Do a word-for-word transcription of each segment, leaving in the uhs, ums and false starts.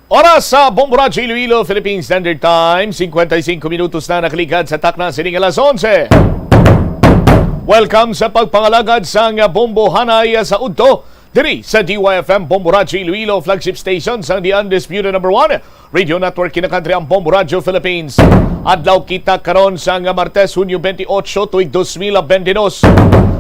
Oras sa Bombo Radyo Iloilo, Philippine Standard Time, cincuenta y cinco minutos na nakaligad sa takna sining alas onse. Welcome sa pagpangalagad sang Bombo Hanay sa Udto, diri sa D Y F M Bombo Radyo Iloilo, flagship station sang The Undisputed Number One Radio Network in the country, ang Bombo Radyo Philippines. Adlaw kita karon sang Martes, Hunyo twenty-eight, tuig dos mil bente dos.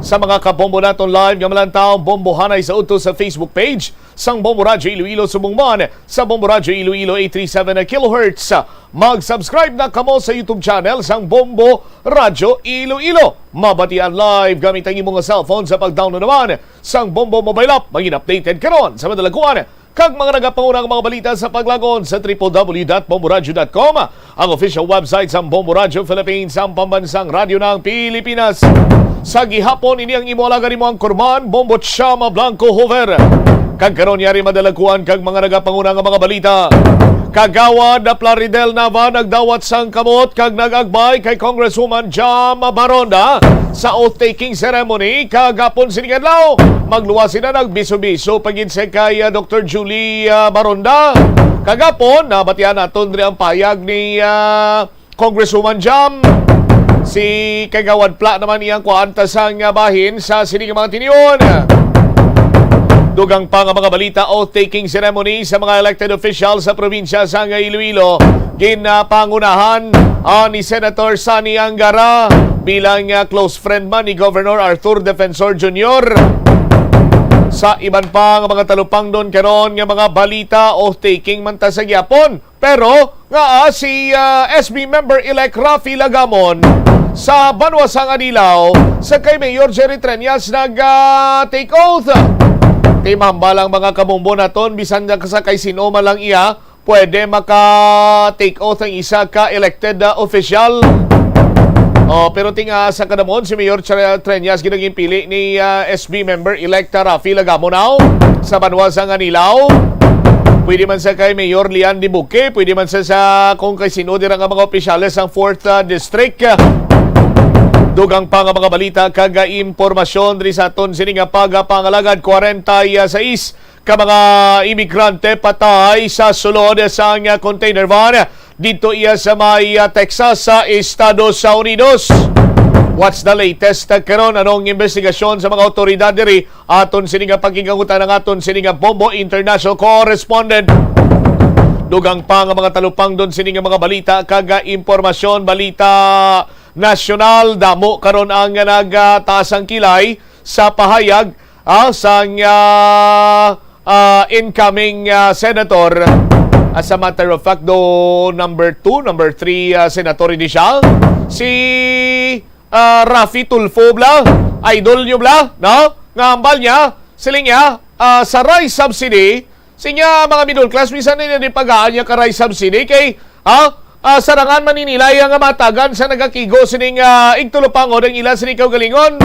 Sa mga kabombo naton live nga malantaw, Bombo Hanay sa Udto sa Facebook page sang Bombo Radyo Iloilo subong man sa Bombo Radyo Iloilo eight three seven kilohertz. Mag-subscribe na kamo sa YouTube channel sang Bombo Radyo Iloilo. Mabatian live gamit ang imong cellphone sa pag-download naman sang Bombo Mobile App. Maging updated karon sa madalaguan kag mga nagapangunang mga balita sa paglagon sa triple W dot bomboradyo dot com, ang official website sang Bombo Radyo Philippines, ang pambansang radyo ng Pilipinas. Sa gihapon, ini ang imo alagad, imo anchorman, Bombo Chama Blanco Hover. Kag karon, yari madalaguan kag mga nagapanguna nga mga balita. Kagawad Plaridel Nava nagdawat sang kamot kag nag-agbay kay Congresswoman Jam Baronda sa oath-taking ceremony kagapon sining adlaw. Magluwas sila, nagbiso-biso pa gid siya kay, ah, Doktor Julie, ah, Baronda. Kagapon, nabatian naton diri ang payag ni, ah, Congresswoman Jam. Si Kagawad Pla naman iyang kuan ta sang, ah, bahin sa sining mga tinion. Dugang pa nga mga balita, oath-taking ceremony sa mga elected officials sa probinsya sang Iloilo. Ginapangunahan, ah, ni Senator Sonny Angara bilang, ah, close friend man ni Governor Arthur Defensor Junior. Sa iban pa nga mga talupangdon karon nga mga balita, oath-taking man ta sa gihapon. Pero nga, ah, si, ah, S B member-elect Raffy Lagamon sa banwa sang Anilao, sa kay Mayor Jerry Treñas nag, ah, take oath. Timambal ang mga kabombo naton, bisan na sa kay sino man lang iya, pwede maka-take oath ang isa ka elected, ah, official. Oh, pero tinga sa kadamon, si Mayor Tre-, Treñas gid ang ginpili ni, ah, S B member-elect Raffy Lagamon sa banwa sang Anilao. Pwede man sa kay Mayor Lian Dibuque, pwede man sa, sa kung kay sino dira nga mga opisyales sang fourth, ah, District. Dugang pa nga mga balita kag, ah, impormasyon diri sa aton sini nga pagapangalagad, kwarenta y seis ka mga imigrante patay sa sulod sang container van didto iya sa may, ah, Texas sa Estados Unidos. What's the latest, ah, karon? Anong investigasyon sa mga awtoridad diri? Aton sini nga pakigawutan ang aton sini nga Bombo International Correspondent. Dugang pa nga mga talupangdon sini nga mga balita kag, ah, impormasyon, balita nasyonal. Damo karon ang nagtaas ang kilay sa pahayag, ah, sang, ah, ah, incoming, ah, senator. As a matter of fact, do number two, number three, ah, senator ini siya. Si, ah, Raffy Tulfo bla, idol nyo bla, no? Nga hambal niya, siling niya, ah, sa rice subsidy, sinya mga middle class, minsan na di pagaan niya ka rice subsidy kay, ha? Ah, sarangan man ni nila iya nga matagan sa nagakigo sining, ah, igtulupangod ang ila sini kaugalingon.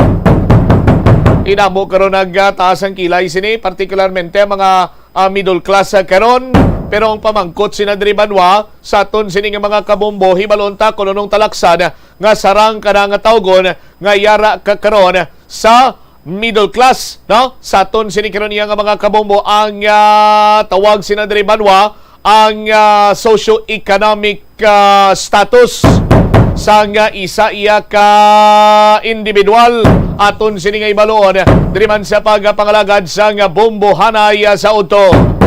Inamo karon nagtaas ang kilay sini, partikularmente ang mga, ah, middle class, ah, karon. Pero ang pamangkot sina diri banwa sa aton sini nga mga kabombo, hibalon ta kung anong talaksan nga sarang kana nga tawgon nga yara ka karon sa middle class, no? Sa aton sini karon iya nga mga kabombo, ang, ah, tawag sina diri banwa, ang, ah, socio-economic, ah, status sang, ah, isa iya ka individual. Aton sini nga ibalon diri man sa pagpangalagad sang Bombo Hanay, ah, sa Udto.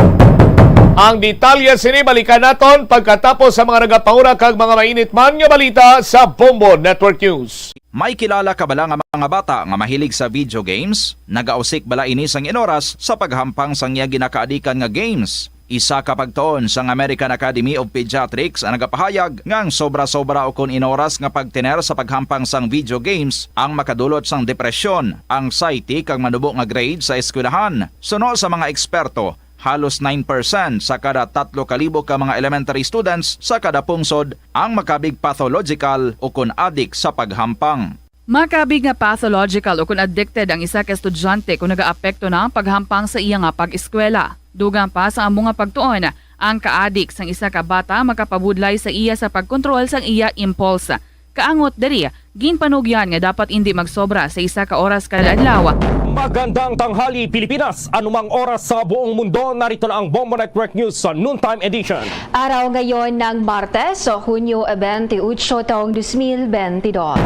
Ang detalye sini balikan naton pagkatapos sa mga nagapanguna kag mga mainit man nga balita sa Bombo Network News. May kilala ka bala nga mga bata nga mahilig sa video games? Nagausik bala ini sang inoras sa paghampang sang iya ginakaadikan nga games? Isa ka pagtuon sang American Academy of Pediatrics ang nagapahayag nga ang sobra-sobra ukon inoras nga pagtener sa paghampang sang video games ang makadulot sang depresyon, anxiety, kag manubo nga grade sa eskwelahan. Suno sa mga eksperto, halos nine percent sa kada tatlo ka libo ka mga elementary students sa kada pungsod ang makabig pathological ukon adik sa paghampang. Makabig nga pathological ukon addicted ang isa ka estudyante kon nagaapekto na ang paghampang sa iya nga pag-eskwela. Dugang pa sa amo nga pagtuon, ang kaadik sang isa ka bata makapabudlay sa iya sa pagkontrol sang iya impulse. Kaangot diri, ginpanugyan nga dapat indi magsobra sa isa ka oras kada adlaw. Magandang tanghali, Pilipinas. Anumang oras sa buong mundo, narito na ang Bombo Network News sa Noontime Edition. Araw ngayon ng Martes, Hunyo twenty-eight, taong dos mil bentidós.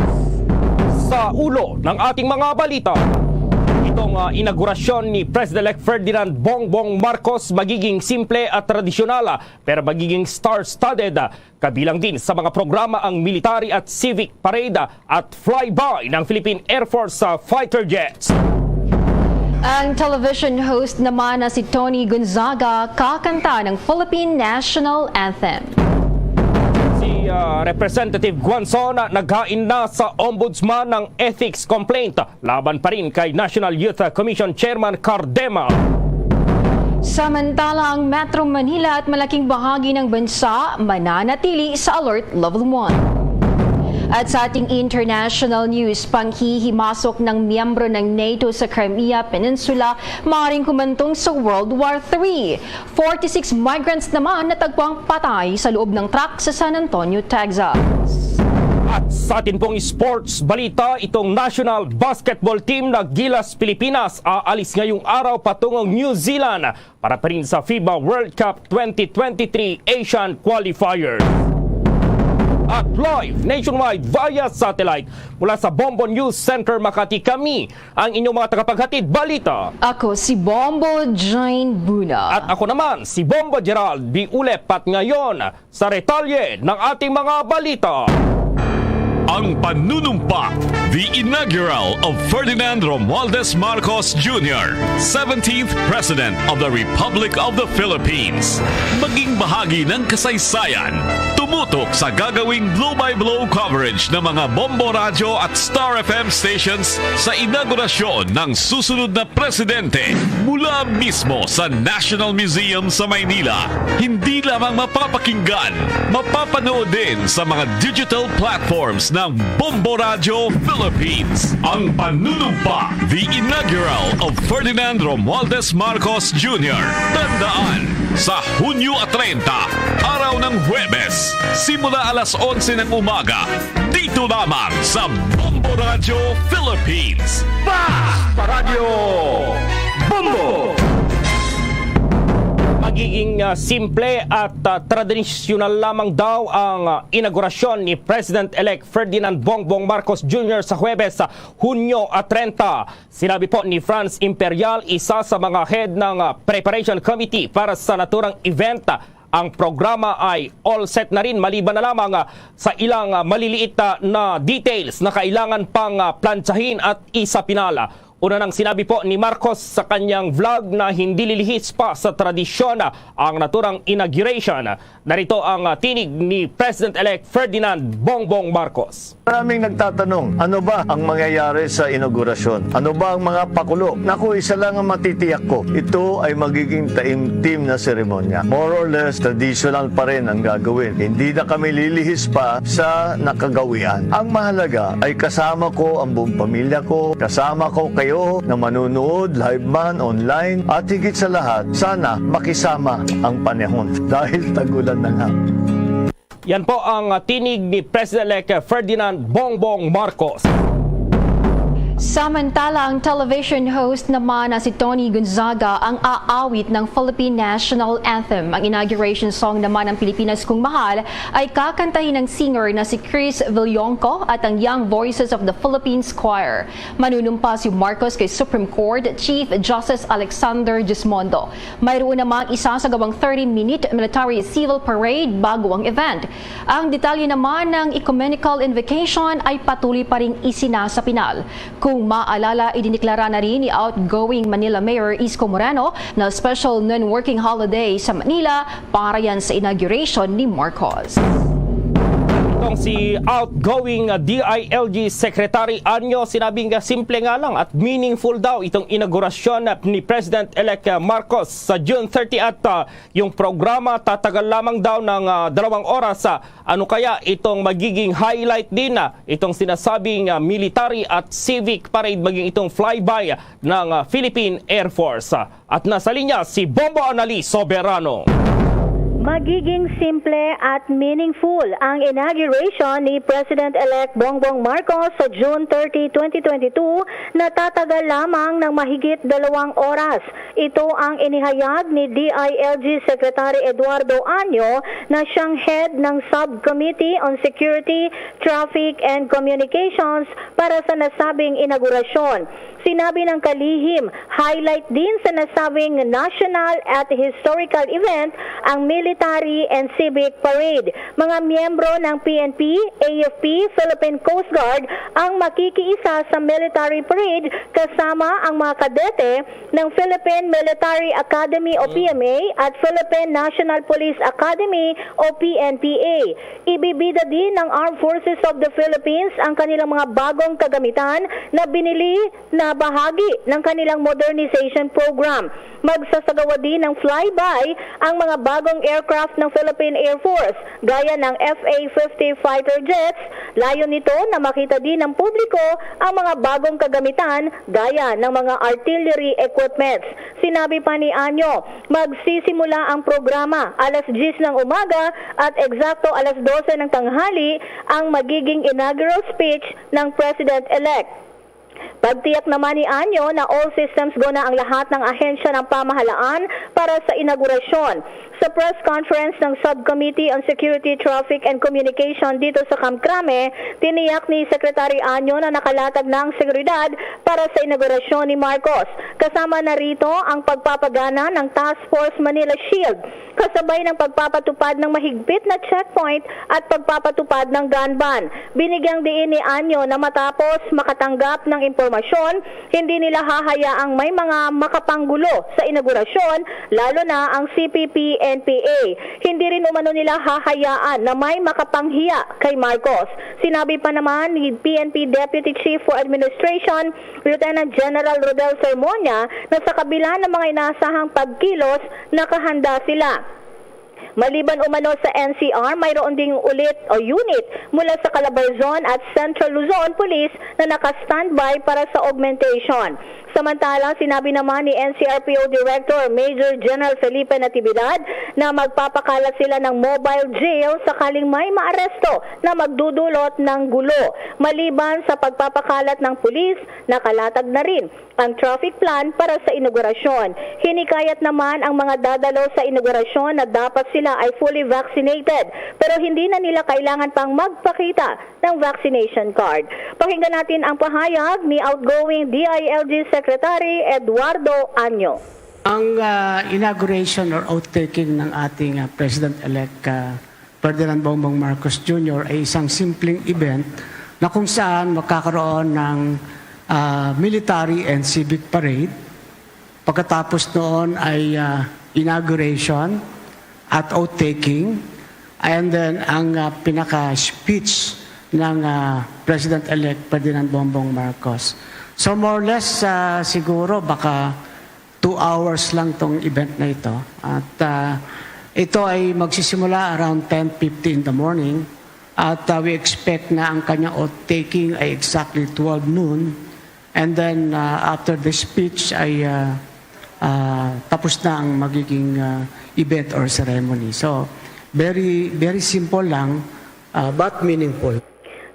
Sa ulo ng ating mga balita, itong, ah, inaugurasyon ni President-elect Ferdinand Bongbong Marcos magiging simple at tradisyonal, ah, pero magiging star-studded, ah, kabilang din sa mga programa ang military at civic parade, ah, at flyby ng Philippine Air Force, ah, fighter jets. Ang television host naman na si Tony Gonzaga kakanta ng Philippine National Anthem. Si, ah, Representative Guanzon, ah, naghain na sa Ombudsman ng ethics complaint laban pa rin kay National Youth Commission Chairman Cardema. Samantala, ang Metro Manila at malaking bahagi ng bansa mananatili sa Alert Level one. At sa ating international news, panghihimasok ng miyembro ng NATO sa Crimea Peninsula maaaring humantong sa World War three. Forty-six migrants naman natagpuang patay sa loob ng truck sa San Antonio, Texas. At sa atin pong sports balita, itong national basketball team na Gilas Pilipinas aalis ngayong araw patungong New Zealand para pa rin sa FIBA World Cup twenty twenty-three Asian Qualifier. At live nationwide via satellite mula sa Bombo News Center Makati, kami ang inyong mga tagapaghatid balita. Ako si Bombo Jane Buna. At ako naman, si Bombo Gerald B. Ulep. At ngayon, sa detalye ng ating mga balita. Ang panunumpa, the inaugural of Ferdinand Romualdez Marcos Junior, seventeenth President of the Republic of the Philippines. Maging bahagi ng kasaysayan. Tumutok sa gagawing blow-by-blow coverage ng mga Bombo Radyo at Star F M stations sa inaugurasyon ng susunod na presidente mula mismo sa National Museum sa Maynila. Hindi lamang mapapakinggan, mapapanood din sa mga digital platforms ng Bombo Radyo Philippines. Ang panunumpa, the inaugural of Ferdinand Romualdez Marcos Junior. Tandaan, sa Hunyo treinta, araw ng Huwebes, simula alas onse ng umaga, dito lamang sa Bombo Radyo Philippines. Fast Radyo Bombo! Magiging, ah, simple at, ah, tradisyonal lamang daw ang, ah, inaugurasyon ni President-elect Ferdinand Bongbong Marcos Junior sa Huwebes, sa Hunyo, ah, treinta. Sinabi po ni Franz Imperial, isa sa mga head ng, ah, preparation committee para sa naturang event, ah, ang programa ay all set na rin, maliban na lamang, ah, sa ilang, ah, maliliit, ah, na details na kailangan pang, ah, plantsahin at isapinal. Una nang sinabi po ni Marcos sa kanyang vlog na hindi lilihis pa sa tradisyon, ah, ang naturang inauguration. Narito ang, ah, tinig ni President-elect Ferdinand Bongbong Marcos. Maraming nagtatanong, ano ba ang mangyayari sa inaugurasyon? Ano ba ang mga pakulo? Naku, isa lang ang matitiyak ko. Ito ay magiging taimtim na seremonya. More or less, traditional pa rin ang gagawin. Hindi na kami lilihis pa sa nakagawian. Ang mahalaga ay kasama ko ang buong pamilya ko, kasama ko kayo na manunood, live man, online, at higit sa lahat, sana makisama ang panahon dahil tag-ulan na nga. Yan po ang, ah, tinig ni President-elect Ferdinand Bongbong Marcos. Samantala, ang television host naman na si Tony Gonzaga ang aawit ng Philippine National Anthem. Ang inauguration song naman ng Pilipinas Kong Mahal ay kakantahin ng singer na si Chris Villonco at ang Young Voices of the Philippines Choir. Manunumpa si Marcos kay Supreme Court Chief Justice Alexander Gismondo. Mayroon namang isasagawang thirty-minute military civil parade bago ang event. Ang detalye naman ng ecumenical invocation ay patuloy pa ring isinasapinal. Kung maalala, idineklara na rin ni outgoing Manila Mayor Isko Moreno na special non-working holiday sa Manila para yan sa inauguration ni Marcos. Itong si outgoing D I L G Secretary Anyo, sinabing simple nga lang at meaningful daw itong inaugurasyon ni President-elect Marcos sa June thirty at, ah, yung programa tatagal lamang daw ng, ah, dalawang oras. Ah, ano kaya itong magiging highlight din, ah, itong sinasabing, ah, military at civic parade, maging itong flyby ng, ah, Philippine Air Force? At nasa linya si Bombo Annalise Soberano. Magiging simple at meaningful ang inauguration ni President-elect Bongbong Marcos sa June thirty, twenty twenty-two, na tatagal lamang ng mahigit dalawang oras. Ito ang inihayag ni D I L G Secretary Eduardo Año, na siyang head ng Subcommittee on Security, Traffic, and Communications, para sa nasabing inaugurasyon. Sinabi ng kalihim, highlight din sa nasabing national at historical event ang Military and Civic Parade. Mga miyembro ng P N P, A F P, Philippine Coast Guard ang makikiisa sa Military Parade, kasama ang mga kadete ng Philippine Military Academy o P M A at Philippine National Police Academy o P N P A. Ibibida din ng Armed Forces of the Philippines ang kanilang mga bagong kagamitan na binili na bahagi ng kanilang modernization program. Magsasagawa din ng flyby ang mga bagong aircraft ng Philippine Air Force, gaya ng F A fifty fighter jets. Layon nito na makita din ng publiko ang mga bagong kagamitan, gaya ng mga artillery equipments. Sinabi pa ni Anyo, magsisimula ang programa alas diyes ng umaga at eksakto alas dose ng tanghali ang magiging inaugural speech ng President-elect. Pagtiyak naman ni Anyo na all systems go na ang lahat ng ahensya ng pamahalaan para sa inaugurasyon. Sa press conference ng Subcommittee on Security, Traffic, and Communication dito sa Camp Crame, tiniyak ni Secretary Anyo na nakalatag na ang seguridad para sa inaugurasyon ni Marcos. Kasama na rito ang pagpapagana ng Task Force Manila Shield, kasabay ng pagpapatupad ng mahigpit na checkpoint at pagpapatupad ng gun ban. Binigyang diin ni Anyo na matapos makatanggap ng impormasyon, hindi nila hahayaang may mga makapanggulo sa inaugurasyon, lalo na ang C P P N P A. Hindi rin umano nila hahayaan na may makapanghiya kay Marcos. Sinabi pa naman ni P N P Deputy Chief for Administration, Lieutenant General Rodel Sermonia, na sa kabila ng mga inasahang pagkilos, nakahanda sila. Maliban umano sa N C R, mayroon ding ulit o unit mula sa Calabarzon at Central Luzon Police na naka-standby para sa augmentation. Samantala, sinabi naman ni N C R P O Director Major General Felipe Natividad na magpapakalat sila ng mobile jail sakaling may maaresto na magdudulot ng gulo. Maliban sa pagpapakalat ng pulis, nakalatag na rin ang traffic plan para sa inaugurasyon. Hinikayat naman ang mga dadalo sa inaugurasyon na dapat sila ay fully vaccinated, pero hindi na nila kailangan pang magpakita ng vaccination card. Pakinggan natin ang pahayag ni outgoing D I L G Secretary Eduardo Anyo. Ang ah, inauguration or oath-taking ng ating ah, President-elect ah, Ferdinand Bongbong Marcos Junior ay isang simpleng event na kung saan magkakaroon ng ah, military and civic parade. Pagkatapos noon ay ah, inauguration at oath-taking, and then ang ah, pinaka-speech ng ah, President-elect Ferdinand Bongbong Marcos. So more or less ah, siguro baka two hours lang tong event na ito. At ah, ito ay magsisimula around ten fifty in the morning. At ah, we expect na ang kanyang oath-taking ay exactly twelve noon. And then ah, after the speech ay ah, ah, tapos na ang magiging ah, event or ceremony. So very very simple lang ah, but meaningful.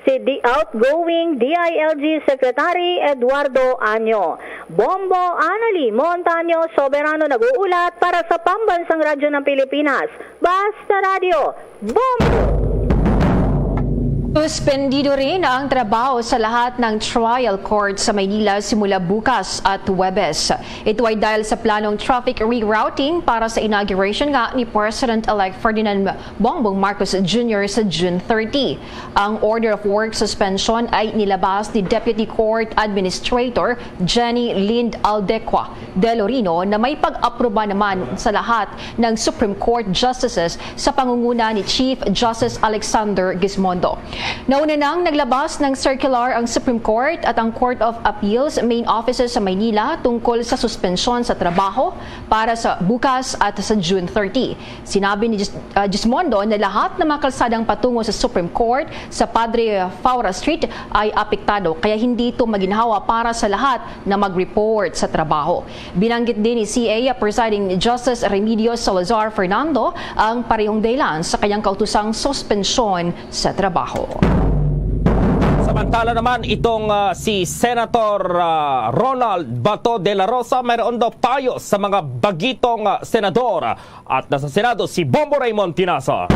Si the outgoing D I L G Secretary Eduardo Anyo. Bombo Anali Montaño Soberano nag-uulat para sa Pambansang Radyo ng Pilipinas, Basta Radyo, Bombo! Suspendido rin ang trabaho sa lahat ng trial court sa Maynila simula bukas at Huwebes. Ito ay dahil sa planong traffic rerouting para sa inauguration nga ni President-elect Ferdinand Bongbong Marcos Junior sa June thirty. Ang order of work suspension ay nilabas ni Deputy Court Administrator Jenny Lind Aldequa de Lorino na may pag-aproba naman sa lahat ng Supreme Court Justices sa pangunguna ni Chief Justice Alexander Gizmondo. Nauna nang naglabas ng circular ang Supreme Court at ang Court of Appeals main offices sa Maynila tungkol sa suspensyon sa trabaho para sa bukas at sa June thirty. Sinabi ni Gis-, ah, Gismondo na lahat ng mga kalsadang patungo sa Supreme Court sa Padre Faura Street ay apektado, kaya hindi ito maginhawa para sa lahat na mag-report sa trabaho. Binanggit din ni C A Presiding Justice Remedios Salazar Fernando ang parehong dahilan sa kanyang kautusang suspensyon sa trabaho. Samantala naman, itong, ah, si Senator, ah, Ronald Bato de la Rosa, mayroon daw payo sa mga bagitong, ah, senador at nasa Senado si Bombo Raymond Tinasa.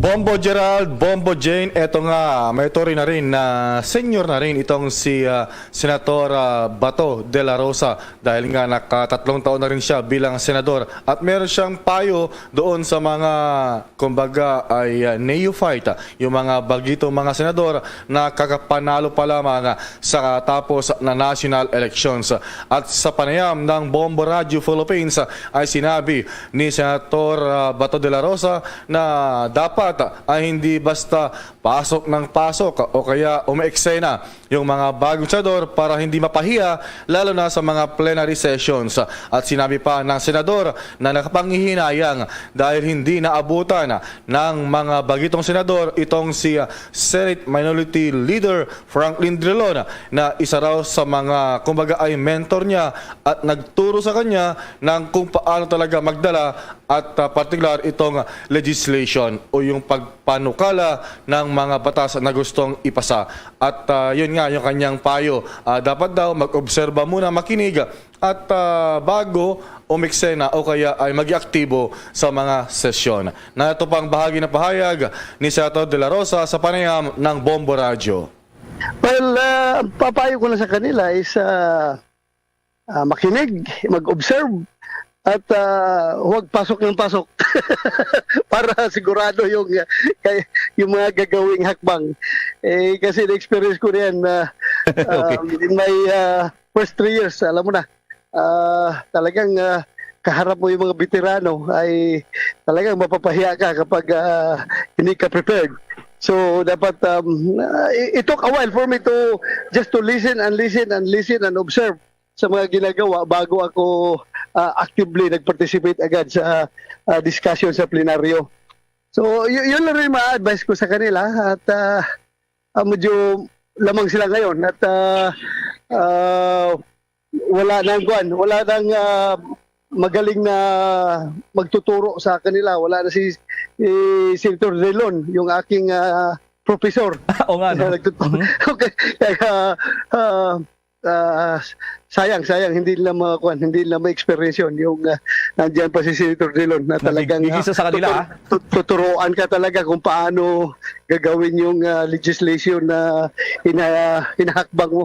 Bombo Gerald, Bombo Jane, eto nga, may tori na rin na senior na rin itong si ah, Senator ah, Bato de la Rosa dahil nga nakatatlong taon na rin siya bilang senador at meron siyang payo doon sa mga, kumbaga, ay ah, neophyte, ah, yung mga bagitong mga senador na kakapanalo pa lamang ah, sa tapos na national elections. At sa panayam ng Bombo Radio Philippines ah, ay sinabi ni Senator ah, Bato de la Rosa na dapat ah, ay hindi basta pasok ng pasok o kaya umeeksena yung mga bagong senador para hindi mapahiya, lalo na sa mga plenary sessions. At sinabi pa ng senador na nakapanghihinayang dahil hindi naabutan ng mga bagitong senador itong si ah, Senate Minority Leader Franklin Drilon, na isa raw sa mga, kumbaga, ay mentor niya at nagturo sa kanya ng kung paano talaga magdala at ah, partikular itong legislation o yung pagpanukala ng mga batas na gustong ipasa. At ah, yun nga, yung kanyang payo, ah, dapat daw mag-obserba muna, makinig, at ah, bago umeksena o kaya ay mag-aktibo sa mga sesyon. Nato pang bahagi na pahayag ni Senator De La Rosa sa panayam ng Bombo Radyo. Well, ah, ang papayo ko na sa kanila is ah, ah, makinig, mag-observe, at ah, huwag pasok ng pasok para sigurado yung, ah, kay, yung mga gagawing hakbang. Eh, kasi na-experience ko na yan na Okay. um, in my ah, first three years, alam mo na, ah, talagang ah, kaharap mo yung mga veterano ay talagang mapapahiya ka kapag ah, hindi ka prepared. So dapat um, ah, it took a while for me to just to listen and listen and listen and observe sa mga ginagawa bago ako ah, actively nag-participate agad sa ah, discussion sa plenaryo. So y- yun lang rin ma-advise ko sa kanila at ah, ah, medyo lamang sila ngayon at ah, ah, wala nang kuan, wala nang ah, magaling na magtuturo sa kanila. Wala na si, si Senator Drilon, yung aking ah, professor. Oo nga, no? Nagtuturo. Okay. Kaya ah, ah, sayang, sayang, hindi nila makuan, hindi nila ma-experience yun. Yung ah, nandiyan pa si Senator Drilon na talagang Nagigisa sa kanila, tutur- tut- tuturuan ka talaga kung paano gagawin yung ah, legislation na ina, inahakbang mo.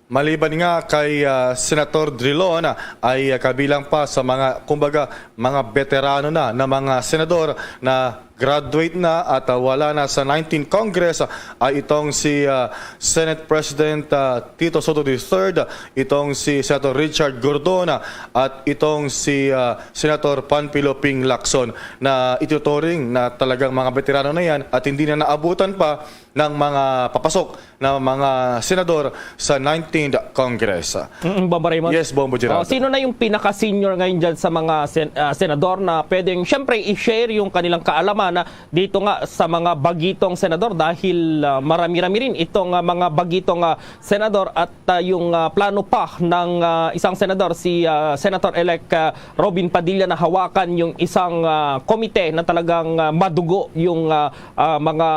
Maliban nga kay ah, Senator Drilon, ah, ay ah, kabilang pa sa mga, kumbaga, mga veterano na na mga senador na graduate na at ah, wala na sa nineteenth Congress, ah, ay itong si ah, Senate President ah, Tito Sotto the third, itong si Senator Richard Gordon, ah, at itong si ah, Senator Panfilo Ping Lacson, na ituturing na talagang mga veterano na yan at hindi na naabutan pa ng mga papasok na mga senador sa nineteenth Congress. Mm, Bombo Raymond? Yes, Bombo Gerardo. Oh, sino na yung pinaka-senior ngayon dyan sa mga sen- ah, senador na pwedeng, siyempre, i-share yung kanilang kaalaman na dito nga sa mga bagitong senador? Dahil ah, marami-rami rin itong ah, mga bagitong ah, senador at ah, yung ah, plano pa ng ah, isang senador, si ah, Senator-elect ah, Robin Padilla, na hawakan yung isang ah, komite na talagang ah, madugo yung ah, ah, mga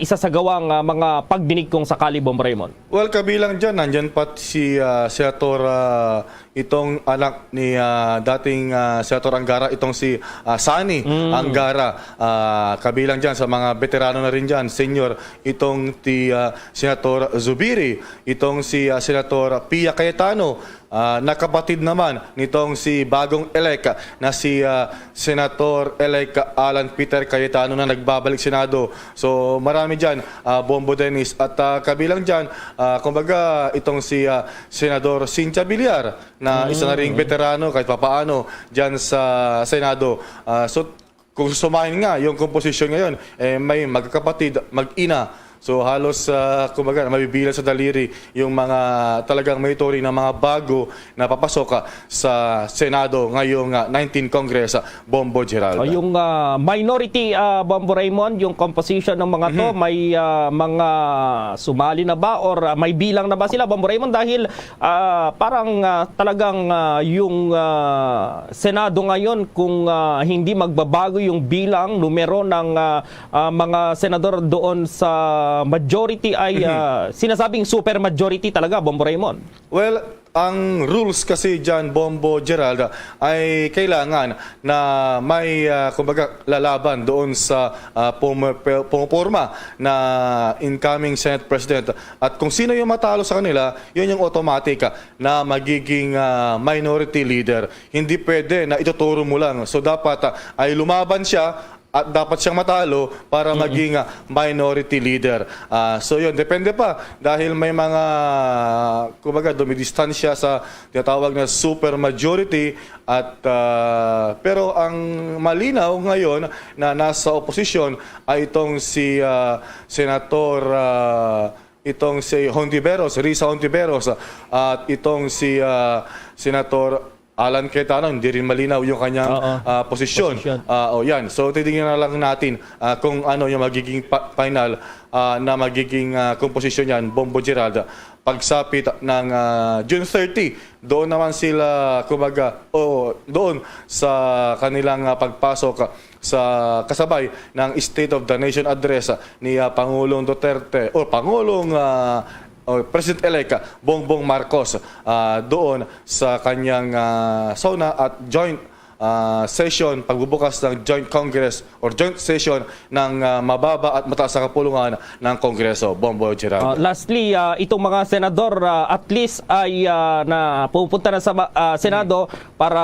isasagawang ah, mga pagdinig kung sakali, Bombo Raymond. Well, kabilang dyan, nandyan pa si ah, Senator, ah, itong anak ni ah, dating ah, Senator Angara, itong si ah, Sonny Angara. Ah, kabilang dyan sa mga veterano na rin dyan, senior, itong ti ah, Senator Zubiri, itong si ah, Senator Pia Cayetano, ah, nakapatid naman nitong si bagong elect na si ah, Senator-elect Alan Peter Cayetano na nagbabalik Senado. So marami dyan, ah, Bombo Dennis, at ah, kabilang dyan, ah, kumbaga, itong si ah, Senador Cynthia Villar, na isa na ring veterano kahit papaano dyan sa Senado. Ah, so kung susumahin nga yung komposisyon ngayon, eh, may magkakapatid, mag-ina. So, halos, ah, kumbaga, mabibilang sa daliri yung mga talagang may turing na mga bago na papasok, ah, sa Senado ngayong, ah, nineteen Congress, ah, Bombo Gerald. O, yung, ah, minority, ah, Bombo Raymond, yung composition ng mga to, Mhm. may, ah, mga sumali na ba or, ah, may bilang na ba sila, Bombo Raymond? Dahil, ah, parang, ah, talagang, ah, yung, ah, Senado ngayon, kung, ah, hindi magbabago yung bilang, numero ng, ah, ah, mga senador doon sa majority ay, Mhm. ah, sinasabing super majority talaga, Bombo Raymond. Well, ang rules kasi dyan, Bombo Gerald, ay kailangan na may, ah, kumbaga, lalaban doon sa, ah, pum-, pe-, pumuporma na incoming Senate President. At kung sino yung matalo sa kanila, yun yung automatic, ah, na magiging, ah, minority leader. Hindi pwede na ituturo mo lang. So, dapat, ah, ay lumaban siya at dapat siyang matalo para Mm. maging, ah, minority leader. Ah, so, yun, depende pa dahil may mga, kumbaga, dumidistansya sa tinatawag na super majority at, ah, pero ang malinaw ngayon na nasa oposisyon ay itong si, ah, Senator, ah, itong si Hontiveros, Risa Hontiveros, ah, at itong si, ah, Senator Alan Cayetano, hindi rin malinaw yung kanyang, Oo. ah, posisyon. Posisyon. Ah, o yan. So, titingnan na lang natin, ah, kung ano yung magiging pa-, final, ah, na magiging, ah, komposisyon niyan, Bombo Gerald. Pagsapit ng, ah, June thirty, doon naman sila, kumbaga, o doon sa kanilang, ah, pagpasok, ah, sa kasabay ng State of the Nation Address, ah, ni, ah, Pangulong Duterte o Pangulong, ah, o President-elect, ah, Bongbong Marcos, ah, doon sa kanyang, ah, SONA at joint, ah, session, pagbubukas ng joint congress or joint session ng, ah, mababa at mataas na kapulungan ng Kongreso. Bombo Gerald. Ah, lastly, ah, itong mga senador, ah, at least ay, ah, na pupunta na sa ma-, ah, Senado para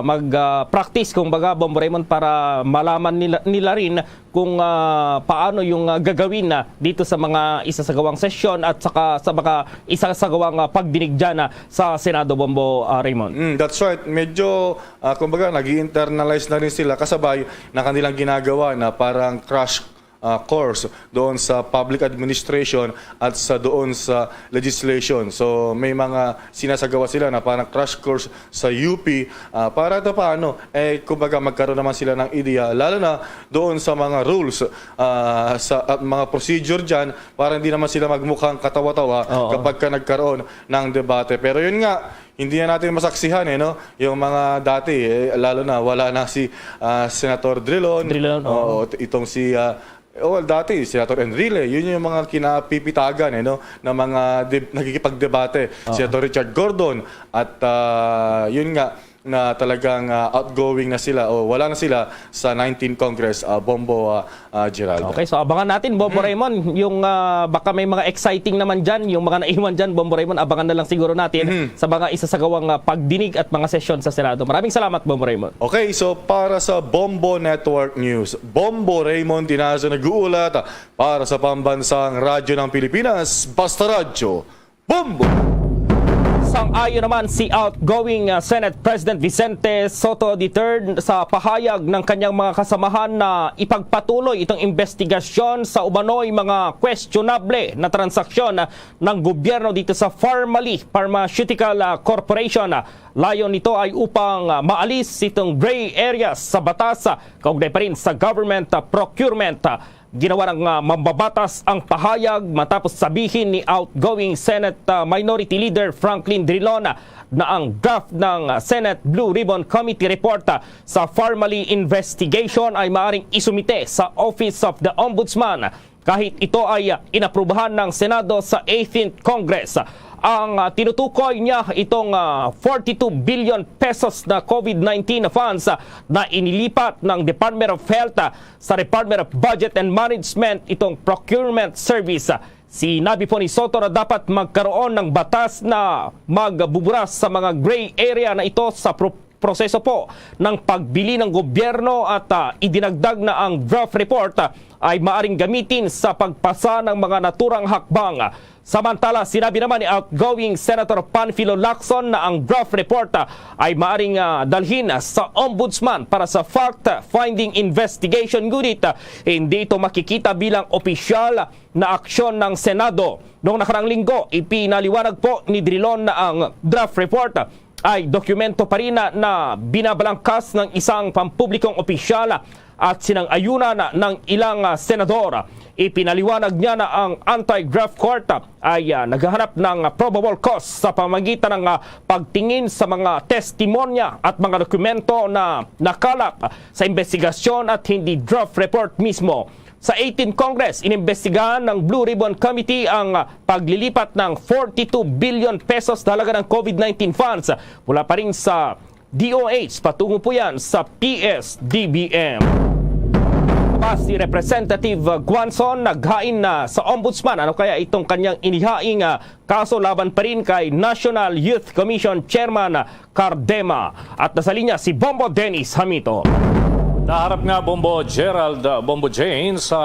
mag, ah, practice, kumbaga, Bombo Raymond, para malaman nila, nila rin kung, ah, paano yung, ah, gagawin na dito sa mga isasagawang sesyon at saka sa mga isasagawang, ah, pagdinig dyan, ah, sa Senado, Bombo, ah, Raymond. Mm, that's right. Medyo, ah, kumbaga, nag-i-internalize na rin sila kasabay na kanilang ginagawa na parang crash, ah, course doon sa public administration at sa doon sa legislation. So, may mga sinasagawa sila na parang crash course sa U P, ah, para ito paano, eh, kumbaga, magkaroon naman sila ng ideya, lalo na doon sa mga rules, ah, sa, at mga procedure dyan, para hindi naman sila magmukhang katawa-tawa Oo. kapag ka nagkaroon ng debate. Pero yun nga, hindi na natin masaksihan, eh, no? Yung mga dati, eh, lalo na wala na si, ah, Senator Drilon. Drilon, oo. Oo, t-, itong si, ah, oh, well, dati, Senator Enrile, yun yung mga kinapipitagan, eh, no? Na mga deb-, nagkikipagdebate. Oo. Senator Richard Gordon at, ah, yun nga, na talagang, ah, outgoing na sila o wala na sila sa nineteen Congress, ah, Bombo, ah, ah, Gerald. Okay, so abangan natin, Bombo Mhm. Raymond, yung, ah, baka may mga exciting naman dyan, yung mga naiwan dyan, Bombo Raymond, abangan na lang siguro natin Mhm. sa mga isasagawang, ah, pagdinig at mga sesyon sa Senado. Maraming salamat, Bombo Raymond. Okay, so para sa Bombo Network News, Bombo Raymond Tinazo nag-uulat para sa Pambansang Radyo ng Pilipinas, Basta Radyo, Bombo! Sang-ayon naman si outgoing, uh, Senate President Vicente Sotto the third sa pahayag ng kanyang mga kasamahan na ipagpatuloy itong investigasyon sa umano'y mga questionable na transaksyon, uh, ng gobyerno dito sa Farmally Pharmaceutical, uh, Corporation. Layon nito ay upang, uh, maalis itong gray areas sa batas, uh, kaugnay pa rin sa government, uh, procurement. Uh, Ginawa ng, ah, mambabatas ang pahayag matapos sabihin ni outgoing Senate, ah, Minority Leader Franklin Drilon na ang draft ng, ah, Senate Blue Ribbon Committee report, ah, sa Farmally investigation ay maaaring isumite sa Office of the Ombudsman kahit ito ay, ah, inaprubahan ng Senado sa eighteenth Congress. Ang, ah, tinutukoy niya itong, ah, forty-two billion pesos na COVID nineteen funds, ah, na inilipat ng Department of Health, ah, sa Department of Budget and Management itong procurement service. Sinabi po ni Sotto na dapat magkaroon ng batas na magbuburas sa mga gray area na ito sa pro-, proseso po ng pagbili ng gobyerno at, ah, idinagdag na ang draft report, ah, ay maaring gamitin sa pagpasa ng mga naturang hakbang. Samantala, sinabi naman ni outgoing Senator Panfilo Lacson na ang draft report, ah, ay maaring, ah, dalhin sa Ombudsman para sa fact-finding investigation, ngunit, ah, hindi ito makikita bilang opisyal na aksyon ng Senado. Noong nakaraang linggo, ipinaliwanag po ni Drilon na ang draft report ay dokumento pa rin na, na binabalangkas ng isang pampublikong opisyal at sinang-ayunan ng ilang, ah, senador. Ipinaliwanag niya na ang anti-graft court ay, ah, naghahanap ng probable cause sa pamagitan ng, ah, pagtingin sa mga testimonya at mga dokumento na nakalap sa investigasyon at hindi draft report mismo. Sa eighteenth Congress, inimbestigahan ng Blue Ribbon Committee ang, ah, paglilipat ng forty-two billion pesos na halaga ng COVID nineteen funds mula pa rin sa D O H patungo po yan sa P S D B M. Pa si Representative Guanzon naghain na sa Ombudsman ano kaya itong kanyang inihaing, ah, kaso laban pa rin kay National Youth Commission Chairman Cardema. At nasa linya si Bombo Dennis Hamito. Naharap nga, Bombo Gerald, uh, Bombo Jane, sa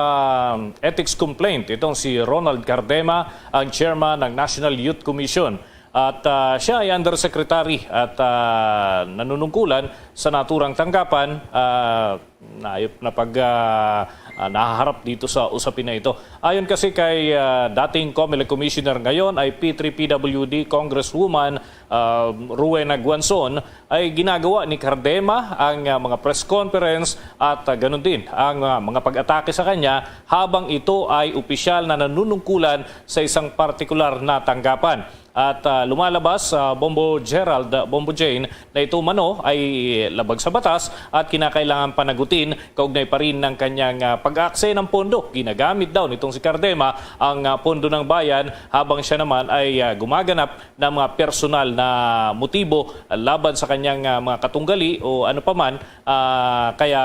ethics complaint itong si Ronald Cardema, ang chairman ng National Youth Commission. At, uh, siya ay undersecretary at, uh, nanunungkulan sa naturang tanggapan, uh, na, na pag, uh, uh, nahaharap dito sa usapin na ito. Ayon kasi kay, uh, dating Comelec Commissioner, ngayon ay P three P W D Congresswoman, uh, Rowena Guanzon, ay ginagawa ni Cardema ang, uh, mga press conference at, uh, ganun din ang, uh, mga pag-atake sa kanya habang ito ay opisyal na nanunungkulan sa isang partikular na tanggapan. At, uh, lumalabas, uh, Bombo Gerald, uh, Bombo Jane, na ito umano ay labag sa batas at kinakailangan panagutin kaugnay pa rin ng kanyang, ah, pag-akse ng pondo. Ginagamit daw nitong si Cardema ang, ah, pondo ng bayan habang siya naman ay, ah, gumaganap ng mga personal na motibo laban sa kanyang, ah, mga katunggali o ano pa man, ah, kaya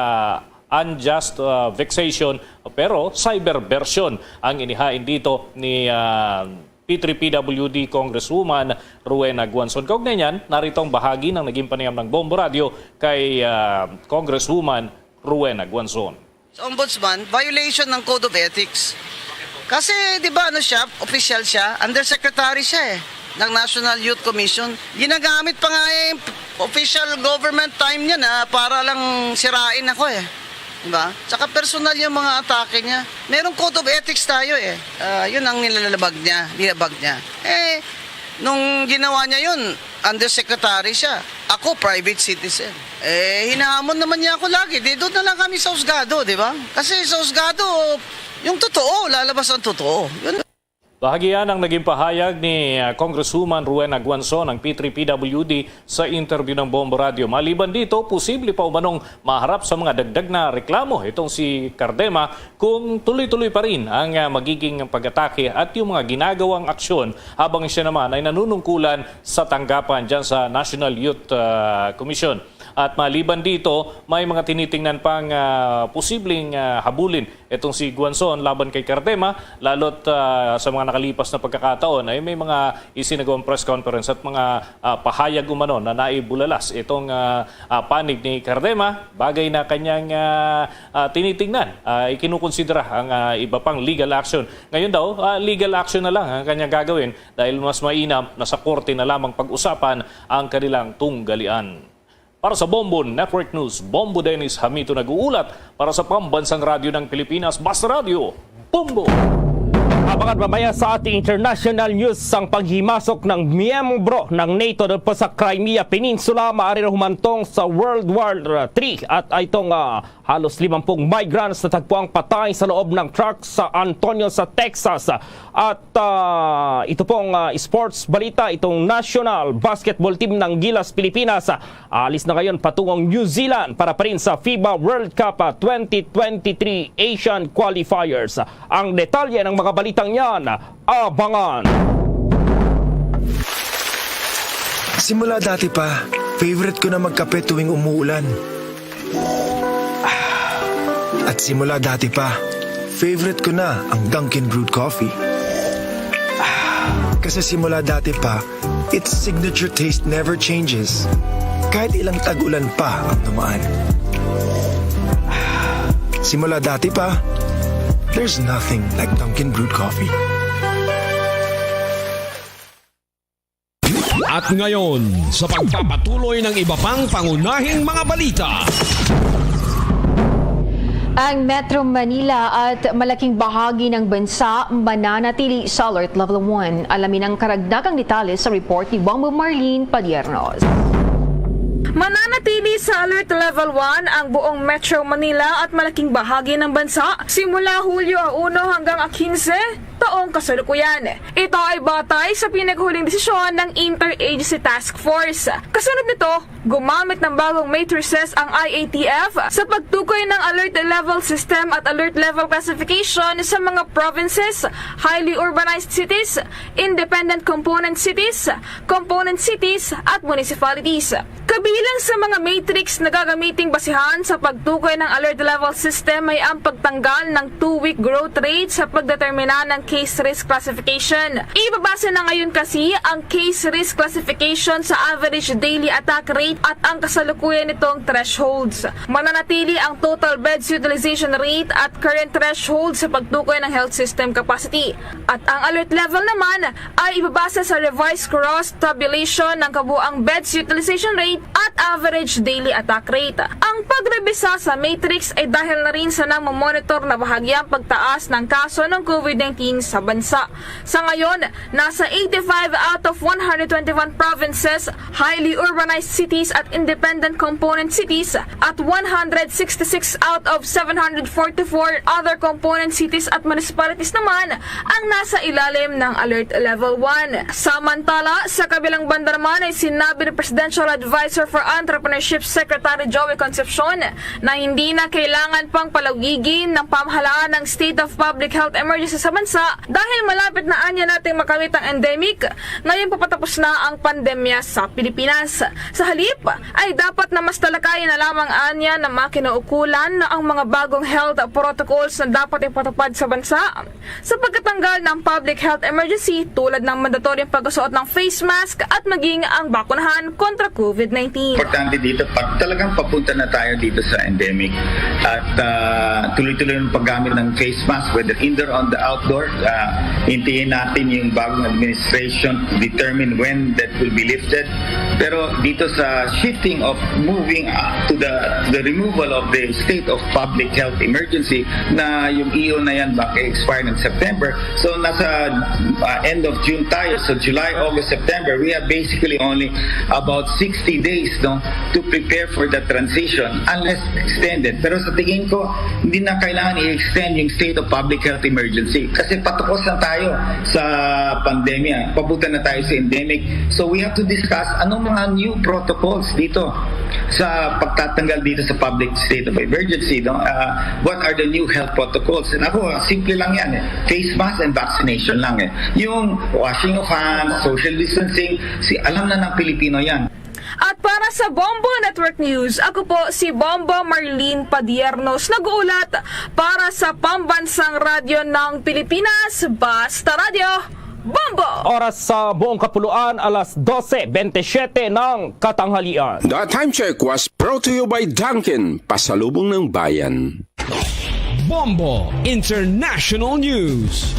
unjust, ah, vexation, pero cyber version ang inihain dito ni, ah, P three P W D Congresswoman Rowena Guanzon. Kaugnay niyan, narito ang bahagi ng naging panayam ng Bombo Radio kay, ah, Congresswoman Rowena Guanzon. Sa Ombudsman, violation ng Code of Ethics. Kasi, di ba, ano siya, official siya, undersecretary siya eh, ng National Youth Commission. Ginagamit pa nga eh, yung official government time niya na para lang sirain ako eh. Di ba? Tsaka personal yung mga atake niya. Merong code of ethics tayo eh. Ah, yun ang nilalabag niya, nilabag niya. Eh, nung ginawa niya yun, undersecretary siya. Ako, private citizen. Eh, hinahamon naman niya ako lagi. Di doon na lang kami sa husgado, di ba? Kasi sa husgado, yung totoo, lalabas ang totoo. Yun. Bahagi yan ang naging pahayag ni, ah, Congresswoman Rowena Guanzon ng P three P W D sa interview ng Bombo Radio. Maliban dito, posible pa umanong maharap sa mga dagdag na reklamo itong si Cardema kung tuloy-tuloy pa rin ang, ah, magiging pag-atake at yung mga ginagawang aksyon habang siya naman ay nanunungkulan sa tanggapan dyan sa National Youth, ah, Commission. At maliban dito, may mga tinitingnan pang, ah, posibleng, ah, habulin itong si Guanzon laban kay Cardema, lalo't, ah, sa mga nakalipas na pagkakataon ay may mga isinagawang press conference at mga, ah, pahayag umano na naibulalas itong, ah, ah, panig ni Cardema, bagay na kanyang, ah, ah, tinitingnan. Ah, ikinukonsidera ang, ah, iba pang legal action. Ngayon daw, ah, legal action na lang ang kanyang gagawin dahil mas mainam na sa korte na lamang pag-usapan ang kanilang tunggalian. Para sa Bombo Network News, Bombo Dennis Hamito nag-uulat para sa Pambansang Radyo ng Pilipinas, Basta Radyo, Bombo! Abangan mamaya sa ating international news ang paghimasok ng miyembro ng NATO doon po sa Crimea Peninsula. Maaari na humantong sa World War three at itong, ah, halos limampung migrants na tagpuang patay sa loob ng truck sa Antonio sa Texas. At, ah, ito pong, ah, sports balita, itong national basketball team ng Gilas Pilipinas, ah, alis na ngayon patungong New Zealand para pa rin sa FIBA World Cup, ah, twenty twenty-three Asian Qualifiers. Ang detalye ng mga balitang yan, abangan. Simula dati pa, favorite ko na magkape tuwing umuulan. At simula dati pa, favorite ko na ang Dunkin Brewed Coffee. Kasi simula dati pa, its signature taste never changes. Kahit ilang tag-ulan pa ang dumaan. Simula dati pa, there's nothing like Dunkin Brewed Coffee. At ngayon, sa pagpapatuloy ng iba pang pangunahing mga balita. Ang Metro Manila at malaking bahagi ng bansa mananatili sa Alert Level one. Alamin ang karagdagang detalye sa report ni Bombo Marlene Padiernos. Mananatili sa Alert Level one ang buong Metro Manila at malaking bahagi ng bansa simula Hulyo uno hanggang quince taong kasalukuyan. Ito ay batay sa pinaghuling desisyon ng Interagency Task Force. Kasunod nito, gumamit ng bagong matrices ang I A T F sa pagtukoy ng alert level system at alert level classification sa mga provinces, highly urbanized cities, independent component cities, component cities, at municipalities. Kabilang sa mga matrix na gagamiting basihan sa pagtukoy ng alert level system ay ang pagtanggal ng two-week growth rate sa pagdetermina ng case risk classification. Ibabase na ngayon kasi ang case risk classification sa average daily attack rate at ang kasalukuyan nitong thresholds. Mananatili ang total beds utilization rate at current threshold sa pagtukoy ng health system capacity. At ang alert level naman ay ibabase sa revised cross tabulation ng kabuang beds utilization rate at average daily attack rate. Ang pagrebisa sa matrix ay dahil na rin sa namomonitor na bahagyang pagtaas ng kaso ng COVID nineteen sa bansa. Sa ngayon, nasa eighty-five out of one hundred twenty-one provinces, highly urbanized cities at independent component cities, at one hundred sixty-six out of seven hundred forty-four other component cities at municipalities naman ang nasa ilalim ng Alert Level one. Samantala, sa kabilang banda naman ay sinabi ni Presidential Advisor for Entrepreneurship Secretary Joey Concepcion na hindi na kailangan pang palawigin ng pamahalaan ng State of Public Health Emergency sa bansa dahil malapit na anya nating makamit ang endemic ngayong papatapos na ang pandemya sa Pilipinas. Sa halip, ay dapat na mas talakayan na lamang anya ng mga kinaukulan na ang mga bagong health protocols na dapat ipatupad sa bansa sa pagkatanggal ng public health emergency, tulad ng mandatoryong pagsuot ng face mask at maging ang bakunahan kontra COVID nineteen. Importante dito, pag talagang papunta na tayo dito sa endemic at, ah, tuloy-tuloy ang paggamit ng face mask, whether indoor or the outdoor, ah, hintayin natin yung bagong administration to determine when that will be lifted. Pero dito sa shifting of moving, ah, to the, the removal of the state of public health emergency, na yung E O na yan mag-expire ng September. So nasa, ah, end of June tayo. So July, August, September, we have basically only about sixty days, no, to prepare for the transition unless extended. Pero sa tingin ko, hindi na kailangan i-extend yung state of public health emergency kasi patapos na tayo sa pandemya. Papunta na tayo sa endemic. So we have to discuss anong mga new protocols dito sa pagtatanggal dito sa public state of emergency, no? Ah, what are the new health protocols? And ako, simple lang yan eh. Face mask and vaccination lang eh. Yung washing of hands, social distancing, si alam na ng Pilipino yan. At para sa Bombo Network News, ako po si Bombo Marlene Padiernos, nag-uulat para sa Pambansang Radyo ng Pilipinas, Basta Radyo, Bombo! Oras sa buong kapuluan, alas dose bentisiete ng katanghalian. The time check was brought to you by Dunkin, pasalubong ng bayan. Bombo International News.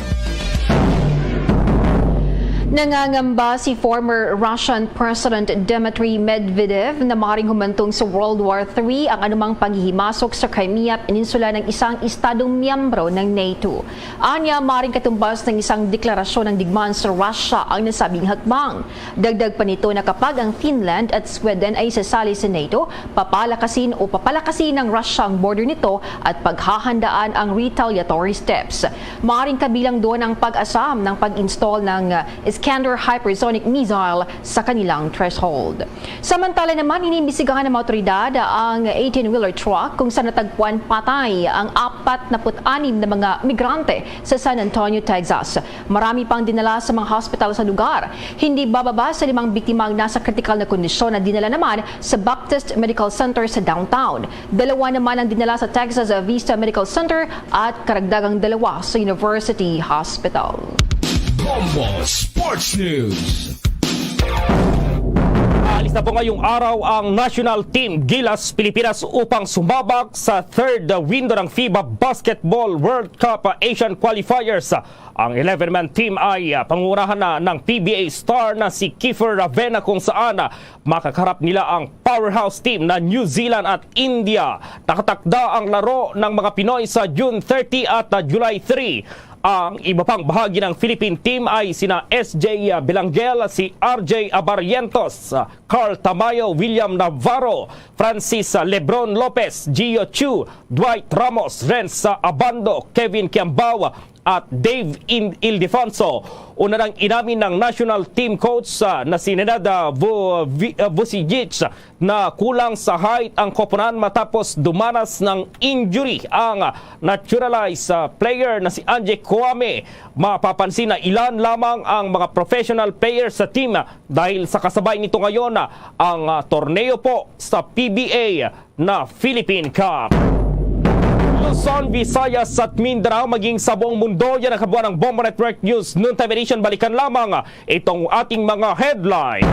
Nangangamba si former Russian President Dmitry Medvedev na maring humantong sa World War three ang anumang panghihimasok sa Crimea Peninsula ng isang estadong miyembro ng NATO. Anya, maring katumbas ng isang deklarasyon ng digmaan sa Russia ang nasabing hakbang. Dagdag pa nito na kapag ang Finland at Sweden ay sasali sa NATO, papalakasin o papalakasin ng Russia ang border nito at paghahandaan ang retaliatory steps. Maaring kabilang doon ang pag-asam ng pag-install ng, uh, Iskander hypersonic missile sa kanilang threshold. Samantala naman, inimbestigahan ng mga otoridad ang eighteen-wheeler truck kung saan natagpuan patay ang apat na put anim na mga migrante sa San Antonio, Texas. Marami pang dinala sa mga hospital sa lugar. Hindi bababa sa limang biktima ang nasa kritikal na kondisyon na dinala naman sa Baptist Medical Center sa downtown. Dalawa naman ang dinala sa Texas Vista Medical Center at karagdagang dalawa sa University Hospital. Bombo Sports News. Alis Sa bungayong araw ang national team Gilas Pilipinas upang sumabak sa third window ng FIBA Basketball World Cup Asian Qualifiers. Ang eleven-man team ay, ah, pangunahan na ng P B A star na si Kiefer Ravena, kung saan, ah, makakaharap nila ang powerhouse team na New Zealand at India. Nakatakda ang laro ng mga Pinoy sa June thirty at, ah, July three. Ang iba pang bahagi ng Philippine team ay sina S J Belangel, si R J Abarrientos, Carl Tamayo, William Navarro, Francis Lebron Lopez, Gio Chu, Dwight Ramos, Renz Abando, Kevin Kiambao, at Dave In-, Ildefonso. Una nang inamin ng national team coach, ah, na si Nenad, ah, Vu-, Vi-, ah, Vucevic na kulang sa height ang koponan matapos dumanas ng injury ang naturalized, ah, player na si Anje Kwame. Mapapansin na ilan lamang ang mga professional players sa team dahil sa kasabay nito ngayon, ah, ang, ah, torneo po sa P B A na Philippine Cup. Luzon, Visayas at Mindanao, maging sa buong mundo, yan ang kabuuan ng Bombo Network News Noontime Edition. Balikan lamang itong ating mga headlines.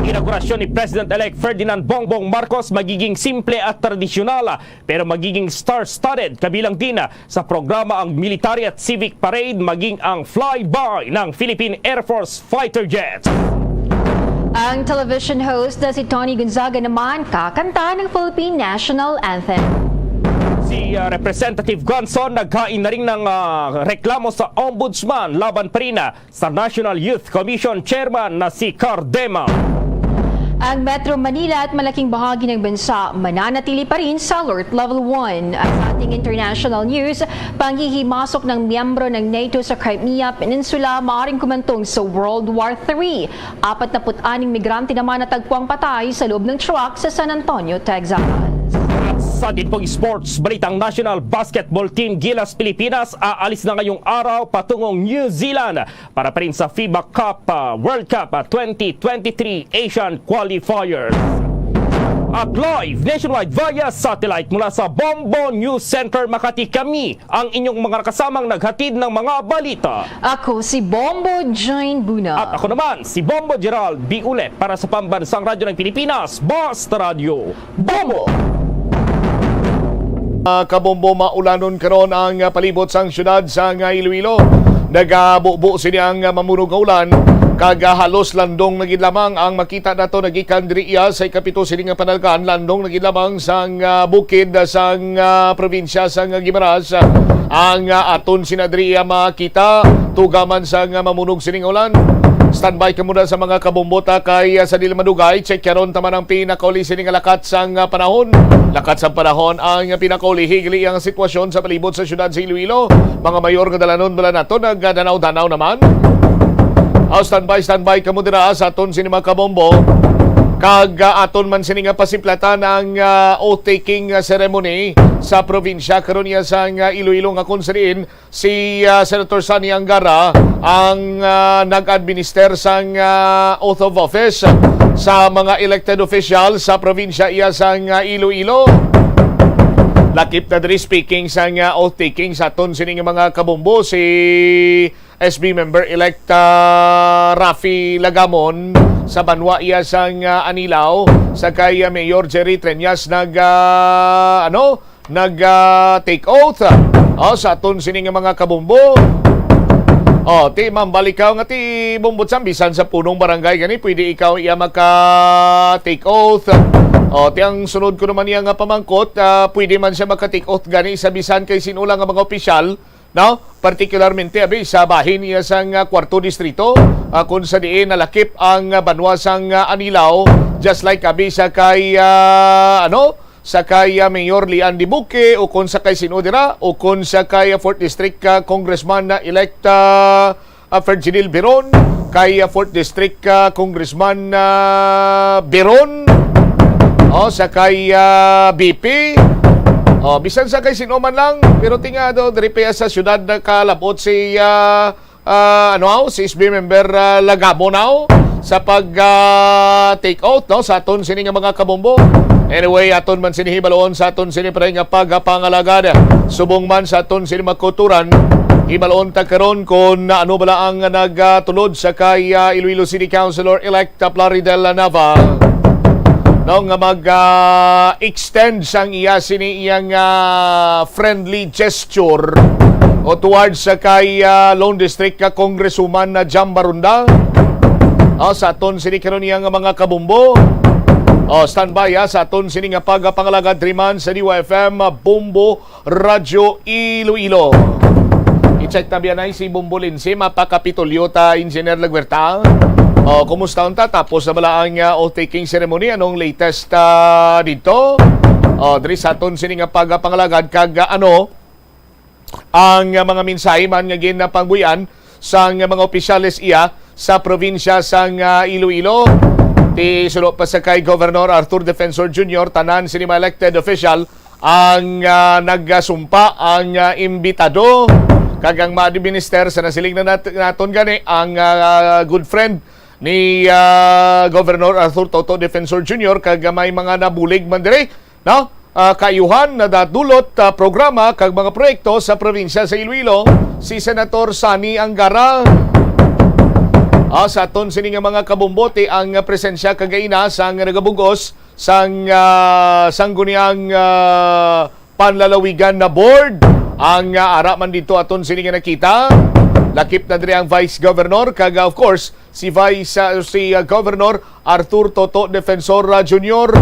Inaugurasyon ni President-elect Ferdinand Bongbong Marcos magiging simple at tradisyonal, pero magiging star-studded, kabilang din sa programa ang military at civic parade, maging ang flyby ng Philippine Air Force fighter jet. Ang television host na si Tony Gonzaga naman kakanta ng Philippine National Anthem. Si, ah, Representative Gonzon naghain na rin ng, ah, reklamo sa Ombudsman laban pa rin, ah, sa National Youth Commission Chairman na si Cardema. Ang Metro Manila at malaking bahagi ng bansa mananatili pa rin sa Alert Level one. At sa ating international news, panghihimasok ng miyembro ng NATO sa Crimea Peninsula maaring kumantong sa World War three. Apat na put anim migrante naman natagpuang patay sa loob ng truck sa San Antonio, Texas. Sa din pong sports, balitang national basketball team Gilas Pilipinas aalis na ngayong araw patungong New Zealand para pa rin sa FIBA Cup, ah, World Cup, ah, twenty twenty-three Asian Qualifiers. At live nationwide via satellite mula sa Bombo News Center Makati, kami ang inyong mga nakasamang naghatid ng mga balita. Ako si Bombo Jane Buna. At ako naman, si Bombo Gerald Biule para sa Pambansang Radyo ng Pilipinas, Basta Radyo Bombo! Mga kabombo, maulanon karon ang palibot sang siyudad sang Iloilo. Nagabubo sini ang mamurog nga ulan, kag halos landong na gid lamang ang makita nato nagikan diri iya sa ikapito sini nga panalkan. Landong na gid lamang sang, ah, bukid sang, ah, probinsya sang Guimaras ang, ah, aton sina diri iya makita. Tuga man sang mamurog sini nga ulan. Standby kamo na sa mga kabombo ta kay, ah, sa dili madugay, check karon ta man ang pinakauli sini nga lakat sang, ah, panahon. Lakat sang panahon ang pinakauli, higli ang sitwasyon sa palibot sa siyudad sa Iloilo. Mga mayor nga dalanon bala nato nagdanaw-danaw naman. Aw, standby, standby kamo dira sa aton sini mga kabombo. Kag, ah, aton man sini nga pasimplatan ang, ah, oath-taking, ah, ceremony sa probinsya karon iya sang, ah, Iloilo, nga kung sa diin si, ah, Senator Sonny Angara ang, ah, nag-administer sang, ah, oath of office sa mga elected officials sa probinsya iya sang, ah, Iloilo. Lakip na diri speaking sang, ah, oath-taking sa aton sini nga mga kabombo, si S B member-elect, ah, Raffy Lagamon sa banwa iya sang, ah, Anilao, sa kay, ah, Mayor Jerry Treñas nag, ah, ano, nag, ah, take oath. Oh, sa aton sini nga mga kabombo. Oh, ti, ma'am, balikaw nga ti, Bombo Sam, bisan sa punong barangay gani, pwede ikaw iya maka-take oath. Oh, ti, ang sunod ko naman niya nga pamangkot, ah, pwede man siya maka-take oath gani sa bisan kay sino lang nga mga opisyal, no? Partikularmente, abi, sa bahin niya sang, ah, Kwarto Distrito, ah, kung sa diin nalakip ang, ah, banwa sang, ah, Anilao, just like, abi, sa kay, ah, ano, sa kay, ah, Mayor Lian Dibuque, o kung sa kay sino dira, o kung sa kay, ah, Fourth District, ah, Congressman na elect, ah, ah, Ferginil Biron, kay, ah, Fourth District, ah, Congressman, ah, Biron, o sa kay, ah, B P, o bisan sa kay sino man lang, pero ti nga do, diri pa sa siyudad nakalabot si, ah, ah, ano, si S B member, ah, Lagamo now sa pag, ah, take oath, no, sa aton sini nga mga kabombo. Anyway, aton man sini hibaluon sa aton sini, pre, nga pagapangalagad. Subong man sa aton sini mga kauturan, hibaluon ta karon kung ano bala ang nagtulod sa kay, ah, Iloilo City Councilor-elect Plaridel Nava. no, nga mag, ah, extend sang iya sini iyang, ah, friendly gesture o towards sa kay, ah, Lone District ka Congresswoman na Jam Barunda. Oh, sa aton sini karon iya nga mga kabumbo. Oh, standby, ah, sa aton sini nga pagpangalagad diri man sa D Y F M, ah, Bombo Radyo Iloilo. I-check ta biya na si Bombo Lindsay, mapakapitulyo ta, Engineer Laguerta. Oh, kumusta unta? Tapos na bala ang, ah, oath-taking ceremony? Anong latest, ah, dito? Oh, diri sa aton sini nga pagpangalagad kag, ah, ano ang, ah, mga mensahe man nga ginapangbuy-an sang mga opisyales iya sa probinsya sang, ah, Iloilo. Ti suno pa sa kay Governor Arthur Defensor Junior, tanan sini mga elected official ang, ah, nagasumpa ang, ah, imbitado kag ang ma-administer sa nasiling na nat-, naton gani ang, ah, good friend ni, ah, Governor Arthur Toto Defensor Junior kag may mga nabulig man diri, no? Ah, kaayuhan, nadadulot, ah, programa kag mga proyekto sa probinsya sa Iloilo si Senator Sonny Angara. Ah, sa aton sini nga mga kabumboti ang presensya kagaina sang nagabugos sang, ah, sangguniang, ah, panlalawigan na board. Ang, ah, ara man dito aton sini nga nakita, lakip na diri ang Vice Governor kag, ah, of course, si Vice, ah, si, ah, Governor Arthur Toto Defensor, ah, Junior.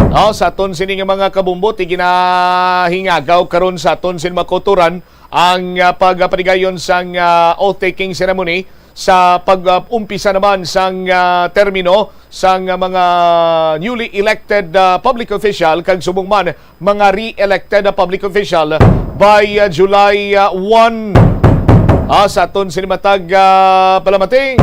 Oh, sa aton sini nga mga kabumbot, iginahingagaw karon sa aton sin makuturan ang, ah, pagpatigayon sang, ah, oath-taking ceremony sa pag-umpisa naman sang, ah, termino sang, ah, mga newly elected, ah, public official kag subong man mga re-elected, ah, public official by, ah, July, ah, one. Ah, sa aton sini matag, ah, palamati.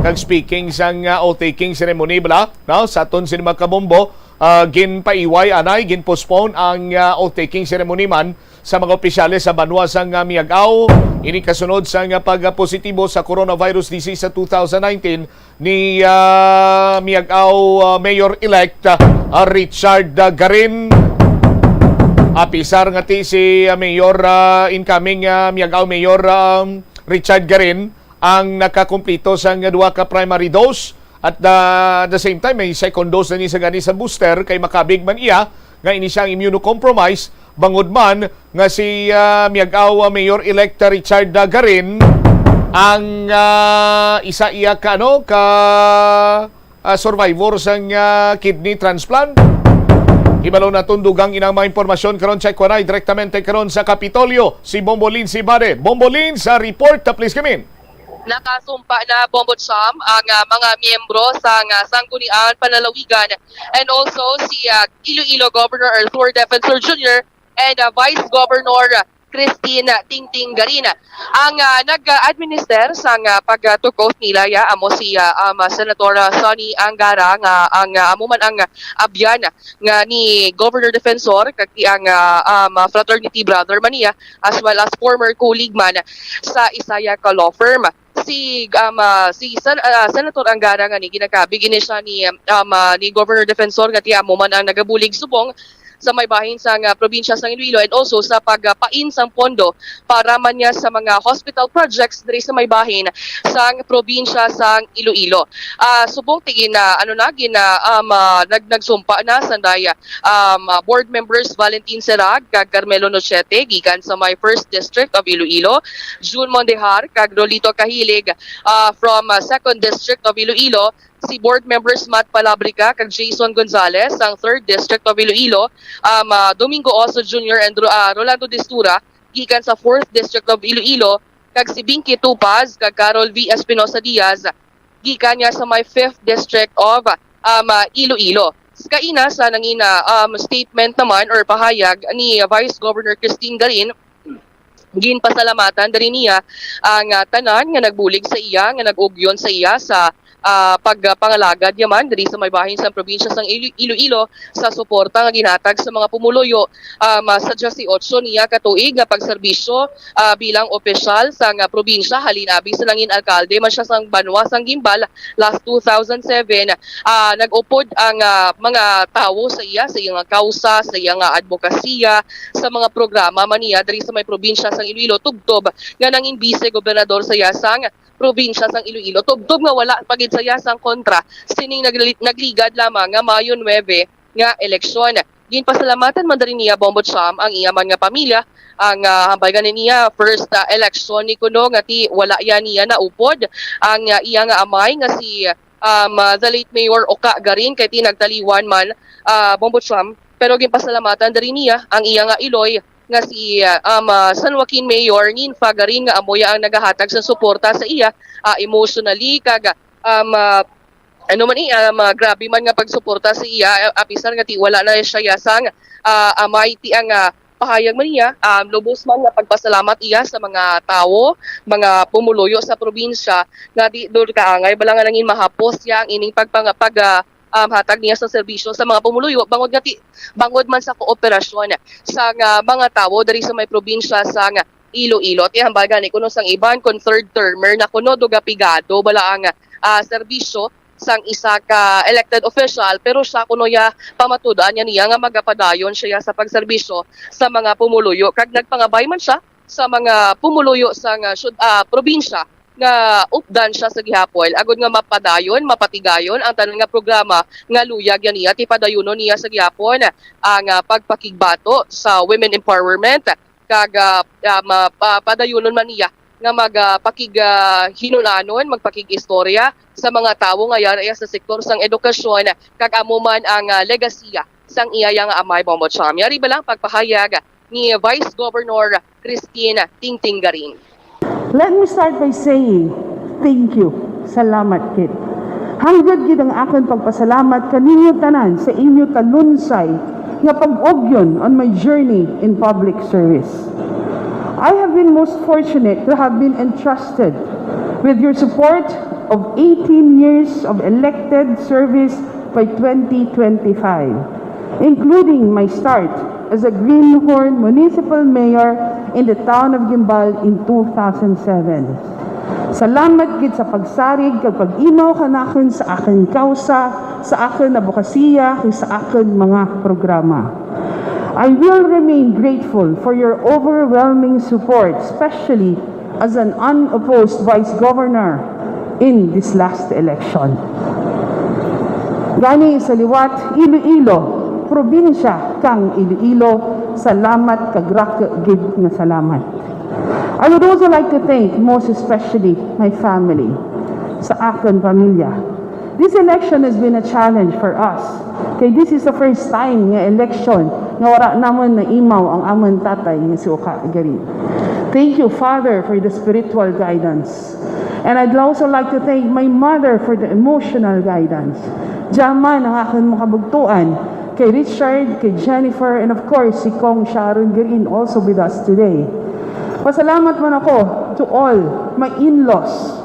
Kag speaking sang, ah, oath-taking ceremony bala, no? Sa aton sini mga kabombo, ah, ginpaiway anay, ginpostpone ang, ah, oath-taking ceremony man sa mga opisyales sa banwa sang, ah, Miag-ao. Ini kasunod sang, ah, pagpositibo sa coronavirus disease sa two thousand nineteen ni, ah, Miag-ao, ah, Mayor-elect, ah, Richard, ah, Garin. Apisar nga ti si, ah, Mayor, ah, incoming, ah, Miag-ao Mayor, ah, Richard Garin ang nakakumplito sang duha ka primary dose. At the, the same time, may second dose na ni sa gani sa booster kay makabig man iya nga ini siya ang immunocompromised, bangod man nga si, ah, Miag-ao, ah, Mayor-elect Richard, ah, Garin ang, ah, isa iya ka, ano, ka, ah, survivor sang, ah, kidney transplant. Ibalo naton dugang inang mga impormasyon karon, check ko na direktamente karon sa Kapitolyo si Bombo Lin Sibade. Bombo Lin sa report, ah, please come in. Nakasumpa na, Bombo Cham, ang, ah, mga miyembro sang, ah, Sangguniang Panlalawigan and also si, ah, Iloilo Governor Arthur Defensor Junior and, ah, Vice Governor Christine Tingting Garin. Ang, ah, nag-administer sang, ah, pag-took oath nila ya amo si, ah, um, Senator, ah, Sonny Angara nga ang, ah, amo man ang abyan nga ni Governor Defensor kag ang, ah, um, fraternity brother man niya, as well as former colleague man sa isa ya ka law firm. Si, um, ah, si Sen-, ah, Senator Angara nga ni ginakabig ini siya ni, um, ah, ni Governor Defensor nga ti amo man ang nagabulig subong sa may bahin sang, ah, probinsya sang Iloilo and also sa pagpain sang pondo para man niya sa mga hospital projects diri sa may bahin sang probinsya sang Iloilo. Ah, subong ti gina-, ano na, gina-, um, ah, nag-, nagsumpa na sanday, um, ah, board members Valentin Serag kag Carmelo Nochete gikan sa may First District of Iloilo, June Mondejar kag Rolito Kahilig, ah, from, ah, Second District of Iloilo, si Board Members Matt Palabrica kag Jason Gonzalez sang Third District of Iloilo, um, ah, Domingo Oso Junior and Ro-, ah, Rolando Distura gikan sa Fourth District of Iloilo, kag si Binky Tupaz kag Carol V Espinosa Diaz gikan niya sa may Fifth District of, um, ah, Iloilo. Kaina sa nangina, um, statement naman or pahayag ni Vice Governor Christine Garin, ginpasalamatan diri niya ang, ah, tanan nga nagbulig sa iya, nga nag-ugyon sa iya sa, ah, pagpangalagad niya man diri sa may bahin sang probinsya sang Ilo-, Iloilo sa suporta nga ginhatag sa mga pumuluyo, um, ah, sa diyesiyotso niya ka tuig nga pagserbisyo, ah, bilang opisyal sang, ah, probinsya halin abi sa nangin alkalde man siya sang banwa sang Guimbal last two thousand seven. Ah, nag-upod ang, ah, mga tawo sa iya, sa iyang kausa, sa iyang, ah, adbokasiya, sa mga programa man niya diri sa may probinsya sang Iloilo, tubtob nga nangin bise gobernador sa iya sang probinsya sang Iloilo, tubtob nga wala pa gid siya sang kontra sining nagli-, nagligad lamang nga Mayo nuebe nga eleksyon. Ginpasalamatan man diri niya, Bombo Cham, ang iya man nga pamilya, ang, ah, hambal gani niya, first, ah, election ni kuno nga ti wala ya niya naupod ang, ah, iya nga amay nga si, um, ah, the late Mayor Oka Garin, kay ti nagtaliwan man, ah, Bombo Cham. Pero ginpasalamatan diri niya ang iya nga iloy nga si, ah, um, ah, San Joaquin Mayor Ninfa Garin, nga amo ya ang nagahatag sa suporta sa iya, ah, emotionally kag, um, ah, ano man ni, um, ah, grabe man nga pagsuporta sa iya, ah, apisar nga ti wala na siya ya sang, ah, amay. Ti ang, ah, pahayag man niya, um, lubos man nga pagpasalamat iya sa mga tawo, mga pumuluyo sa probinsya nga di dul kaangay bala nga nangin mahapos ya ang ining pagpanga-, pag, ah, um, hatag niya sa serbisyo sa mga pumuluyo, bangod nga ti-, bangod man sa kooperasyon sang, ah, mga tawo diri sa may probinsya sang Iloilo. Ti hambal gani kuno sang iban, kon third termer na kuno, daw gapigado bala ang, ah, serbisyo sang isa ka elected official, pero siya kuno ya pamatud-an niya niya nga magapadayon siya sa pagserbisyo sa mga pumuluyo, kag nagpangabay man siya sa mga pumuluyo sang, ah, syud-, ah, probinsya nga updan siya sa gihapon, agud nga mapadayon, mapatigayon ang tanan nga programa nga luyag ya niya. Ti padayunon niya sa gihapon ang, ah, pagpakigbato sa women empowerment, kag, ah, ah, ma-, pa-, padayunon man niya nga mag, ah, pakig-, ah, hinunanon, magpakig-istorya sa mga tawo nga yara iya sa sektor sang edukasyon, kag amo man ang, ah, legasiya sang iya nga amay, Bombo Cham. Yari ba lang pagpahayag ni Vice Governor Christine Tingting Garin. Let me start by saying, thank you. Salamat gid. Hanggat gid ang akon pagpasalamat kaninyo tanan sa inyo talunsay nga pag-ugyon on my journey in public service. I have been most fortunate to have been entrusted with your support of eighteen years of elected service by twenty twenty-five, including my start as a Greenhorn Municipal Mayor in the town of Guimbal in two thousand seven. Salamat gid sa pagsarig kag pag-imaw kanakon sa akon kawsa, sa akon abogasiya, kag sa akon mga programa. I will remain grateful for your overwhelming support, especially as an unopposed Vice Governor in this last election. Gani sa liwat, Iloilo, probinsya kang Iloilo, salamat kag raku gid nga salamat. I would also like to thank most especially my family, sa akon pamilya. This election has been a challenge for us, kay this is the first time nga election nga wala namon naimaw ang amon tatay nga si Oka Garin. Thank you, Father, for the spiritual guidance. And I'd also like to thank my mother for the emotional guidance. Diyan man ang akon mga kabugtuan, kay Richard, kay Jennifer, and of course, si Cong Sharon Garin also with us today. Pasalamat man ako to all my in-laws,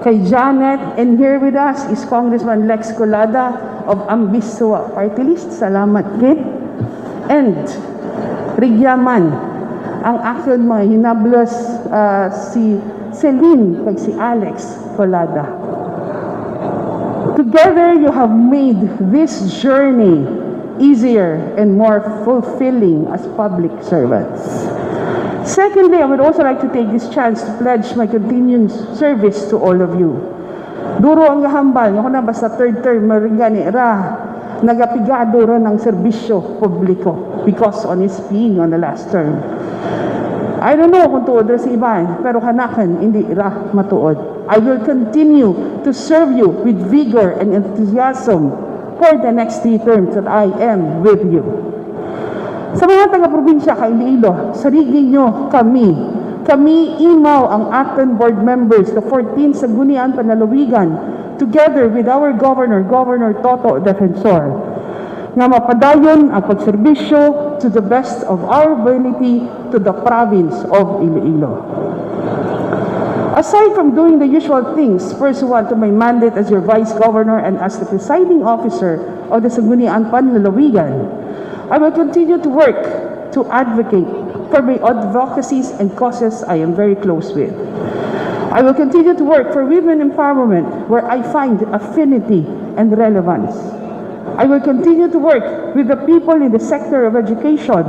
kay Janet, and here with us is Congressman Lex Colada of Ambiswa Party List. Salamat gid. And rigya man ang akon mga hinablos, ah, si Celine kag si Alex Colada. Together, you have made this journey easier and more fulfilling as public servants. Secondly, I would also like to take this chance to pledge my continuing service to all of you. Duro ang gahambal nga kung na basta third term, maring gani ra, nagapigado ra ng serbisyo publiko because on his being on the last term. I don't know kung tuod ra sa iban, pero kanakon, hindi ra matuod. I will continue to serve you with vigor and enthusiasm for the next three terms that I am with you. Sa mga taga-probinsya kay Iloilo, sarigi nyo kami. Kami, imaw ang aton board members, the fourteen Sangguniang Panlalawigan, together with our governor, Governor Toto Defensor, nga mapadayon ang pagserbisyo to the best of our ability to the province of Iloilo. Aside from doing the usual things pursuant to my mandate as your Vice Governor and as the presiding officer of the Sangguniang Panlalawigan, I will continue to work to advocate for my advocacies and causes I am very close with. I will continue to work for women empowerment where I find affinity and relevance. I will continue to work with the people in the sector of education,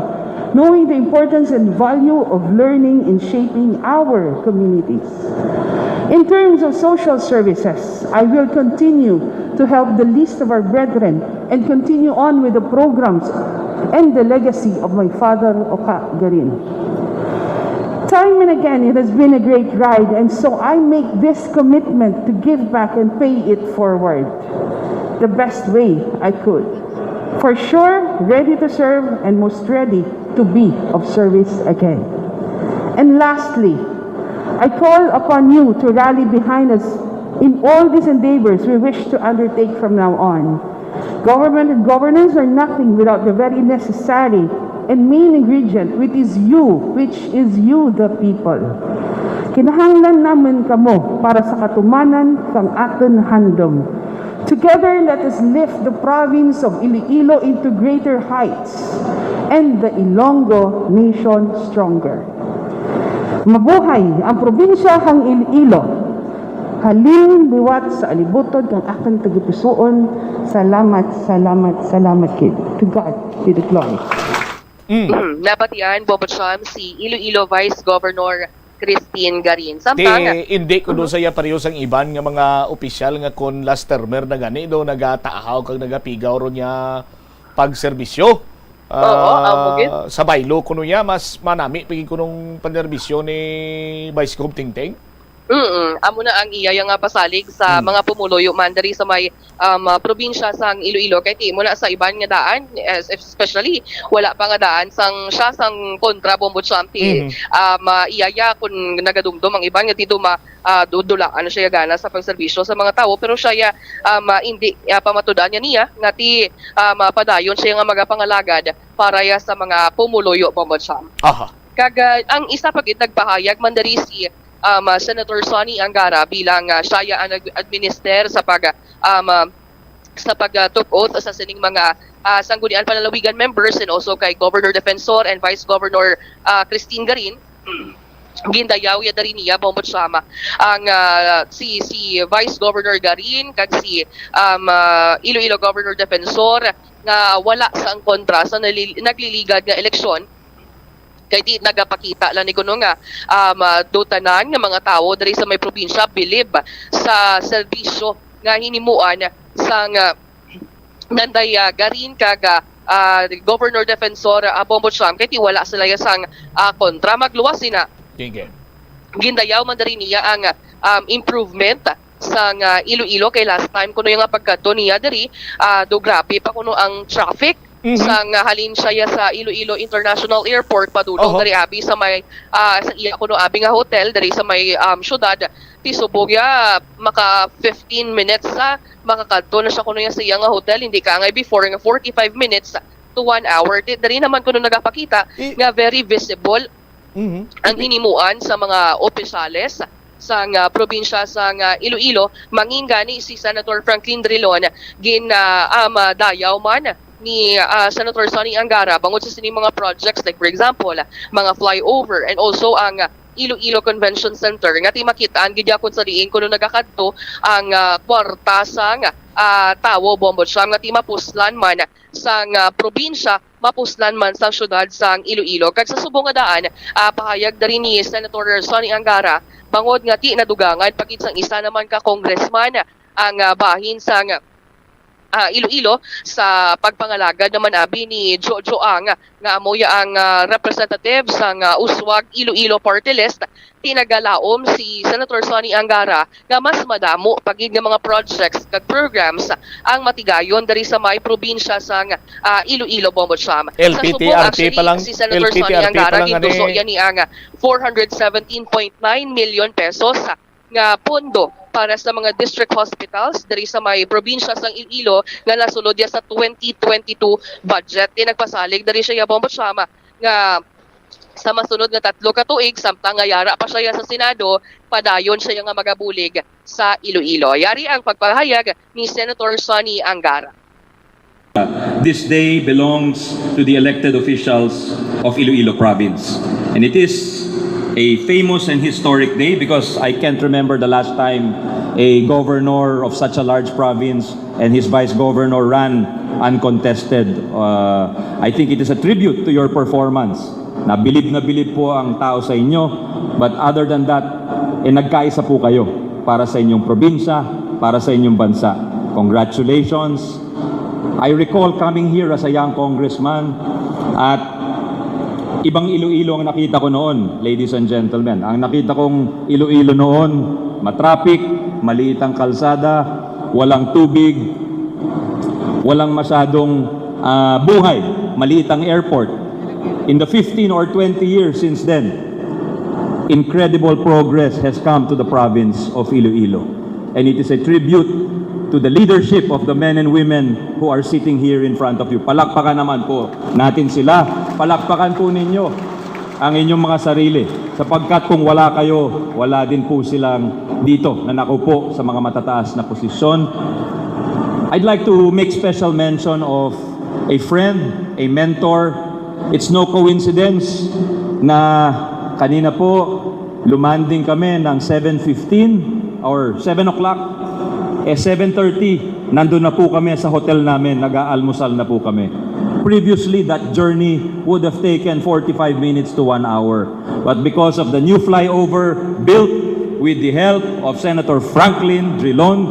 knowing the importance and value of learning in shaping our communities. In terms of social services, I will continue to help the least of our brethren and continue on with the programs and the legacy of my father, Oka Garin. Time and again, it has been a great ride, and so I make this commitment to give back and pay it forward the best way I could. For sure, ready to serve and most ready to be of service again. And lastly, I call upon you to rally behind us in all these endeavors we wish to undertake from now on. Government and governance are nothing without the very necessary and main ingredient, which is you, which is you, the people. Kinahanglan naman kamo para sa katumanan sang aton handom. Together, let us lift the province of Iloilo into greater heights and the Ilonggo nation stronger. Mabuhay ang probinsya kang Iloilo. Halin liwat sa alibuton kang akon tagipusoon. Salamat, salamat, salamat gid. To God be the glory. Mm. Nabatian, Bombo Cham, si Iloilo Vice Governor Christine Garin. Samtang, Ti, hindi ko do saya pareho sang iban nga mga opisyal nga kon last termer na gani do nagataahaw kag nagapigaw ron niya pagserbisyo. Oo, amo gid. Sa baylo kuno niya mas manami pigi kunong panserbisyo ni Vice Gov Tingting. Mm, amo na ang iya nga pasalig sa Mm. mga pumuluyo man diri sa may um, ah, probinsya sang Iloilo kay ti mo na sa iban nga daan, es- especially wala pa nga daan sang siya sang kontra, Bombo Cham, ti Mhm. um, ah, iya ya kung nagadumdom ang iban nga ti duma ah, du- dulaan siya gana sa pagserbisyo sa mga tawo, pero siya ya um, ah, hindi ah, pamatudan niya niya nga ti um, ah, padayon siya nga magapangalagad para ya sa mga pumuluyo, Bombo Cham. Aha. Kag ah, ang isa pa gid nagpahayag man diri si um, ah, Senator Sonny Angara bilang ah, siya ya ang nag-administer sa pag um, ah, sa pag ah, took oath sa sining mga ah, Sangguniang Panlalawigan members and also kay Governor Defensor and Vice Governor ah, Christine Garin. Gindayaw ya diri niya, Bombo Cham, ang ah, si si Vice Governor Garin kag si um, ah, Iloilo Governor Defensor nga wala sang kontra sa nali- nagliligad nga eleksyon. Kay di nagapakita lang ni kuno nga um, ah, do tanan nga mga tawo diri sa may probinsya bilib sa serbisyo nga hinimuan sang ah, Nanday ah, Garin kag ah, ah, Governor Defensor ah, Bombo Cham kay ti wala sila ya sang ah, kontra. Magluwas sina, Sige. Gindayaw man diri niya ang um, improvement sang ah, Iloilo kay last time kuno yung nga pagkadto niya diri ah, do grabe pa kuno ang traffic Mhm. sang ah, halin siya ya sa Iloilo International Airport padulong Oho. diri abi sa may ah, sa iya kuno abi nga hotel diri sa may um, syudad, ti subong ya maka fifteen minutes sa makakadto na siya kuno ya sa iya nga hotel, hindi ka angay before nga forty-five minutes to one hour. Di, diri naman kuno nagapakita I- nga very visible Mhm. ang hinimuan sa mga opisyales sa nga probinsya sa nga Iloilo. Mangin gani si Senator Franklin Drilon gin ah, um, ah, dayaw man ni ah, Senator Sonny Angara bangod sa sining mga projects, like for example, mga flyover and also ang Iloilo Convention Center nga ti makitaan gid ya kung sa diin kuno nagakadto ang ah, kwarta sang ah, tawo, Bombo Cham, nga ti mapuslan man sang ah, probinsya, mapuslan man sang syudad sang Iloilo. Kag sa subong nga daan, ah, pahayag diri ni Senator Sonny Angara bangod nga ti nadugangan pa gid sang isa naman ka congressman ang ah, bahin sang ah, Iloilo sa pagpangalagad naman abi ni Jojo Ang nga amo ya ang ah, representative sang ah, Uswag Iloilo Party List. Ti nagalaom si Senator Sonny Angara nga mas madamo pa gid nga mga projects kag programs ang matigayon diri sa may probinsya sang ah, Iloilo, Bombo Cham. Sa L P T R T subong, actually, pa lang, si Senator L P T R T Sonny Angara pa lang, ginduso ani. Ya ni ang four hundred seventeen point nine million pesos nga pondo para sa mga district hospitals diri sa may probinsya sang Iloilo nga nasulod ya sa twenty twenty-two budget. Ti nagpasalig diri siya, Bombo Cham, nga sa masunod nga tatlo ka tuig, samtang nga yara pa siya sa Senado, padayon siya nga magabulig sa Iloilo. Yari ang pagpahayag ni Senator Sonny Angara. This day belongs to the elected officials of Iloilo Province. And it is a famous and historic day because I can't remember the last time a governor of such a large province and his vice governor ran uncontested. Uh, I think it is a tribute to your performance. Nabilib na bilib po ang tao sa inyo. But other than that, eh, nagkaisa po kayo. para sa inyong probinsya, para sa inyong bansa. Congratulations. I recall coming here as a young congressman at ibang Iloilo ang nakita ko noon, ladies and gentlemen. Ang nakita kong Iloilo noon, matraffic, maliit ang kalsada, walang tubig, walang masyadong ah, buhay, maliit ang airport. In the fifteen or twenty years since then, incredible progress has come to the province of Iloilo. And it is a tribute to the leadership of the men and women who are sitting here in front of you. Palakpakan naman po natin sila. Palakpakan po ninyo ang inyong mga sarili, sapagkat kung wala kayo, wala din po silang dito na nakaupo sa mga matataas na posisyon. I'd like to make special mention of a friend, a mentor. It's no coincidence na kanina po, lumanding kami ng seven fifteen or seven o'clock. Eh, seven thirty, nandun na po kami sa hotel namin, nag-aalmusal na po kami. Previously, that journey would have taken forty-five minutes to one hour. But because of the new flyover built with the help of Senator Franklin Drilon,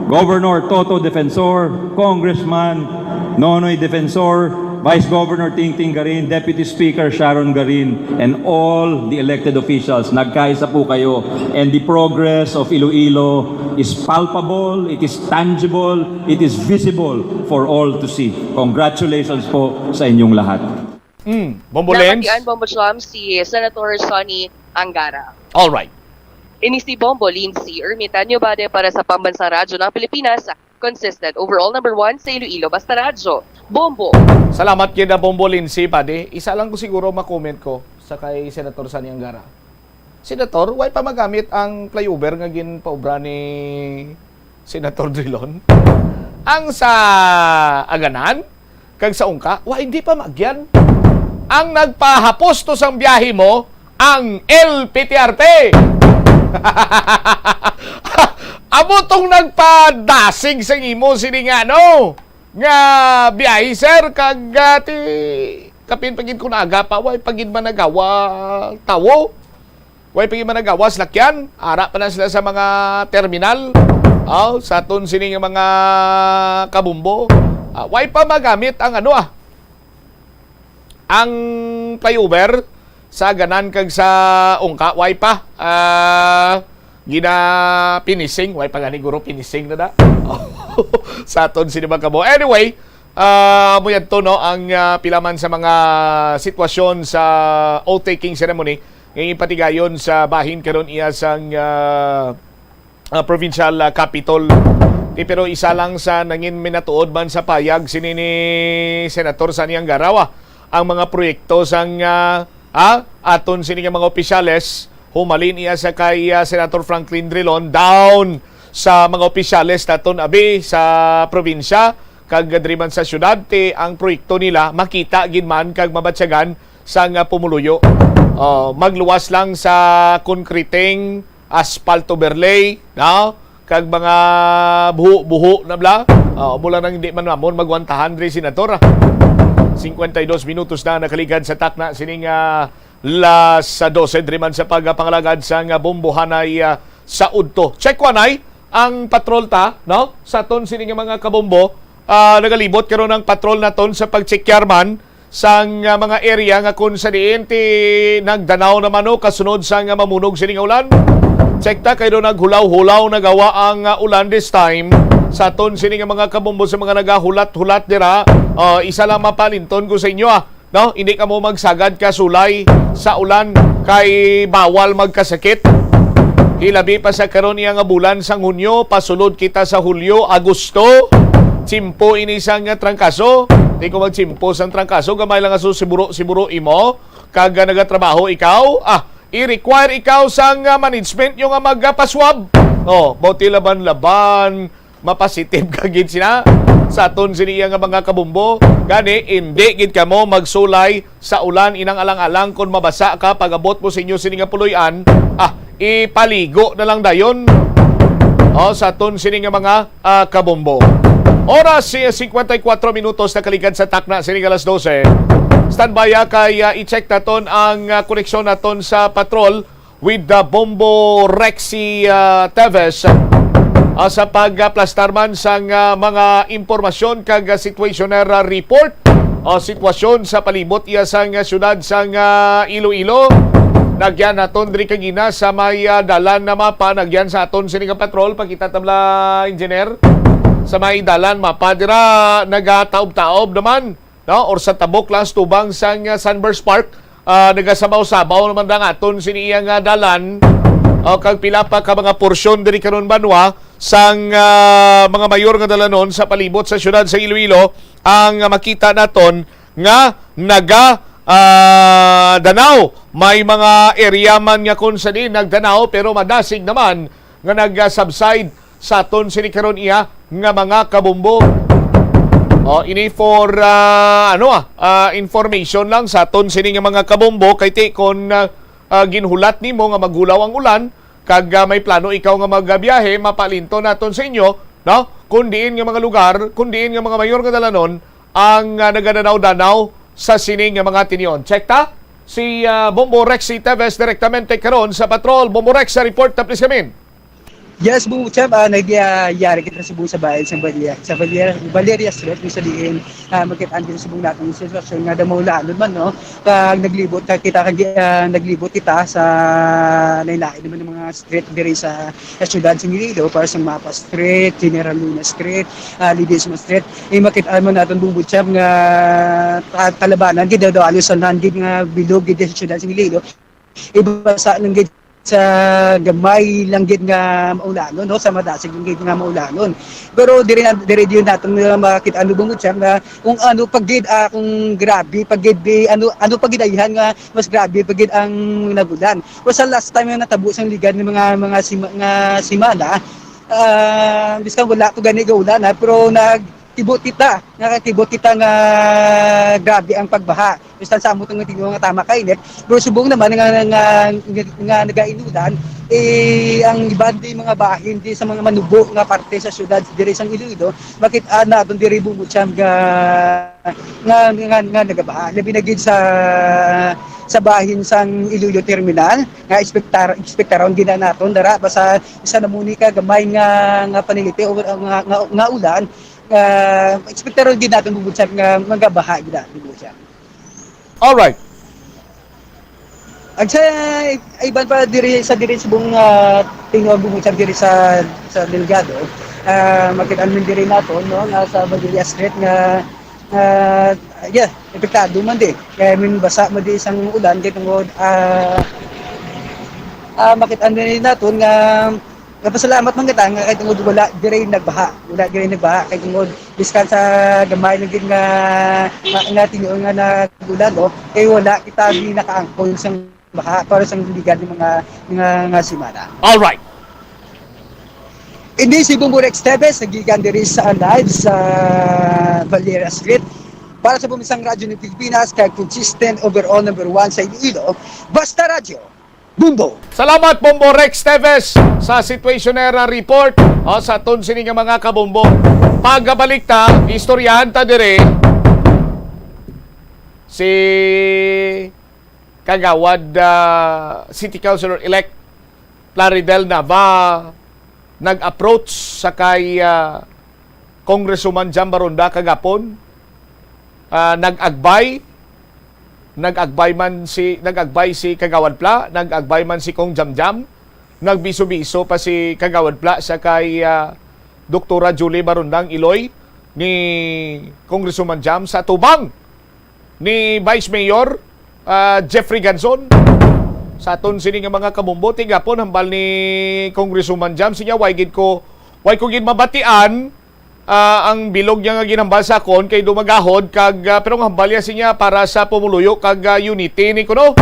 Governor Toto Defensor, Congressman Nonoy Defensor, Vice Governor Tingting Garin, Deputy Speaker Sharon Garin, and all the elected officials, nagkaisa po kayo. And the progress of Iloilo is palpable, it is tangible, it is visible for all to see. Congratulations po sa inyong lahat. Mm, Bombo Lens. Napatian, Bombo Cham, si Senator Sonny Angara. Alright. Ini si Bombo Lindsay Ermitanio Bade para sa Pambansang Radyo ng Pilipinas, consistent overall number one sa Iloilo Basta Radyo. Bombo! Salamat gid na Bombo Lindsay, padi. Isa lang ko siguro ma-comment ko sa kay Senator Sonny Angara. Senator, why pa magamit ang flyover nga ginpaobra ni Senator Drilon? Ang sa Aganan kag sa Ungka, wa, hindi pa maagyan. Ang nagpahapos to sang biyahe mo, ang L P T R P. Amo tong nagpadasig sa imo sini nga ano, nga biyahe, sir, kag ah, ti kapin pagid kun aga pa, way pagid managawa tawo. Way pagid managawa lakyan, ara pa na sila sa mga terminal. Aw, sa aton sini nga mga kabumbo. Ah, way pa magamit ang ano ah, ang flyover sa Aganan kag sa Ungka, way pa. Ah, gina finishing, way pa gani guro finishing na da. Sa aton sini mga kabo. Anyway, ah, amo yadto, no, ang ah, pila man sa mga sitwasyon sa oath-taking ceremony nga ipatigayon sa bahin karon iya sang ah, ah, provincial ah, capitol. Ti, pero isa lang sa nangin minatuod man sa payag sini ni Senator Sani Angara, ang mga proyekto sang ah, ah, aton sini nga mga opisyales, humalin iya sa kay ah, Senator Franklin Drilon, down sa mga opisyales naton abi sa probinsya, kag diri man sa syudad, ti ang proyekto nila makita gid man kag mabatyagan sang ah, pumuluyo. Oh, magluwas lang sa konkreteng asphalt overlay, no? Kag mga buho-buho na bla. Oh, mula nang hindi man mamon magwantahan diri, Senator, ah. Cincuenta y dos minutos na nakaligad sa takna sining ah, las ah, dose, diri man sa pagpangalagad sang ah, bombohanay ah, sa udto. Check ko anay ang patrol ta, no? Sa aton sini nga mga kabombo, ah, nagalibot karon ang patrol naton sa pagtsekyar man sang ah, mga area nga kung sa diin ti nagdanaw naman, no, kasunod sang ah, mamunog sini nga ulan. Check ta kay do naghulaw-hulaw nagawa ang ah, ulan this time. Sa aton sini nga mga kabombo, sa mga nagahulat-hulat dira, ah, isa lang mapalinton ko sa inyo, ah, no, hindi kamo magsagad ka sulay sa ulan kay bawal magkasakit. Hilabi pa sa karon iya nga bulan sang Hunyo, pasulod kita sa Hulyo, Agosto. Tsimpo ini sang trangkaso. Di ko magtsimpo sang trangkaso, gamay lang nga siburo-siburo imo kag ah, nagatrabaho ikaw. Ah, i-require ikaw sang ah, management nyo nga magpaswab. Oh, bauti laban-laban, mapasitive ka gid sina sa aton sini iya nga mga kabumbo. Gani, indi gid kamo magsulay sa ulan, inang alang-alang kon mabasa ka pag-abot mo sa inyo sini nga puloy-an. Ah, ipaligo na lang dayon. Oh, sa aton sini nga mga ah, kabumbo. Oras, eh, cincuenta y cuatro minutos na kaligad sa takna sini nga alas dose. Standby, ah, kay ah, i-check naton ang ah, koneksyon naton sa patrol. with the Bombo Rexy, ah, Teves, ah, sa pagplastar man sang, ah, mga impormasyon kag, ah, situationer, ah, report o sitwasyon sa palibot iya sang, ah, siyudad sang, ah, Iloilo. Nagyan naton diri kagina sa may, ah, dalan na mapa, nagyan sa aton sini nga patrol. Pakita tabla, engineer. Sa may dalan mapa dira, nagataob-taob naman, no? Or sa tabok lang sa tubang sang, ah, Sunburst Park, ah, nagasabaw-sabaw naman ang aton sini iya nga dalan. O, kag pila pa ka mga porsyon diri karon banwa sang, ah, mga mayor nga dalanon sa palibot sa siyudad sa Iloilo ang, ah, makita naton nga naga, ah, danaw. May mga area man nga kung sa diin nagdanaw, pero madasig naman nga nag-subside sa aton sini karon iya nga mga kabombo. O, ini for, ah, ano, ah, ah, information lang sa aton sini nga mga kabombo, kay ti kon, ah, ah, ginhulat nimo nga maghulaw ang ulan, kag, ah, may plano ikaw nga magbiyahe, mapalinto naton sa inyo, no? Kung diin nga mga lugar, kung diin nga mga mayor nga dalanon ang, ah, nagadanaw-danaw sa sini nga mga tinion. Check ta si, ah, Bombo Rexy Teves direktamente karon sa patrol. Bombo Rex, sa report ta, please, kamin. Yes, Bung Cham, ah, nagyayari kita sa subong sa bayan sa Valeria, sa Valeria, Valeria Street, kung sa diin, ah, makit-an din subong natin yung sitwasyon nga daw maulanon man, no? Kag naglibot ka kita, kag, ah, naglibot kita sa lain-lain naman ng mga street diri sa, sa siyudad sa Iloilo, para sa Mapa Street, General Luna Street, ah, Ledesma Street. Eh, makit-an man natin, Bung Cham, nga ta-, talabanan, gid daw, daw, alos sa nan, gid nga bilog, gid sa siyudad sa Iloilo. Ibasa lang gid sa gamay lang gid nga maulanon, no, sa madasig lang gid nga maulanon. Pero diri na, diri diyon naton nga makita ano bungod siya nga kung ano pa gid, ah, kung grabe pa gid di, ano, ano pa gid ayhan nga mas grabe pa gid ang nagulan. Pero sa last time nga natabo sang ligad ng mga, mga sima-, nga semana, ah, biskan wala to gani gaulan, ha, pero nagtibot kita, nakakibot kita nga grabe ang pagbaha. Bistan sa amo tong tingog nga tama kainit, pero subong naman nga, nga, nga, nga nagainulan, eh, ang iban di mga bahin di sa mga manubo nga parte sa syudad diri sang Iloilo, makit-an naton diri bungod siya nga, nga, nga, nga nagabaha. Labi na gid sa, sa bahin sang Iloilo Terminal, nga ekspektar-, ekspektaron gid na naton dara, basta isa na muni ka gamay nga, nga paniliti o nga, nga, nga ulan, nga ekspektaron gid naton bungod siya nga magabaha gid na bungod siya. Alright. Ag sa iban pa diri sa diri subong, ah, tingog mo sa diri sa, sa Delgado, ah, makita man diri nato, no, nga sa Badilla Street nga, ah, yeah, epektado man di. Kaya min basa man di sang ulan kay tungod, ah, ah, makita man diri naton nga Nagpasalamat man kita nga kay tungod wala diri nagbaha. Wala diri nagbaha kay tungod biskan sa gamay lang gid nga, nga, nga tinuon nga nag-ulan, no? Kay wala kita di nakaangkon sang baha para sa ligad ng mga, mga, nga semana. All right. Ini si Bumbo Rex Tevez, nagikan diri sa live sa Valera Street. Para sa Bumisang Radyo ng Pilipinas, kay consistent overall number one sa Iloilo, Basta Radyo. Bumbo. Salamat, Bombo Rex Teves, sa situationera report. O, sa aton sini nga mga kabombo. Pagabalik ta, istoryahan ta dire si Kagawad, ah, City Councilor-elect Plaridel Nava nag-approach sa kay, ah, Congresswoman Jam Baronda kagapon. Ah, nag-agbay, nag-agbay man si, nag-agbay si Kagawad Pla, nag-agbay man si Cong Jamjam, nagbiso-biso pa si Kagawad Pla sa kay, ah, Doktora Julie Barondang Iloy ni Congresswoman Jam sa tubang ni Vice Mayor, ah, Jeffrey Ganzon. Sa aton sini nga mga kabombo, tigapon hambal ni Congresswoman Jam, siya, "Way gid ko, way ko gid mabatian, ah, ang bilog niya nga ginhambal sa akon kay dumagahod kag, ah, pero ang hambal niya siya para sa pumuluyo kag, ah, unity ni kuno."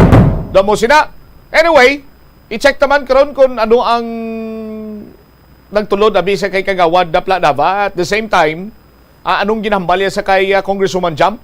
Damo sina. Anyway, i-check naman karon kung ano ang nagtulod abi sa kay Kagawad Dapla Dava. At the same time, ah, anong ginhambal niya sa kay, ah, Congresswoman Jam?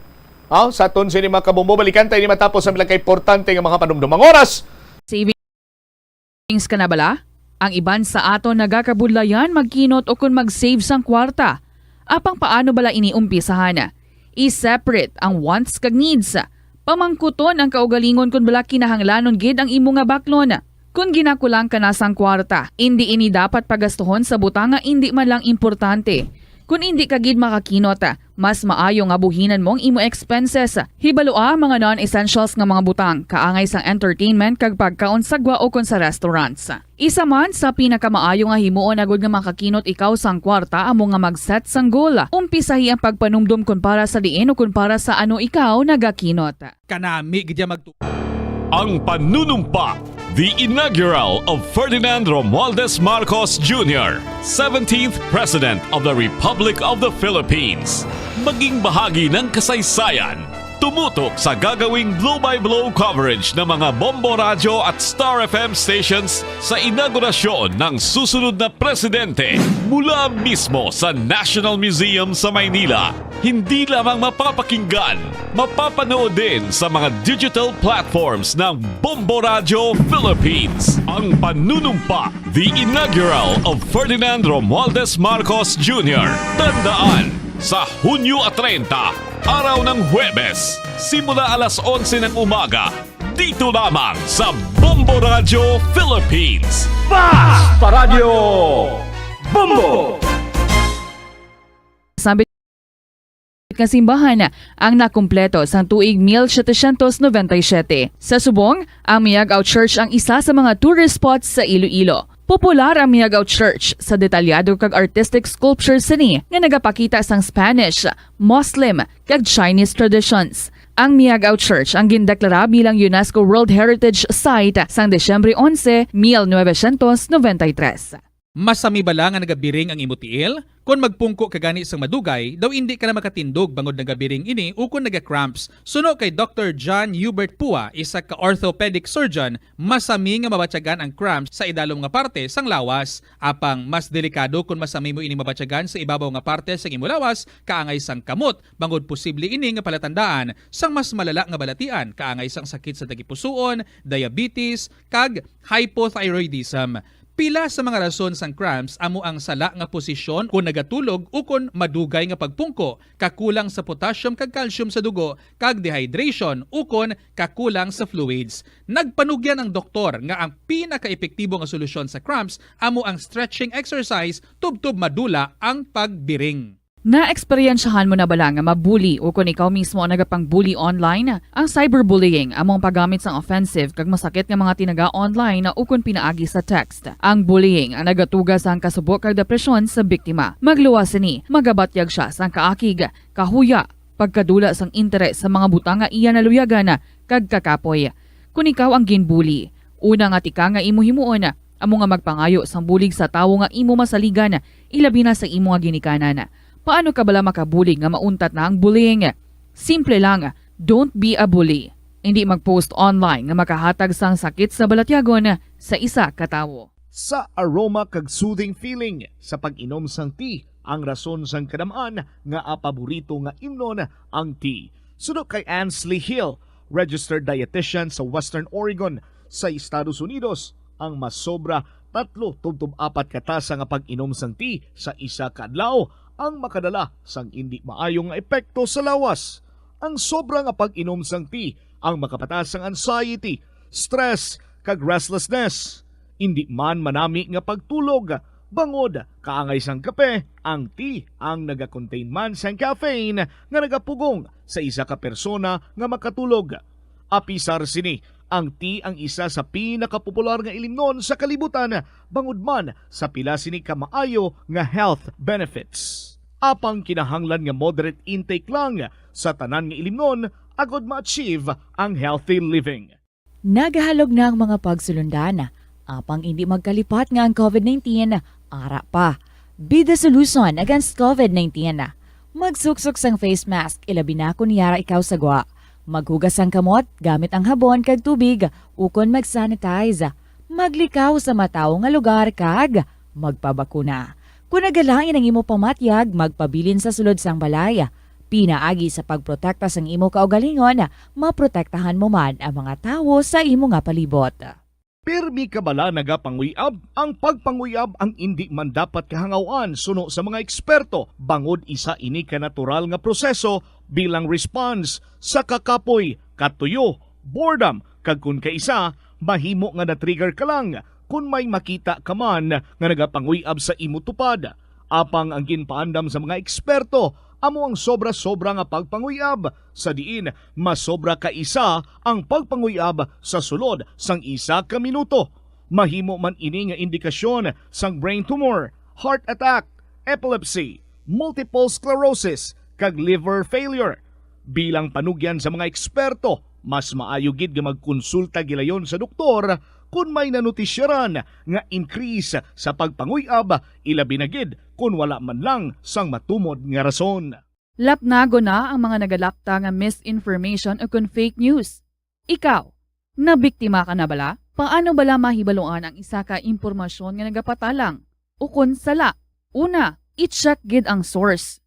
Ah, sa aton sini mga kabombo, balikan tayo ni matapos sa mga importante nga mga panumdum. Ang oras, Savings ka na bala? Ang iban sa aton nagakabudlayan magkinot o kon mag-save sang kwarta. Apang paano bala ini umpisahan? I-separate ang wants kag needs. Pamangkuton ang kaugalingon kon bala kinahanglanon gid ang imo nga baklon. Kon ginakulang ka na sang kwarta, indi ini dapat pagastuhon sa butang nga indi man lang importante. Kon indi ka gid makakinot, mas maayo nga buhinan mo ang imo expenses. Hibalua ang mga non-essentials nga mga butang, kaangay sang entertainment kag pagkaon sa gwa ukon sa restaurants. Isa man sa pinakamaayo nga himuon agod nga makakinot ikaw sang kwarta amo nga mag-set sang goal. Umpisahi ang pagpanumdom kon para sa diin o kon para sa ano ikaw nagakinot. Kanami gid ya magtu- Ang panunumpa, the inaugural of Ferdinand Romualdez Marcos Junior, seventeenth President of the Republic of the Philippines. Maging bahagi ng kasaysayan. Tumutok sa gagawing blow-by-blow coverage ng mga Bombo Radyo at Star F M stations sa inaugurasyon ng susunod na presidente. Mula mismo sa National Museum sa Maynila, hindi lamang mapapakinggan, mapapanood din sa mga digital platforms ng Bombo Radyo Philippines. Ang panunumpa, the inaugural of Ferdinand Romualdez Marcos Junior. Tandaan, sa Hunyo treinta, araw ng Huwebes, simula alas onse ng umaga, dito lamang sa Bombo Radyo Philippines. Fast Paradyo Bombo! Sabi nga simbahan ang nakumpleto sang tuig mil setecientos noventa y siete. Sa subong, ang Miagao Church ang isa sa mga tourist spots sa Iloilo. Popular ang Miagao Church sa detalyado kag artistic sculptures sini nga nagapakita sang Spanish, Muslim, kag Chinese traditions. Ang Miagao Church ang gindeklara bilang UNESCO World Heritage Site sang Disyembre onse, mil novecientos noventa y tres. Masami bala nga nagabiring ang imo tiil? Kon magpungko ka gani sang madugay, daw indi ka na makatindog bangod nagabiring ini ukon naga-cramps. Suno kay Doctor John Hubert Pua, isa ka orthopedic surgeon, masami nga mabatyagan ang cramps sa idalom nga parte sang lawas. Apang mas delikado kon masami mo ini mabatyagan sa ibabaw nga parte sang imo lawas, kaangay sang kamot, bangod posible ini nga palatandaan sang mas malala nga balatian, kaangay sang sakit sa tagipusoon, diabetes, kag hypothyroidism. Pila sa mga rason sang cramps amo ang sala nga posisyon kon nagatulog ukon madugay nga pagpungko, kakulang sa potassium kag calcium sa dugo, kag dehydration ukon kakulang sa fluids. Nagpanugyan ang doktor nga ang pinakaepektibo nga solusyon sa cramps amo ang stretching exercise tubtob madula ang pagbiring. Naeksperyensyahan mo na bala nga mabuli ukon ikaw mismo ang nagapang-bully online? Ang cyberbullying amo ang paggamit sang offensive kag masakit nga mga tinaga online ukon pinaagi sa text. Ang bullying ang nagatuga sang kasubo kag depresyon sa biktima. Magluwas sini, magabatyag sia sang kaakig, kahuya, pagkadula sang interes sa mga butang nga iya naluyagan, kag kakapoy. Kon ikaw ang ginbully, una nga tika nga imo himuon amo nga magpangayo sang bulig sa tawo nga imo masaligan, ilabi na sa imo nga ginikanan. Paano ka bala makabulig nga mauntat na ang bullying? Simple lang, don't be a bully. Indi mag-post online nga makahatag sang sakit sa balatyagon sa isa ka tawo. Sa aroma kag soothing feeling sa pag-inom sang tea ang rason sang kadam-an nga paborito nga imnon ang tea. Suno kay Ansley Hill, registered dietitian sa Western Oregon sa Estados Unidos, ang masobra tatlo tubtob apat ka tasa nga pag-inom sang tea sa isa ka adlaw ang makadala sang indi maayo nga epekto sa lawas. Ang sobra nga pag-inom sang tea ang makapataas sang anxiety, stress, kag restlessness. Indi man manami nga pagtulog, bangod kaangay sang kape, ang tea ang naga-contain man sang caffeine nga nagapugong sa isa ka persona nga makatulog. Apisar sini, ang tea ang isa sa pinakapopular nga ilimnon sa kalibutan, bangod man sa pila sini ka maayo nga health benefits. Apang kinahanglan nga moderate intake lang sa tanan nga ilimnon agod ma-achieve ang healthy living. Nagahalog na ang mga pagsulundan, apang indi magkalipat nga ang covid nineteen ara pa. Be the solution against covid nineteen. Magsuksok sang face mask, ilabi na kon yara ikaw sa gwa. Maghugas sang kamot gamit ang habon kag tubig, ukon mag-sanitize. Maglikaw sa matawo nga lugar kag magpabakuna. Kon nagalain ang imo pamatyag, magpabilin sa sulod sang balay. Pinaagi sa pagprotekta sang imo kaugalingon, maprotektahan mo man ang mga tawo sa imo nga palibot. Pirmi ka bala nagapanguyab? Ang pagpanguyab ang indi man dapat kahangaw-an suno sa mga eksperto, bangod isa ini ka natural nga proseso bilang response sa kakapoy, katuyo, boredom, kag kon kaisa, Mahimo nga na-trigger ka lang kon may makita ka man nga nagapanguy-ab sa imo tupad. Apang ang ginpaandam sa mga eksperto amo ang sobra-sobra nga pagpanguy-ab, sa diin masobra ka isa ang pagpanguy-ab sa sulod sang isa ka minuto. Mahimo man ini nga indikasyon sang brain tumor, heart attack, epilepsy, multiple sclerosis, kag liver failure. Bilang panugyan sa mga eksperto, mas maayo gid nga magkonsulta gilayon sa doktor kon may nanutisyaran nga increase sa pagpanguy-ab, ilabi na gid kon wala man lang sang matumod nga rason. Lapnagon na ang mga nagalapta nga misinformation ukon fake news. Ikaw, nabiktima ka na bala? Paano bala mahibaluan ang isa ka impormasyon nga nagapatalang ukon sala? Una, i-check gid ang source.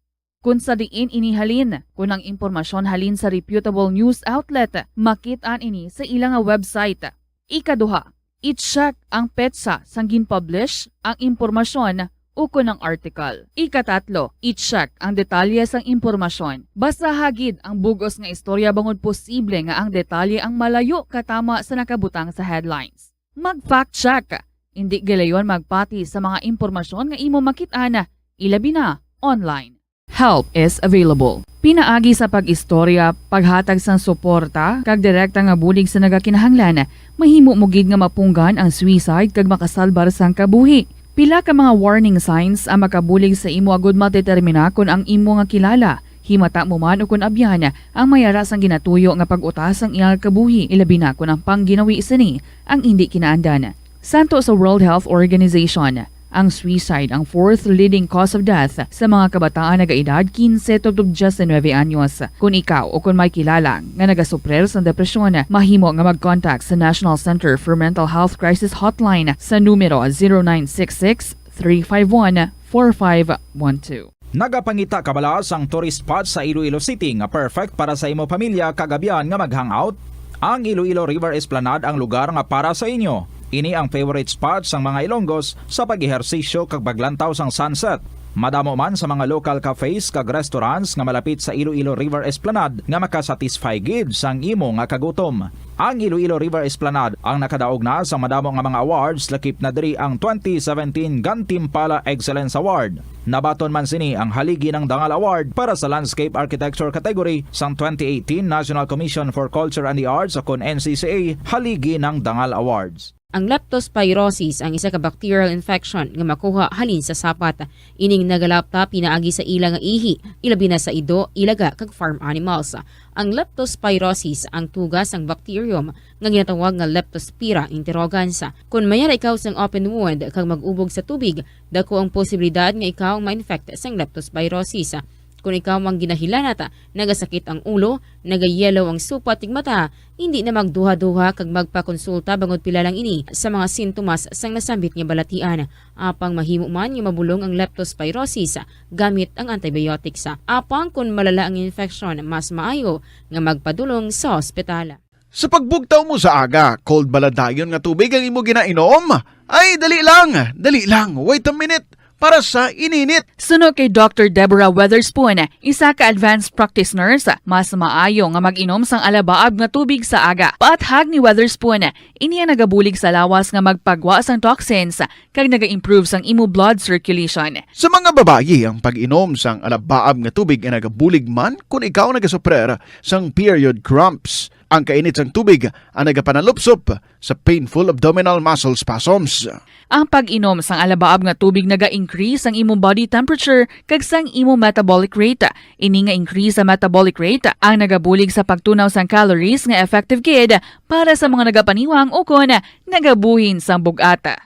Kung sa diin ini halin, kung ang impormasyon halin sa reputable news outlet, makit-an ini sa ila nga website. Ikaduha, i-check ang petsa sang gin-publish ang impormasyon ukon ang article. Ikatatlo, i-check ang detalye sang impormasyon. Basaha gid ang bug-os nga istorya bangod posible nga ang detalye ang malayo katama sa nakabutang sa headlines. Mag-fact check. Indi gilayon magpati sa mga impormasyon nga imo makit-an, ilabi na online. Help is available. Pinaagi sa pag-istorya, paghatag sang suporta, kag direkta nga bulig sa nagakinahanglan, mahimo mo gid nga mapunggan ang suicide kag makasalbar sang kabuhi. Pila ka mga warning signs ang makabulig sa imo agud madetermina kon ang imo nga kilala, himata mo man ukon abyan, ang may ara sang ginatuyo nga pag-utas sang iya nga kabuhi, ilabi na kon ang pangginawi sini ang indi kinaandan. Santo sa World Health Organization, ang suicide ang fourth leading cause of death sa mga kabataan nagaedad kinse tubtob diyes nuebe anyos. Kon ikaw o kon may kilala nga nagasuprir sang depresyon, mahimo nga mag-contact sa National Center for Mental Health Crisis Hotline sa numero zero nine six six, three five one, four five one two. Nagapangita ka bala sang tourist spot sa Iloilo City nga perfect para sa imo pamilya kag abyan nga mag-hangout? Ang Iloilo River Esplanade ang lugar nga para sa inyo. Ini ang favorite spot sang mga Ilonggos sa pag-ehersisyo kag paglantaw sang sunset. Madamo man sa mga local cafes kag restaurants nga malapit sa Iloilo River Esplanade nga makasatisfy gid sang imo nga kagutom. Ang Iloilo River Esplanade ang nakadaog na sa madamo nga mga awards, lakip na diri ang twenty seventeen Gantimpala Excellence Award. Nabaton man sini ang Haligi ng Dangal Award para sa Landscape Architecture category sang twenty eighteen National Commission for Culture and the Arts, o kon N C C A, Haligi ng Dangal Awards. Ang leptospirosis ang isa ka bacterial infection nga makuha halin sa sapat. Ining nagalapta pinaagi sa ila nga ihi, ilabi na sa ido, ilaga, kag farm animals. Ang leptospirosis ang tuga sang bacterium nga ginatawag nga Leptospira interrogans. Kon may ara ikaw sang open wound kag mag-ubog sa tubig, dako ang posibilidad nga ikaw ma-infect sang leptospirosis. Kon ikaw ang ginahilanat, nagasakit ang ulo, nagayelo ang supat kag mata, indi na magduha-duha kag magpakonsulta bangod pila lang ini sa mga sintomas sang nasambit nga balatian. Apang mahimo man nga mabulong ang leptospirosis gamit ang antibiotics. Apang kon malala ang infeksyon, mas maayo nga magpadulong sa ospital. Sa pagbugtaw mo sa aga, cold bala dayon nga tubig ang imo ginainom? Ay, dali lang, dali lang, wait a minute, para sa ininit. Suno kay Doctor Deborah Weatherspoon, isa ka advanced practice nurse, mas maayo nga mag-inom sang alabaab nga tubig sa aga. Paathag ni Weatherspoon, ini ang nagabulig sa lawas nga magpagwa sang toxins kag naga-improve sang imo blood circulation. Sa mga babayi, ang pag-inom sang alabaab nga tubig ay nagabulig man kon ikaw nagasuprer sang period cramps. Ang kainit sang tubig ang nagapanalupsop sa painful abdominal muscle spasms. Ang pag-inom sang alabaab nga tubig naga-increase sang imo body temperature kag sang imo metabolic rate. Ini nga increase sa metabolic rate ang nagabulig sa pagtunaw sang calories nga effective gid para sa mga nagapaniwang ukon nagabuhin sang bug-at.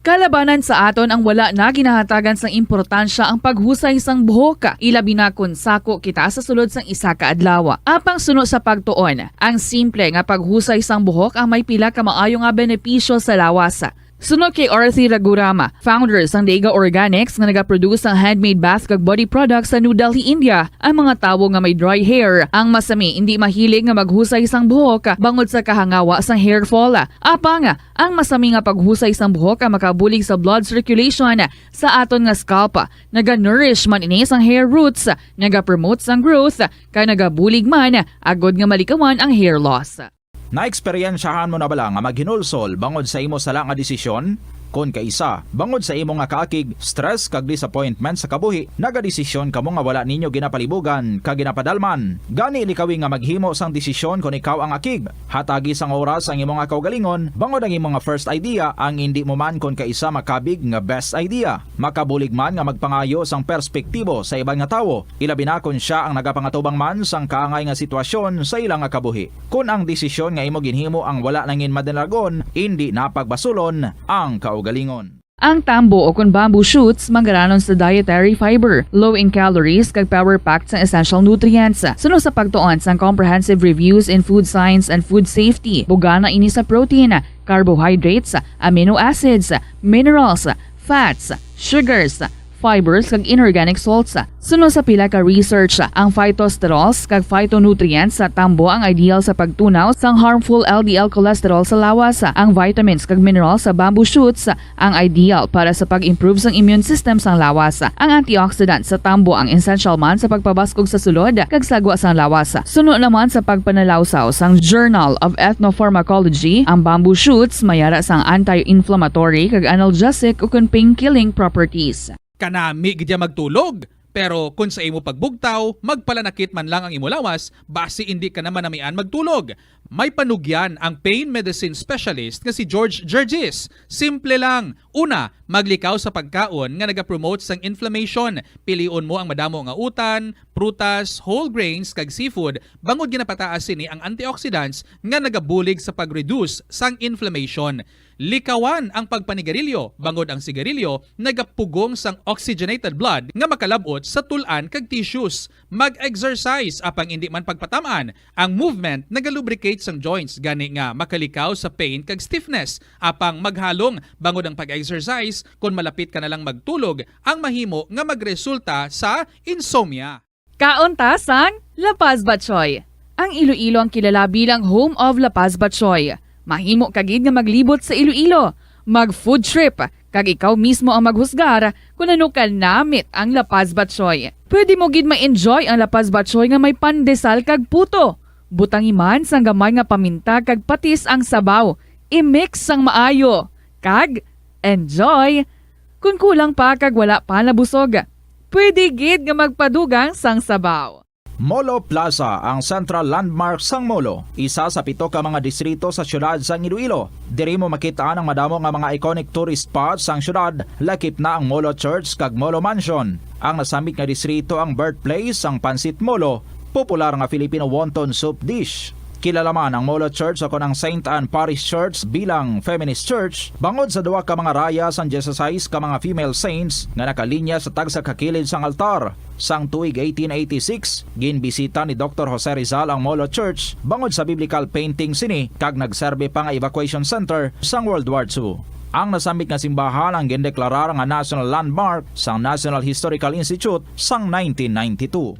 Kalabanan sa aton ang wala na ginahatagan sang importansya ang paghusay sang buhok, ilabi na kon sako kita sa sulod sang isa ka adlaw. Apang suno sa pagtuon, ang simple nga paghusay sang buhok ang may pila ka maayo nga benepisyo sa lawas. Suno kay Arthi Raghuram, founder sang Dega Organics nga nagaproduce sang handmade bath kag body products sa New Delhi, India, ang mga tawo nga may dry hair ang masami indi mahilig nga maghusay sang buhok bangod sa kahangawa sang hair fall. Apang ang masami nga paghusay sang buhok ang makabulig sa blood circulation sa aton nga scalp. Naga-nourish man ini sang hair roots, naga-promote sang growth, kag nagabulig man agod nga malikawan ang hair loss. Naeksperyensyahan mo na bala nga maghinulsol bangod sa imo sala nga desisyon? Kon kaisa, bangod sa imo nga kaakig, stress kag disappointment sa kabuhi, nagadesisyon kamo nga wala ninyo ginapalibugan kag ginapadalman. Gani, likawi nga maghimo sang desisyon kon ikaw ang akig. Hatagi sang oras ang imo nga kaugalingon, bangod ang imo nga first idea ang indi mo man kon kaisa makabig nga best idea. Makabulig man nga magpangayo sang perspektibo sa iban nga tawo, ilabi na kon sia ang nagapangatubang man sang kaangay nga sitwasyon sa ila nga kabuhi. Kon ang desisyon nga imo ginhimo ang wala nangin madinagon, indi na pagbasulon ang kaugalingon. Ang tambo o kon bamboo shoots manggaranon sa dietary fiber, low in calories, kag power-packed sang essential nutrients. Suno sa pagtuon sang Comprehensive Reviews in Food Science and Food Safety, bugana ini sa protein, carbohydrates, amino acids, minerals, fats, sugars, fibers, kag inorganic salts. Suno sa pila ka research, ang phytosterols kag phytonutrients sa tambo ang ideal sa pagtunaw sang harmful L D L cholesterol sa lawas. Ang vitamins kag minerals sa bamboo shoots ang ideal para sa pag-improve sang immune system sang lawas. Ang antioxidant sa tambo ang essential man sa pagpabaskog sa sulod kag sagwa sang lawas. Suno naman sa pagpanalawsaw sang Journal of Ethnopharmacology, ang bamboo shoots may ara sang anti-inflammatory kag analgesic ukon pain-killing properties. Kanami gid ya magtulog, pero kon sa imo pagbugtaw, magpalanakit man lang ang imo lawas, basi indi ka na manamian magtulog. May panugyan ang pain medicine specialist nga si George Gergis. Simple lang. Una, maglikaw sa pagkaon nga nagapromote sang inflammation. Pilion mo ang madamo nga utan, prutas, whole grains, kag seafood, bangod ginapataas sini ang antioxidants nga nagabulig sa pag-reduce sang inflammation. Likawan ang pagpanigarilyo, bangod ang sigarilyo nagapugong sang oxygenated blood nga makalab-ot sa tul-an kag tissues. Mag-exercise, apang indi man pagpatam-an. Ang movement nagalubricate sang joints, gani nga makalikaw sa pain kag stiffness. Apang maghalong, bangod ang pag-exercise, kon malapit ka na lang magtulog, ang mahimo nga magresulta sa insomnia. Kaon ta sang La Paz Batchoy. Ang Iloilo ang kilala bilang home of La Paz Batchoy. Mahimo ka gid nga maglibot sa Iloilo, mag-food trip, kag ikaw mismo ang maghusgar kon ano ka namit ang La Paz Batchoy. Pwede mo gid ma-enjoy ang La Paz Batchoy nga may pandesal kag puto. Butangi man sang gamay nga paminta kag patis ang sabaw. I-mix sang maayo. Kag enjoy! Kon kulang pa kag wala pa nabusog, pwede gid nga magpadugang sang sabaw. Molo Plaza, ang central landmark sang Molo, isa sa pito ka mga distrito sa siyudad sang Iloilo. Diri mo makit-an ang madamo nga mga iconic tourist spots sang siyudad, lakip na ang Molo Church kag Molo Mansion. Ang nasambit nga distrito ang birthplace sang Pancit Molo, popular nga Filipino wonton soup dish. Kilala man ang Molo Church o kon ang Saint Anne Parish Church bilang feminist church bangod sa duha ka mga raya sang dieciséis ka mga female saints nga nakalinya sa tagsa ka kilid sang altar. Sang tuig eighteen eighty-six, ginbisita ni Doktor Jose Rizal ang Molo Church bangod sa biblical painting sini kag nagserbi pa nga evacuation center sang World War Two. Ang nasambit nga simbahan ang gindeklarar nga national landmark sang National Historical Institute sang nineteen ninety-two.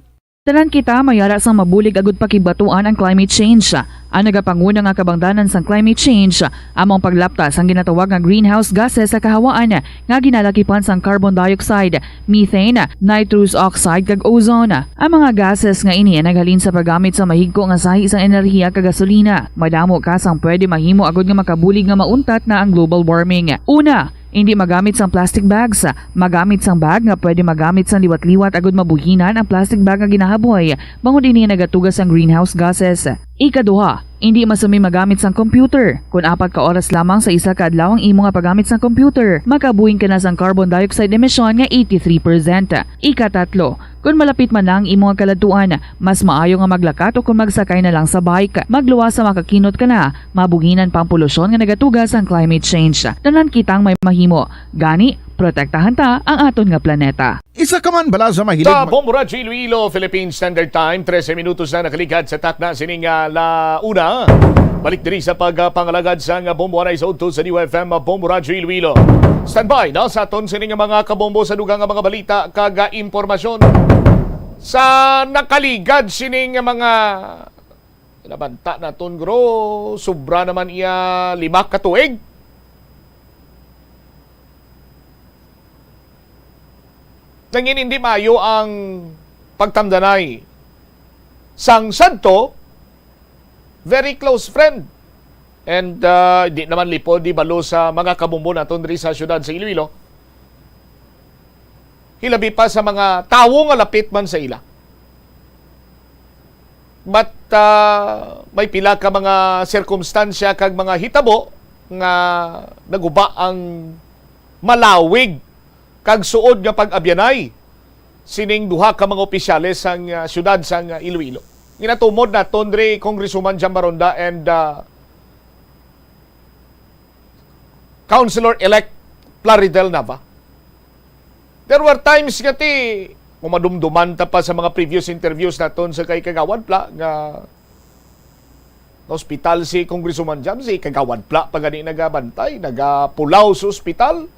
Tanan kita may ara sang mabulig agud pakigbatuan ang climate change. Ang nagapanguna nga kabangdanan sang climate change amo ang paglapta sang ginatawag nga greenhouse gases sa kahawaan nga ginalakipan sang carbon dioxide, methane, nitrous oxide, kag ozone. Ang mga gases nga ini ang naghalin sa paggamit sa mahigko nga sahi sang enerhiya kag gasolina. Madamo ka sang pwede mahimo agud nga makabulig nga mauntat na ang global warming. Una, indi magamit sang plastic bags. Magamit sang bag nga pwede magamit sang liwat-liwat agud mabuhinan ang plastic bag nga ginahaboy, bangod ini nagatuga sang greenhouse gases. Ikaduha, indi masumi magamit sang computer. Kon apat ka oras lamang sa isa ka adlaw ang imo nga paggamit sang computer, makabuhin ka na sang carbon dioxide emission nga eighty-three percent. Ikatatlo, kon malapit man na ang imo nga kaladtuan, mas maayo nga maglakat o kon magsakay na lang sa bike. Magluwas sa makakinot ka na, mabuhinan pa ang polusyon nga nagatuga sang climate change. Tanan kitang may mahimo. Gani, protektahan ta ang aton nga planeta. Isa ka man bala sa mahilig Sa mag- Bombo Radyo Iloilo, Philippine Standard Time, trese minutos na nakaligad sa takna sining, ah, la una. Balik diri sa pagpangalagad sang Bombo Anay sa udto sa D Y F M, Bombo Radyo Iloilo. Standby na sa aton sining mga kabombo sa dugang nga mga balita kag, ah, impormasyon. Sa nakaligad sining mga nabanta naton, guro, sobra naman iya lima ka tuig. Nangin hindi maayo ang pagtamdanay sang sadto very close friend And, ah, di naman lipod, di balo sa mga kabombo naton diri sa siyudad sa Iloilo. Hilabi pa sa mga tawo nga lapit man sa ila. But, ah, may pila ka mga sirkumstansya kag mga hitabo nga naguba ang malawig kag suod nga pag-abyanay sining duha ka mga opisyales sang, ah, siyudad sang, ah, Iloilo. Ginatumod naton diri, Congresswoman Jam Baronda and, ah, Councilor-elect Plaridel Nava. There were times nga ti, kung madumduman ta pa sa mga previous interviews naton sa kay Kagawad Pla, nga na-hospital si Congresswoman Jam, si Kagawad Pla pa gani nagabantay, nagapulaw sa ospital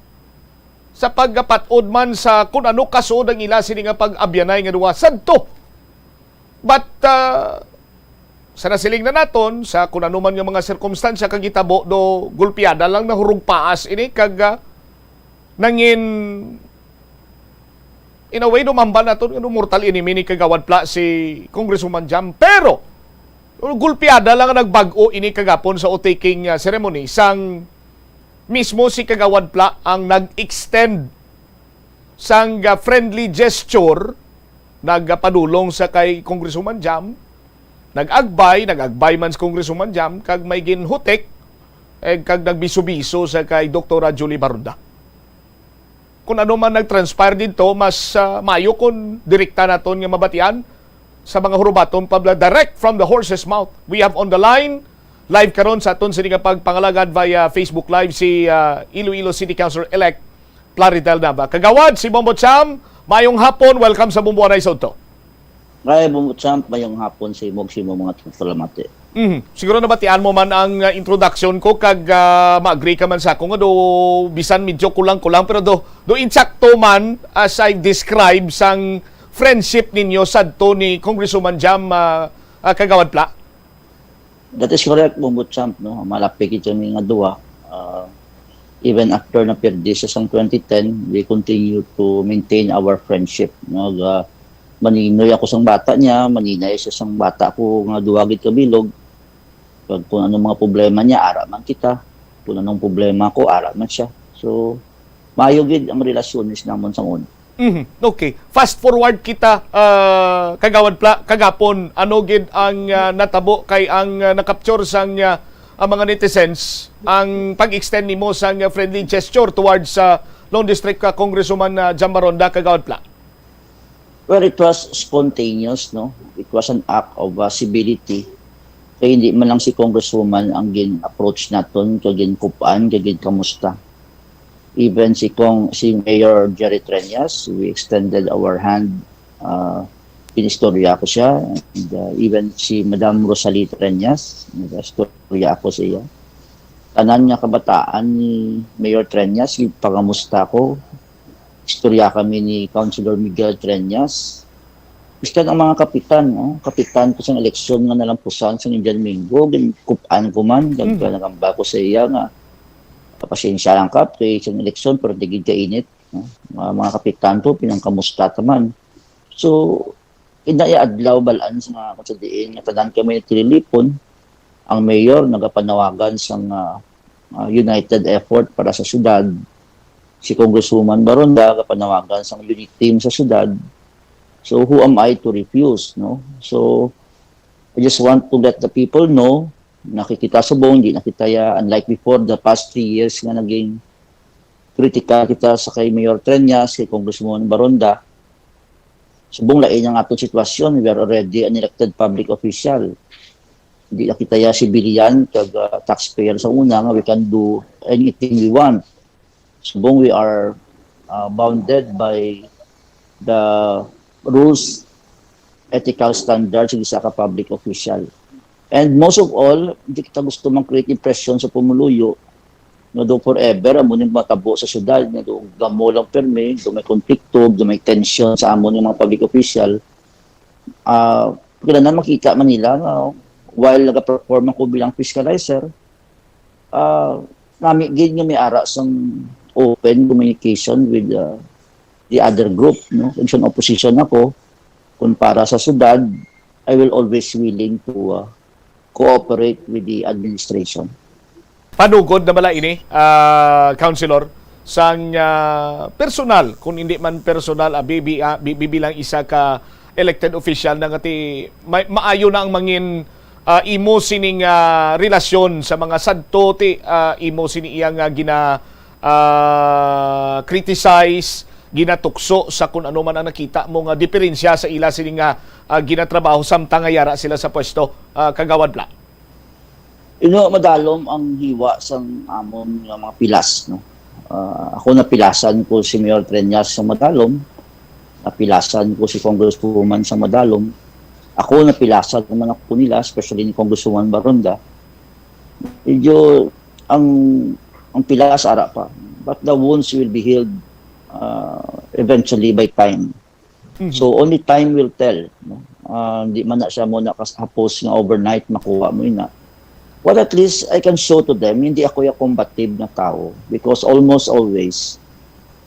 sa pagpat-od man sa kun ano kasuod ang ila sini nga pag-abyanay nga duwa sadto. But, ah, sa nasiling na naton, sa kun ano man nga mga sirkumstansya kag hitabo, do gulpiada lang, nahurog paas ini kag, ah, nangin, in a way, do mahambal naton nga do mortal enemy ni Kagawad Pla si Congresswoman Jam. Pero gulpiada lang nga nagbag-o ini kagapon sa oath-taking, ah, ceremony, sang mismo si Kagawad Pla ang nag-extend sang, ah, friendly gesture, nagpadulong sa kay Congresswoman Jam, nag-agbay, nag-agbay man si Congresswoman Jam, kag may ginhutik, eh, kag nagbiso-biso sa kay Doktora Julie Baronda. Kung ano man nag-transpire didto, mas, ah, maayo kung direkta naton nga mabatian sa mga hurubaton pa, direct from the horse's mouth. We have on the line, live karon sa aton sini nga pagpangalagad via Facebook Live, si, ah, Iloilo City Councilor-elect Plaridel Nava. Kagawad, si Bombo Cham, mayong hapon. Welcome sa Bombo Anay Sodto. Ay, Bombo Cham, mayong hapon sa imo, sa imo mga tagapalamati. Mhm. Siguro nabatian mo man ang, ah, introduction ko kag, ah, ma-agree ka man sa ako nga do bisan medyo kulang-kulang, pero do, do insakto man as I describe sang friendship ninyo sadto ni Congresswoman Jam, ah, ah, Kagawad Pla. That is correct, Bombo Champ, no? Malapit kita ni nga duwa. Ah, even after na pirdi siya sang twenty ten, we continue to maintain our friendship, no? Ga, maninoy ako sang bata niya, maninay siya sang bata ko nga duwa gid ka bilog. Pag kung anong mga problema niya, ara man kita. Kung anong problema ko, ara man siya. So, maayo gid ang relasyones namon sang una. Mhm. Okay. Fast forward kita, ah, Kagawad Pla, kagapon, ano gid ang, ah, natabo kay ang, ah, na-capture sang, ah, ang mga netizens, ang pag-extend nimo sang, ah, friendly gesture towards sa Lone District, ah, Congresswoman, ah, Jam Baronda, Kagawad Pla? Well, it was spontaneous, no? It was an act of, ah, civility. Kay hindi man lang si Congresswoman ang gin-approach naton, kag ginkup-an, kag ginkamusta. Even si Cong, si Mayor Jerry Treñas, we extended our hand. Ah, pinistorya ko siya. And, ah, even si Madam Rosalie Treñas, nag-istorya ako sa iya. Tanan nga kabataan ni Mayor Treñas, gipangamusta ko. Istorya kami ni Councilor Miguel Treñas. Biskan ang mga kapitan, no? Kapitan ko sa eleksyon nga nalampusan sa Indian Mingo, ginkup-an ko man, kag Mm. nagamba ko sa iya nga, "Pasensya lang, Kap, kay sa eleksyon, pero di gid kainit." No? Mga, mga kapitan ko, pinangkamusta ta man. So, inaya adlaw, balaan sa mga kung sa diin nga tanan kami tililipon, ang mayor nagapanawagan sang, ah, ah, united effort para sa syudad. Si Congresswoman Baronda nagapanawagan sang unity team sa syudad. So, who am I to refuse, no? So, I just want to let the people know, nakikita subong, di na kita ya, unlike before, the past three years nga naging critical kita sa kay Mayor Treñas, kay Congresswoman Baronda, subong lain ang aton sitwasyon. We are already an elected public official. Hindi na kita ya civilian kag, ah, taxpayer sa una nga we can do anything we want. Subong we are, ah, bounded by the rules, ethical standards sa isa ka public official. And most of all, hindi kita gusto mag-create impression sa pumuluyo nga do forever amo ning matabo sa syudad, nga do gamo lang permi, do may konflikto, do may tension sa amon nga mga public official. Ah, kailangan makita man nila nga while nagaperform ako bilang fiscalizer, ah, nami gid nga may ara sang open communication with, ah, the other group, no? Kung sa opposition ako, kung para sa syudad, I will always willing to, ah, cooperate with the administration. Panugod na bala ini, ah, Councilor, sang, ah, personal, kung hindi man personal, ah, bibi-, ah, bi-, bibilang isa ka elected official na nga ti may, maayo na ang mangin, ah, imo sining, ah, relasyon sa mga sadto ti, ah, imo sini iya nga gina, ah, criticize, ginatukso sa kung ano man ang nakita mo nga diferensya sa ila sini nga, ah, ginatrabaho samtang nga yara sila sa pwesto, ah, Kagawad Pla? You know, madalom ang hiwa sang amon nga mga pilas, no? Ah, ako, napilasan ko si Mayor Treñas sa madalom, napilasan ko si Congresswoman sa madalom, ako, napilasan naman ako nila, especially ni Congresswoman Baronda. Medyo ang, ang pilas ara pa, but the wounds will be healed, ah, eventually by time. Mhm. So, only time will tell, no? Ah, di man na siya mo nakahapos nga overnight makuha mo ina. But at least I can show to them, hindi ako yung combative na tao, because almost always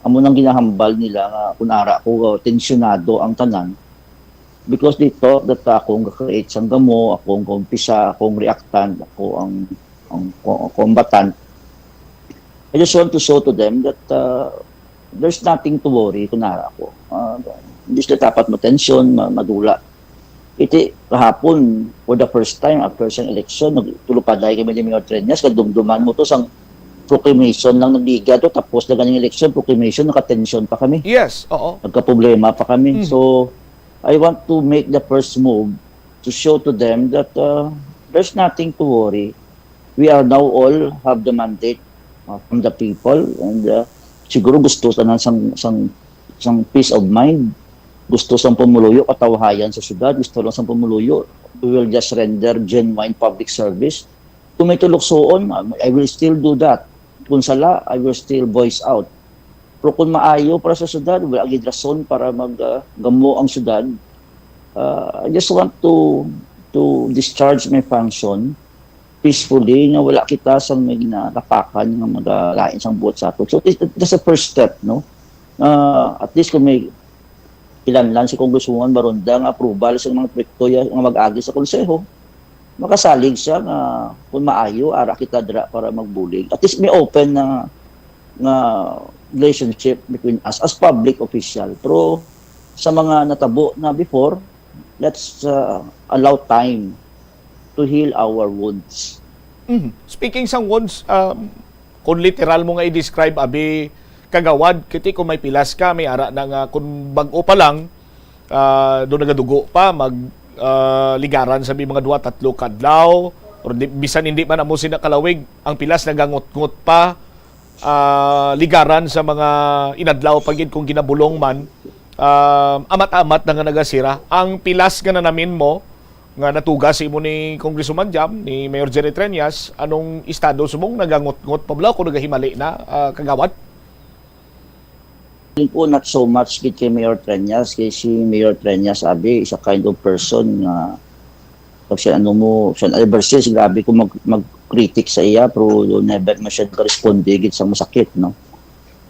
amo nang ginahambal nila nga kung ara ko, tensyonado ang tanan, because they thought that ako ang ga-create sang gamo, ako ang kaumpisa, ako ang reactant, ako ang, ang co-, combatant. I just want to show to them that, uh, there's nothing to worry kung nara ako. Uh, hindi sila dapat matensyon, ma-, madula. Iti kahapon, for the first time after sa election, nagtulupaday kami ni Mayor Treñas, kadumduman mo to, sang proclamation lang nagligad to, tapos na ganing election, proclamation, nakatensyon pa kami. Yes, oo. Nagkaproblema pa kami. Mhm. So, I want to make the first move to show to them that, uh, there's nothing to worry. We are now all have the mandate, uh, from the people, and, uh, siguro gusto tanan sang, sang, sang peace of mind, gusto sang pumuluyo, katawhayan sa syudad, gusto lang sang pumuluyo. We will just render genuine public service. Kung may tuluksoon, I will still do that. Kung sala, I will still voice out. Pero kung maayo para sa syudad, wala gid rason para mag, ah, gamo ang syudad. Ah, I just want to, to discharge my function peacefully, nga wala kita sang may ginatapakan nga magalain sang buot sa aton. So, it, that's the first step, no? Ah, at least kung may kinahanglan si Congresswoman Baronda nga approval sa mga proyekto ya-, nga mag-agi sa Konseho, makasalig siya nga kung maayo, ara kita dira para magbulig. At least may open na nga relationship between us as public official. Pero sa mga natabo na before, let's, uh, allow time to heal our wounds. Mhm. Speaking sang wounds, um, kung literal mo nga i-describe, abi, Kagawad, kiti kung may pilas ka, may ara na nga kung bag-o pa lang, ah, do nagadugo pa, mag, ah, ligaran sa mga duha, tatlo ka adlaw, or di, bisan hindi man amo sina kalawig, ang pilas nagangutngot pa, ah, ligaran sa mga inadlaw pa gid kung ginabulong man, ah, amat-amat na nga nagasira. Ang pilas nga nanamin mo, nga natuga sa imo ni Congresswoman Jam, ni Mayor Jerry Treñas, anong estado subong, nagangutngot pa bala o nagahimali na, ah, Kagawad? Tingin ko not so much gid kay Mayor Treñas, kay si Mayor Treñas, abi, is a kind of person nga pag siya, ano mo, siya, ever since, grabe ko mag-, mag-critic sa iya, pero never man siya nagka-responde gid sa masakit, no?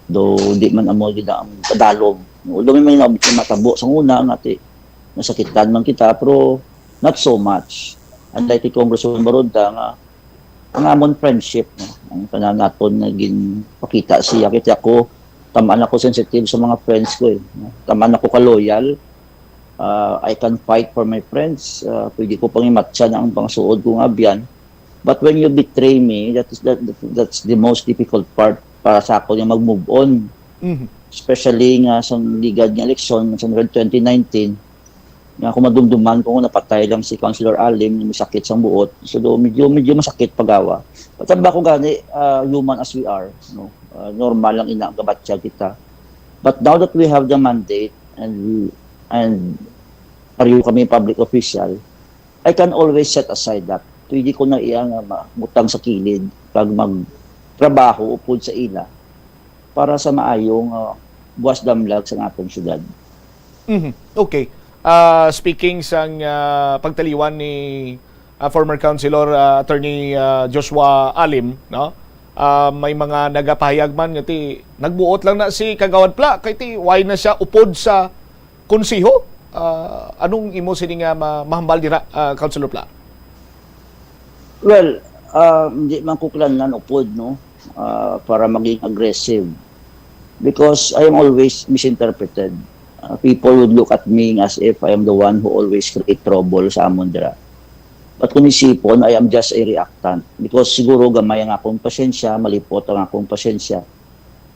Though, di man amo gid ang kadalom. Although may mga matabo sa una nga ti-, nasakitan man kita, pero not so much. Unlike kay Congresswoman Baronda nga ang amon friendship, no? Ang tanan naton nga ginpakita siya. Kaya ako, tamaan ako sensitive sa mga friends ko, eh, no? Tamaan ako ka-loyal. Ah, I can fight for my friends. Ah, pwede ko pangimatsa na ang pangsuod ko nga abyan. But when you betray me, that is, that, that, that's the most difficult part para sa ako nga mag-move on. Mhm. Especially nga sa ligad nga eleksyon sa twenty nineteen, nga kung madumduman ko nga napatay lang si Councilor Alim, nga may sakit sang buot. So, do, medyo, medyo masakit pagawa. But ang ba ko gani, ah, human as we are, no? Ah, normal lang ina ang gabatya kita. But now that we have the mandate and we, and pareho kami public official, I can always set aside that. Pwede ko na iya nga mabutang sa kilid kag magtrabaho upod sa ila para sa maayo nga buwas damlag sa atong syudad. Mhm. Okay. Ah, speaking sang, ah, pagtaliwan ni, ah, former Councilor, ah, Attorney, ah, Joshua Alim, no? Ah, may mga nagapahayag man nga ti nagbuot lang na si Kagawad Pla, kay ti why na siya upod sa konseho? Ah, anong imo sini nga ma-, mahambal dira, ah, Councilor Pla? Well, Ah, hindi man ko kinahanglan upod, no, ah, para maging aggressive. Because I am always misinterpreted. Ah, people would look at me as if I am the one who always create trouble sa amon dira. But kung isipon, I am just a reactant. Because siguro gamay ang akong pasensya, malipot ang akong pasensya,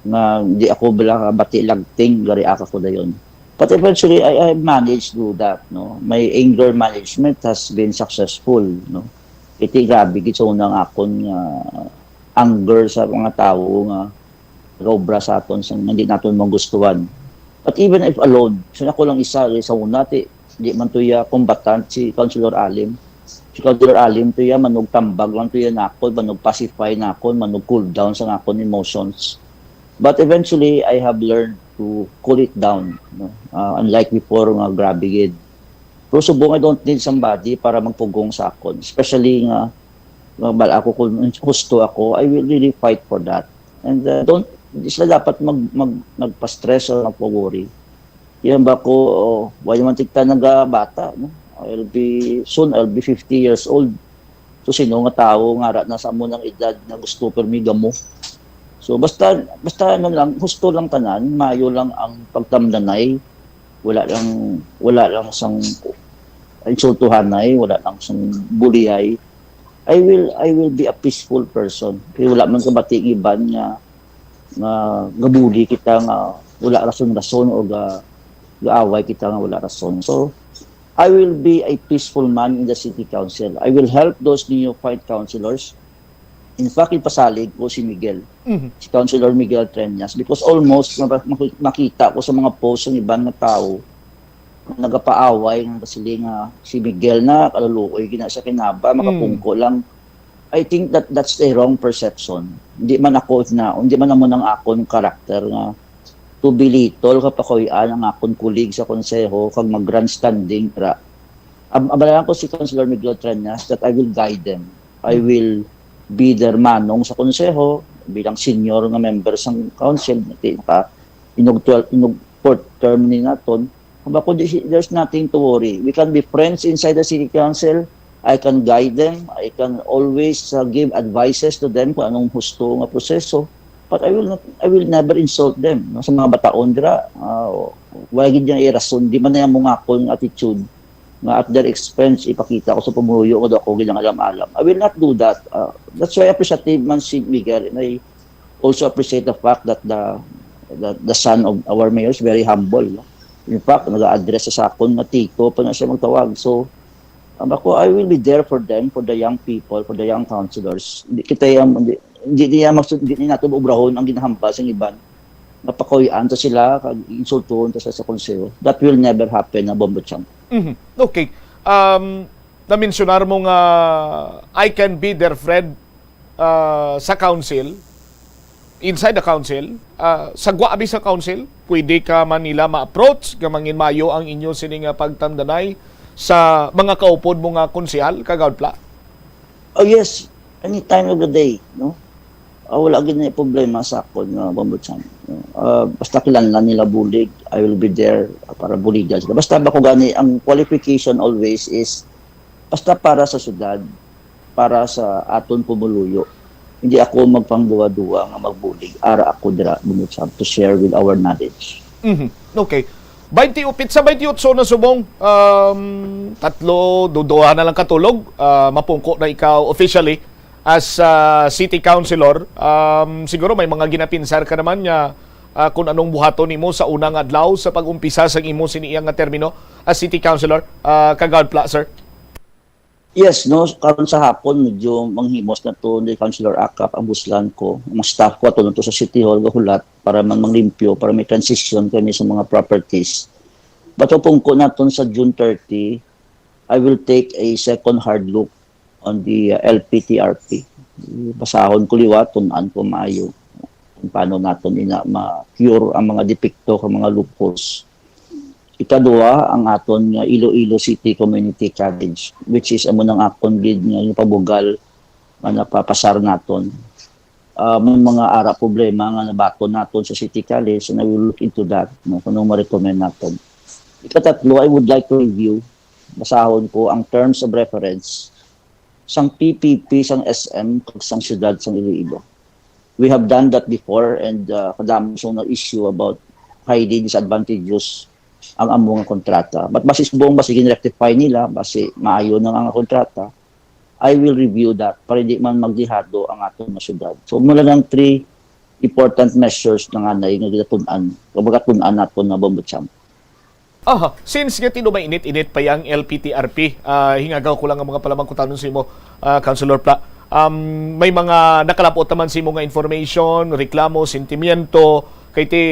nga di ako bala bati lagting, gareact ako dayon. But eventually, I, I managed to do that, no? My anger management has been successful, no? Iti grabe gid sa una nga akon nga anger sa mga tawo nga nagaobra sa aton sa hindi naton magustuhan. But even if alone, so ako lang isa, sa una, ti, di man to iya combatant si Councilor Alim. Si Councilor Alim to iya, manugtambag lang to iya nakon, manug-pacify nakon, manug-cool down sa nakon emotions. But eventually, I have learned to cool it down, no? Ah, unlike before nga grabe gid. Pero subong, I don't need somebody para magpugong sa akon, especially nga, nga bal ako kung husto ako, I will really fight for that. And, uh, don't, di sila dapat mag, mag, magpa-stress or magpa-worry. Yan ba ko, oh, wala naman tigta nagabata, no? I'll be, soon, I'll be fifty years old. So, sino nga tawo nga ara na sa amo nang edad nga gusto permi gamo? So, basta, basta ano lang, husto lang tanan, mayo lang ang pagtamdanay, wala lang, wala lang sang insultuhanay, wala lang sang bullyay. I will, I will be a peaceful person. Kaya wala man kabati ang iban nga, nga gabuli kita nga wala rason-rason o ga, gaaway kita nga wala rason. So, I will be a peaceful man in the city council. I will help those neophyte councilors. In fact, ipasalig ko si Miguel, Mhm. si Councilor Miguel Treñas, because almost maka- maki- makita ko sa mga post ng iban nga tao nga nagapaaway nga kasi nga si Miguel na kaluluoy gina sa kinaba, makapungko lang. I think that that's a wrong perception. Hindi man ako na, hindi man naman ang akon karakter nga to belittle, kapakuy-an ang akon colleague sa konseho kag mag-grandstanding ra. Ab- abalahan ko si Councilor Miguel Treñas that I will guide them. I will be their manong sa konseho bilang senior nga member sang council. Di ka inog twelve, inog fourth term ni naton. Kung ako, di- there's nothing to worry. We can be friends inside the city council. I can guide them. I can always uh, give advices to them kung anong husto nga proseso. But I will not, I will never insult them. No? Sa mga bataon dira, uh, wala gid niya irason. Di man na yung mga akong attitude nga at their expense ipakita ko sa pumuyo nga daw ako ginangalam-alam. I will not do that. Uh, that's why appreciative man si Miguel, and I also appreciate the fact that the the, the son of our mayor is very humble. No? In fact, nag-address sa akon nga tito pa na siya magtawag. So, um, ako, I will be there for them, for the young people, for the young councilors. Hindi kita yung, hindi, hindi niya maksud, hindi nato obrahon ang ginahambal sa iban. Mapakuy-an ta sila, kag insultuhon ta sa, sa konseho. That will never happen na Bombo Champ. Mhm. Okay. Um, na-mensionar mo nga I can be their friend uh, sa council, inside the council, uh, sa gwa abi sa council, pwede ka man nila ma-approach nga manginmayo ang inyo sini nga pagtamdanay sa mga kaupod mo nga konsehal, Kagawad Pla? Oh yes, any time of the day, no? Ah, wala gid na problema sa akon nga Bombo Champ. No? Ah, basta kinahanglan nila bulig, I will be there para buligan sila. Basta ba ko gani ang qualification always is basta para sa syudad, para sa aton pumuluyo. Hindi ako magpangduwa-duwa nga magbulig. Ara ako dira, Bombo Champ, to share with our knowledge. Mhm. Okay. Twenty-eight, sa twenty-eight na subong, um, tatlo, duduha na lang katulog, ah, mapungko na ikaw officially as ah, city councilor. Um, siguro may mga ginapinsar ka naman nga ah, kung anong buhaton nimo sa unang adlaw sa pag-umpisa sa imo sini nga termino as city councilor, ah, Kagawad Pla, sir. Yes, no, karon sa hapon medyo manghimos na to ni Councilor Akap ang buslan ko, ang staff ko ato to sa City Hall gahulat para man manglimpyo, para may transition kami sa mga properties. But upon ko naton sa June thirty, I will take a second hard look on the uh, L P T R P. Basahon ko liwat, tun-an ko maayo kung paano naton ina ma-cure ang mga depekto kag mga loopholes. Ikaduha, ang aton nga Iloilo City Community College, which is amo nang akon gid nga gipabugal nga napapasar naton. Ah, may mga ara problema nga nabaton naton sa City College, and I will look into that, no, kung anong ma-recommend naton. Ikatatlo, I would like to review, basahon ko ang terms of reference sang P P P, sang S M, kag sang siyudad sang Iloilo. We have done that before, and, uh, kadamo siyang na-issue about highly disadvantageous ang amo nga kontrata. But basi subong, basi gin-rectify nila, basi maayo na nga kontrata, I will review that para di man magdihado ang aton nga syudad. So, mula ng three important measures na nga na nga ginatun-an, o magatun-an naton na, Bombo Champ. Aha, since nga tinuod mainit-init pa yang L P T R P, ah, hingagaw ko lang ang mga palamangkutanon sa imo, ah, Councilor Pla. Um, may mga nakalapot naman sa imo nga information, reklamo, sentimiento, kay ti,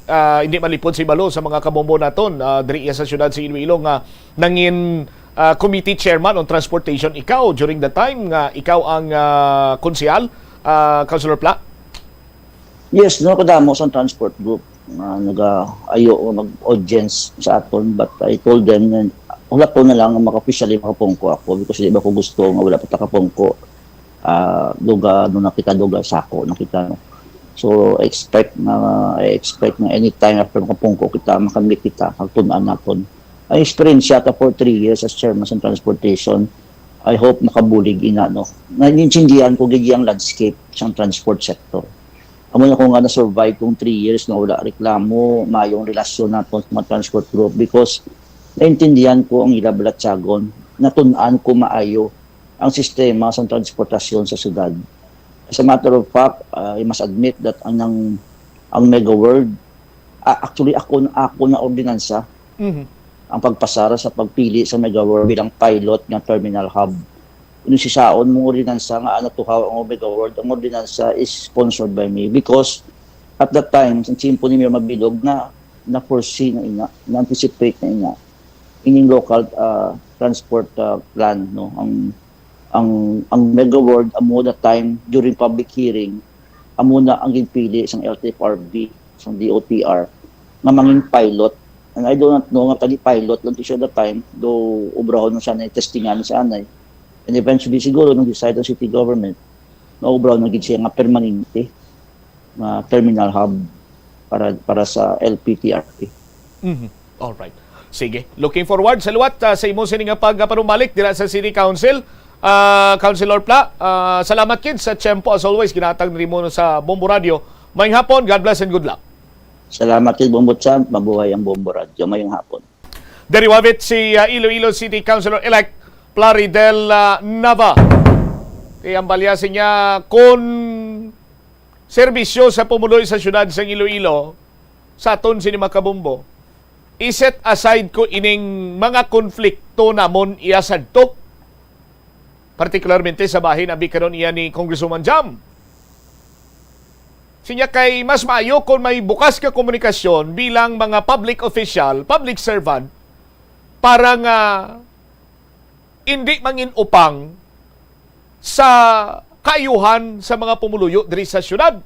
ah, hindi malipod sa ibalo sa mga kabombo naton, ah, diri iya sa siyudad sa Iloilo nga nangin, ah, committee chairman on transportation ikaw during the time nga ikaw ang, ah, konsehal, ah, Councilor Pla? Yes, no, kadamo sa transport group nga nagaayo og mag-audience sa aton, but I told them na wala ko na lang nga maka-, officially makapungko ako because di ba ko gusto nga wala pa ta kapungko. Ah, duga, no, na kita, duga, sako na kita, no. So, I expect na, I expect na anytime after makapungko kita, makamit kita, magtun-an naton. I experience yata for three years as chairman sa transportation. I hope makabulig ina, no. Naintindihan ko gid ang landscape sa transport sector. Amo na ko nga na-survive kong three years nga wala reklamo, maayong relasyon naton sa mga transport group because naintindihan ko ang ila balatyagon, natun-an ko maayo ang sistema sa transportasyon sa syudad. As a matter of fact, uh, I must admit that ang, ang, ang Mega World, ah, actually ako, ako na ordinansa Mhm. ang pagpasar sa pagpili sa Mega World bilang pilot nga terminal hub. Kung sisaon mong ordinansa nga natuhaw ang Mega World, ang ordinansa is sponsored by me because at that time, sa tiyempo ni Mayor Mabilog na na-foresee na ina, na-anticipate na ina ining local, ah, transport, ah, plan, no, ang ang ang Mega World amo that time during public hearing amo na ang ginpili sang L T F R B, sang D O T R, nga mangin pilot. And I do not know nga kani pilot lang to siya that time, though obrahon na siya na testingan sa anay. And eventually, siguro, nag-decide ang city government, maubraw na gid siya nga permanente nga terminal hub para para sa L P T R P. Mhm. All right. Sige. Looking forward sa liwat, ah, sa imo sini nga pagpanumbalik dira sa City Council. Ah, Councilor Pla, ah, salamat kid sa tiyempo as always ginatag nimo sa Bombo Radio. Maayong hapon, God bless and good luck. Salamat kid Bombo Champ, mabuhay ang Bombo Radio. Maayong hapon. Diri wavit si, ah, Iloilo City Councilor-elect Plaridel, ah, Nava. Kay ang balya sa niya, kun serbisyo sa pumuloy sa siyudad sang Iloilo, sa aton sini makabombo, i-set aside ko ining mga konflikto namon iya sadto. Partikularmente sa bahin abi karon iya ni Congresswoman Jam. Sinya kay mas maayo kung may bukas nga komunikasyon bilang mga public official, public servant, para nga hindi mangin-upang sa kaayuhan sa mga pumuluyo diri sa syudad.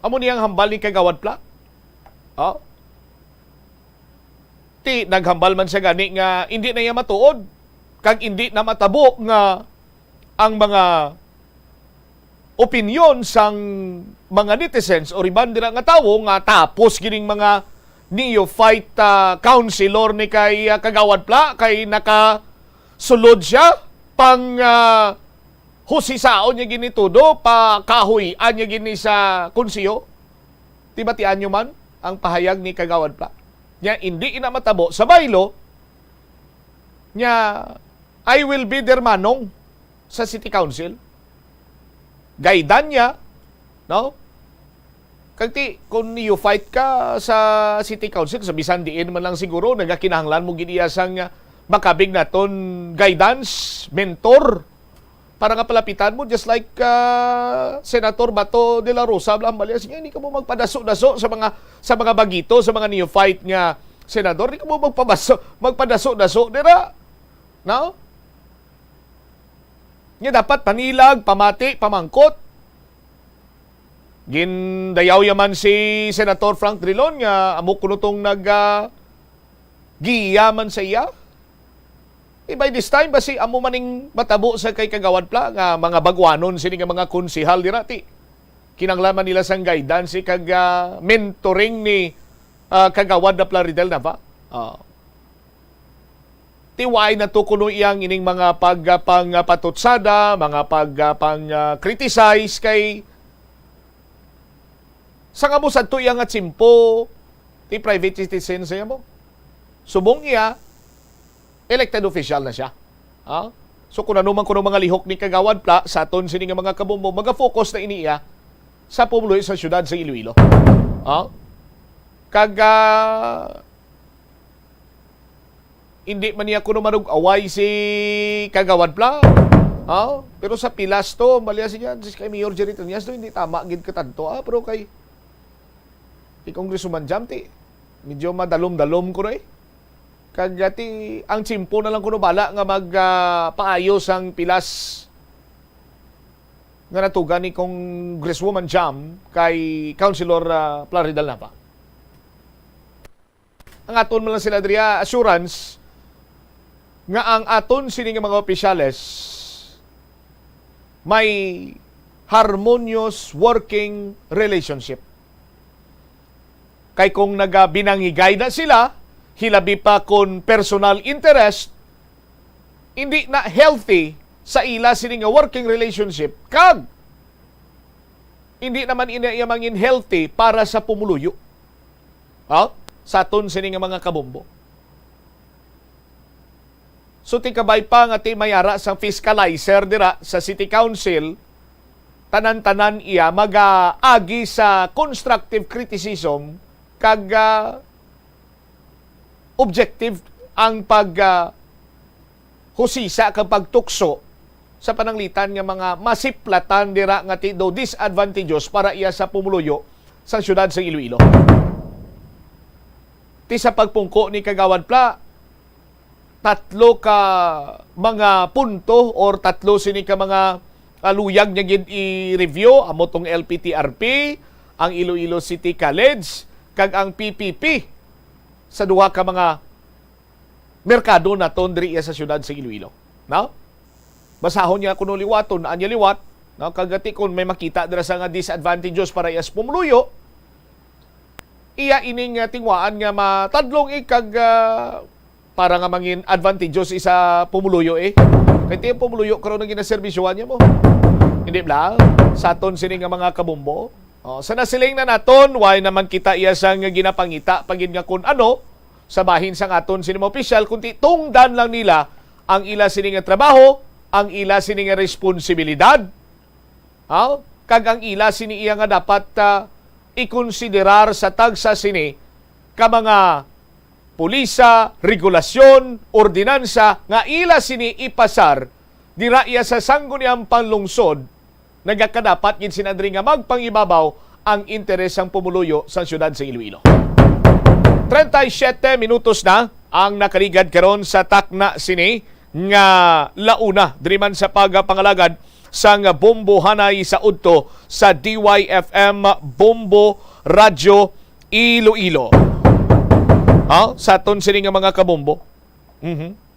Amo niyang hambal ni Kagawad Pla. Oh. Ti, naghambal man siya gani nga hindi na iya matuod, kag hindi na matabo nga ang mga opinyon sang mga netizens o riban dira nga tawo nga tapos gining mga neophyte, ah, councilor ni kay, ah, Kagawad Pla, kay nakasulod siya pang, ah, husisaon niya gini todo, pakahuy-an niya gini sa konseho. Ti batian nyo man ang pahayag ni Kagawad Pla. Nya, hindi ina matabo sa baylo, nya, I will be their manong sa City Council. Guidean niya, no? Kag ti, kung neophyte ka sa City Council, sa bisan diin man lang siguro, nagakinahanglan mo gid iya sang, ah, makabig naton guidance, mentor, para nga palapitan mo, just like, ah, Senator Bato de la Rosa, Blambalia, sige, hindi ka mo magpadaso-daso sa mga, sa mga bagito, sa mga neophyte nga senador, hindi ka mo magpabaso, magpadaso-daso dira. No? Nga dapat panilag, pamati, pamangkot. Gindayaw ya man si Senator Frank Drilon nga amo kuno tong nag, ah, giya man sa iya. Eh, by this time, basi amo maning matabo sa kay Kagawad Pla nga mga baguanon sini nga mga konsehal dira, ti. Kinanglan man nila sang guidance kag, ah, mentoring ni, ah, Kagawad na Plaridel Nava. Ah. Ti why na to kuno iyang ining mga pag, ah, pang, ah, patutsada, mga pag, ah, pang, ah, criticize kay sa nga mo sadto iya nga tiyempo, ti private citizen siya mo. Subong iya, elected official na siya. Ha? So, kung ano man kuno mga lihok ni Kagawad Pla, sa aton sini nga mga kabombo, maga-focus na ini iya sa pumuluyo sa siyudad sa Iloilo. Ha? Kag, ah, hindi man niya kuno manug-away si Kagawad Pla. Ha? Pero sa pilas to, baliya siya, si kay Mayor Jerry Trillanes to, hindi tama gid ka tanto, ah, pero kay, kay Congresswoman Jam, ti, medyo madalom-dalom ko na eh. Kag, ah, ti, ang tiyempo na lang kuno bala nga mag, ah, paayo sang pilas nga natugan ni Congresswoman Jam kay Councilor, ah, Plaridel Nava. Ang aton man lang sila diri, ah, assurance nga ang aton sini nga mga opisyales may harmonious working relationship. Kay kung nagabinangigay na sila, hilabi pa kon personal interest, hindi na healthy sa ila sini nga working relationship, kag hindi naman ina iya mangin healthy para sa pumuluyo. Ha? Sa aton sini nga mga kabombo. So, ti kabay pa nga ti may ara sang fiscalizer dira sa City Council, tanan-tanan iya magaagi sa constructive criticism kag, ah, objective ang pag, ah, husisa kag pagtukso sa pananglitan nga mga masiplatan dira nga ti daw disadvantageous para iya sa pumuluyo sa siyudad sa Iloilo. Ti sa pagpungko ni Kagawad Pla, tatlo ka mga punto or tatlo sini ka mga, ah, luyag niya gid i-review, amo tong L P T R P, ang Iloilo City College, kag ang P P P sa duha ka mga merkado naton diri iya sa siyudad sa Iloilo. No? Basahon niya kuno liwaton, anya liwat, no? Kag ti kon may makita dira sa nga disadvantageous para iya sa pumuluyo, iya ining, ah, tingwaan nga matadlong ikag, ah, para nga mangin advantageous isa pumuluyo eh. Kay ti ang pumuluyo karon ang ginaserbisyuhan niya mo. Hindi bla? Sa aton sini nga mga kabombo. Oh, sa nasiling na naton, why naman kita iya sang ginapangita pa gid nga kun ano sa bahin sang aton sini mga opisyal, kundi tungdan lang nila ang ila sini nga trabaho, ang ila sini nga responsibilidad. Ha? Kag ang ila sini iya nga dapat, ah, ikonsiderar sa tagsa sini ka mga pulisa, regulasyon, ordinansa nga ila sini ipasar dira iya sa sangguniang panlungsod, nagakadapat gid sina diri nga magpangibabaw ang interes sang pumuluyo sa siyudad sa Iloilo. Treinta y siete minutos na ang nakaligad karon sa takna sini nga launa diri man sa pagpangalagad sang Bombo Hanay sa udto sa D Y F M Bombo Radyo Iloilo. Ha? Sa aton sini nga mga kabombo. Mhm.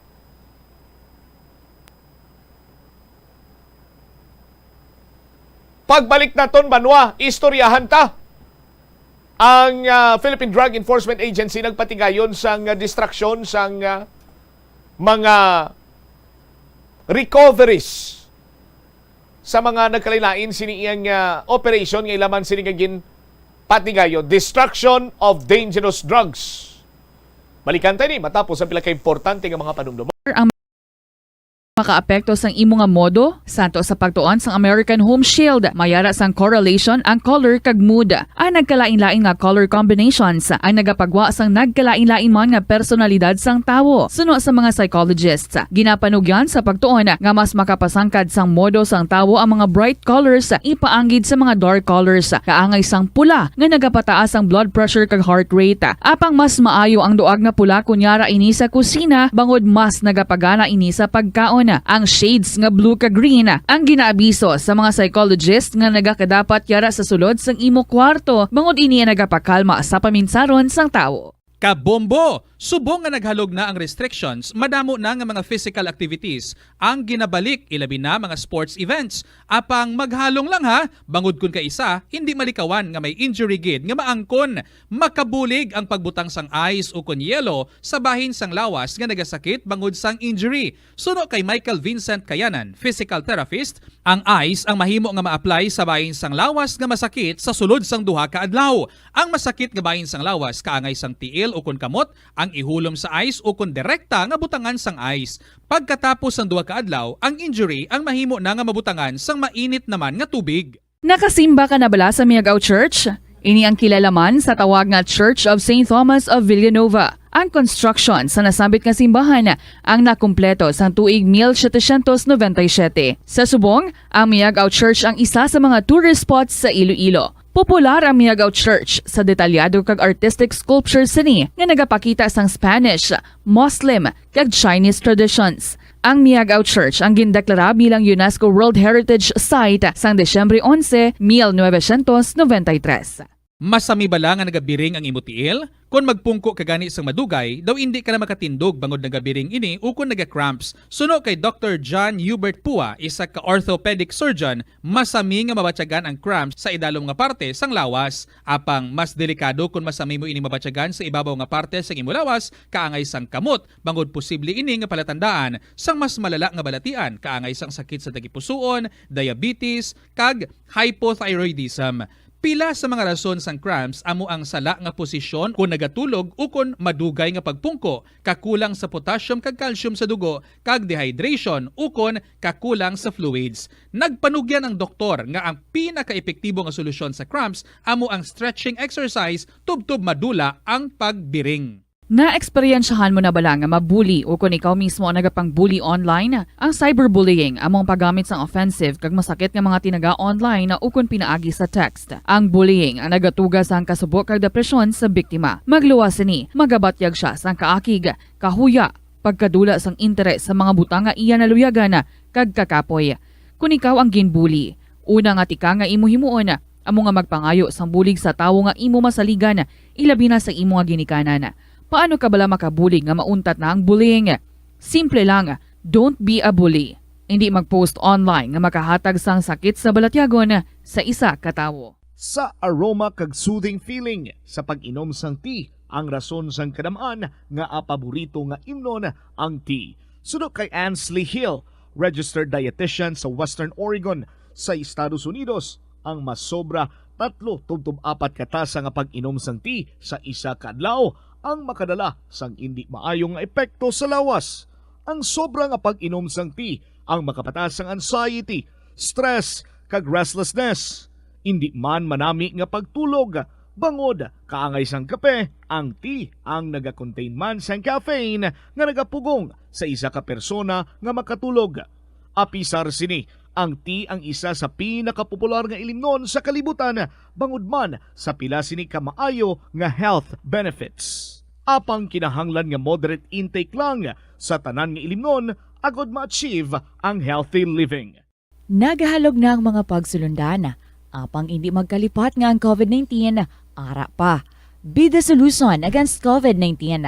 Pagbalik naton, banwa, istoryahan ta. Ang, ah, Philippine Drug Enforcement Agency nagpatigayon sang, ah, destruction sang, ah, mga recoveries sa mga nagkalain-lain sini iyang, ah, operation nga ila man sini nga ginpatigayon, destruction of dangerous drugs. Balikan ta ini matapos ang pila ka importante nga mga panumdom. Ang makaapekto sang imo nga modo, santo sa pagtuon sang American Home Shield, may ara sang correlation ang color kag mood. Ang nagkalain-lain nga color combinations ang nagapagwa sang nagkalain-lain man nga personalidad sang tawo. Suno sa mga psychologists, ginapanugyan sa pagtuon nga mas makapasangkad sang modo sang tawo ang mga bright colors ipaanggid sa mga dark colors, kaangay sang pula nga nagapataas ang blood pressure kag heart rate. Apang mas maayo ang duag nga pula kon yara ini sa kusina, bangod mas nagapagana ini sa pagkaon. Ang shades nga blue kag green ang ginaabiso sa mga psychologist nga nagakadapat yara sa sulod sang imo kwarto, bangod ini ang nagapakalma sa paminsaron sang tawo. Kabombo! Subong nga naghalog na ang restrictions, madamo na nga mga physical activities ang ginabalik, ilabi na mga sports events. Apang maghalong lang ha, bangod kun kaisa, hindi malikawan nga may injury gid nga maangkon. Makabulig ang pagbutang sang ice ukon yelo sa bahin sang lawas nga nagasakit bangod sang injury. Suno kay Michael Vincent Kayanan, physical therapist, ang ice ang mahimo nga ma-apply sa bahin sang lawas nga masakit sa sulod sang duha ka adlaw. Ang masakit nga bahin sang lawas kaangay sang tiil ukon kamot ang ihulom sa ice ukon direkta nga butangan sang ice. Pagkatapos sang duha ka adlaw, ang injury ang mahimo na nga mabutangan sang mainit naman nga tubig. Nakasimba ka na bala sa Miagao Church? Ini ang kilala man sa tawag nga Church of Saint Thomas of Villanova. Ang construction sa nasambit nga simbahan ang nakumpleto sang tuig mil setecientos noventa y siete. Sa subong, ang Miagao Church ang isa sa mga tourist spots sa Iloilo. Popular ang Miagao Church sa detalyado kag artistic sculpture sini nga nagapakita sang Spanish, Muslim, kag Chinese traditions. Ang Miagao Church ang gindeklara bilang UNESCO World Heritage Site sang Disyembre onse, mil novecientos noventa y tres. Masami bala nga nagabiring ang imo tiil? Kon magpungko ka gani sang madugay, daw indi ka na makatindog bangod nagabiring ini ukon naga-cramps. Suno kay Doktor John Hubert Pua, isa ka orthopedic surgeon, masami nga mabatyagan ang cramps sa idalom nga parte sang lawas. Apang mas delikado kon masami mo ini mabatyagan sa ibabaw nga parte sang imo lawas, kaangay sang kamot, bangod posible ini nga palatandaan sang mas malala nga balatian, kaangay sang sakit sa tagipusoon, diabetes, kag hypothyroidism. Pila sa mga rason sang cramps amo ang sala nga posisyon kon nagatulog ukon madugay nga pagpungko, kakulang sa potassium kag calcium sa dugo, kag dehydration ukon kakulang sa fluids. Nagpanugyan ang doktor nga ang pinakaepektibo nga solusyon sa cramps amo ang stretching exercise tubtob madula ang pagbiring. Naeksperyensyahan mo na bala nga mabuli ukon ikaw mismo ang nagapang-bully online? Ang cyberbullying amo ang paggamit sang offensive kag masakit nga mga tinaga online ukon pinaagi sa text. Ang bullying ang nagatuga sang kasubo kag depresyon sa biktima. Magluwas sini, magabatyag sia sang kaakig, kahuya, pagkadula sang interes sa mga butang nga iya naluyagan kag kakapoy. Kon ikaw ang ginbuli, una nga tikang nga imo himuon amo nga magpangayo sang bulig sa tawo nga imo masaligan, ilabi na sa imo nga ginikanan. Paano ka bala makabulig nga mauntat na ang bullying? Simple lang, don't be a bully. Indi mag-post online nga makahatag sang sakit sa balatyagon sa isa ka tawo. Sa aroma kag soothing feeling sa pag-inom sang tea ang rason sang kadam-an nga paborito nga imnon ang tea. Suno kay Ansley Hill, registered dietitian sa Western Oregon sa Estados Unidos, ang masobra tatlo tubtob apat ka tasa nga pag-inom sang tea sa isa ka adlaw ang makadala sang indi maayo nga epekto sa lawas. Ang sobra nga pag-inom sang tea ang makapataas sang anxiety, stress, kag restlessness. Indi man manami nga pagtulog, bangod kaangay sang kape, ang tea ang nagakontain man sang caffeine nga nagapugong sa isa ka persona nga makatulog. Apisar sini, ang tea ang isa sa pinakapopular nga ilimnon sa kalibutan, bangod man sa pila sini ka maayo nga health benefits. Apang kinahanglan nga moderate intake lang sa tanan nga ilimnon agod ma-achieve ang healthy living. Nagahalog na ang mga pagsulundan, apang indi magkalipat nga ang covid nineteen ara pa. Be the solution against covid nineteen.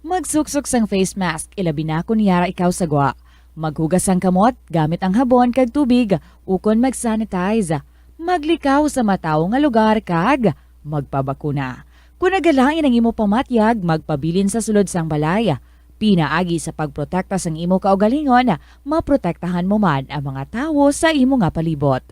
Magsuksok sang face mask, ilabi na kon yara ikaw sa gwa. Maghugas sang kamot gamit ang habon kag tubig, ukon mag-sanitize. Maglikaw sa matawo nga lugar kag magpabakuna. Kon nagalain ang imo pamatyag, magpabilin sa sulod sang balay. Pinaagi sa pagprotekta sang imo kaugalingon, maprotektahan mo man ang mga tawo sa imo nga palibot.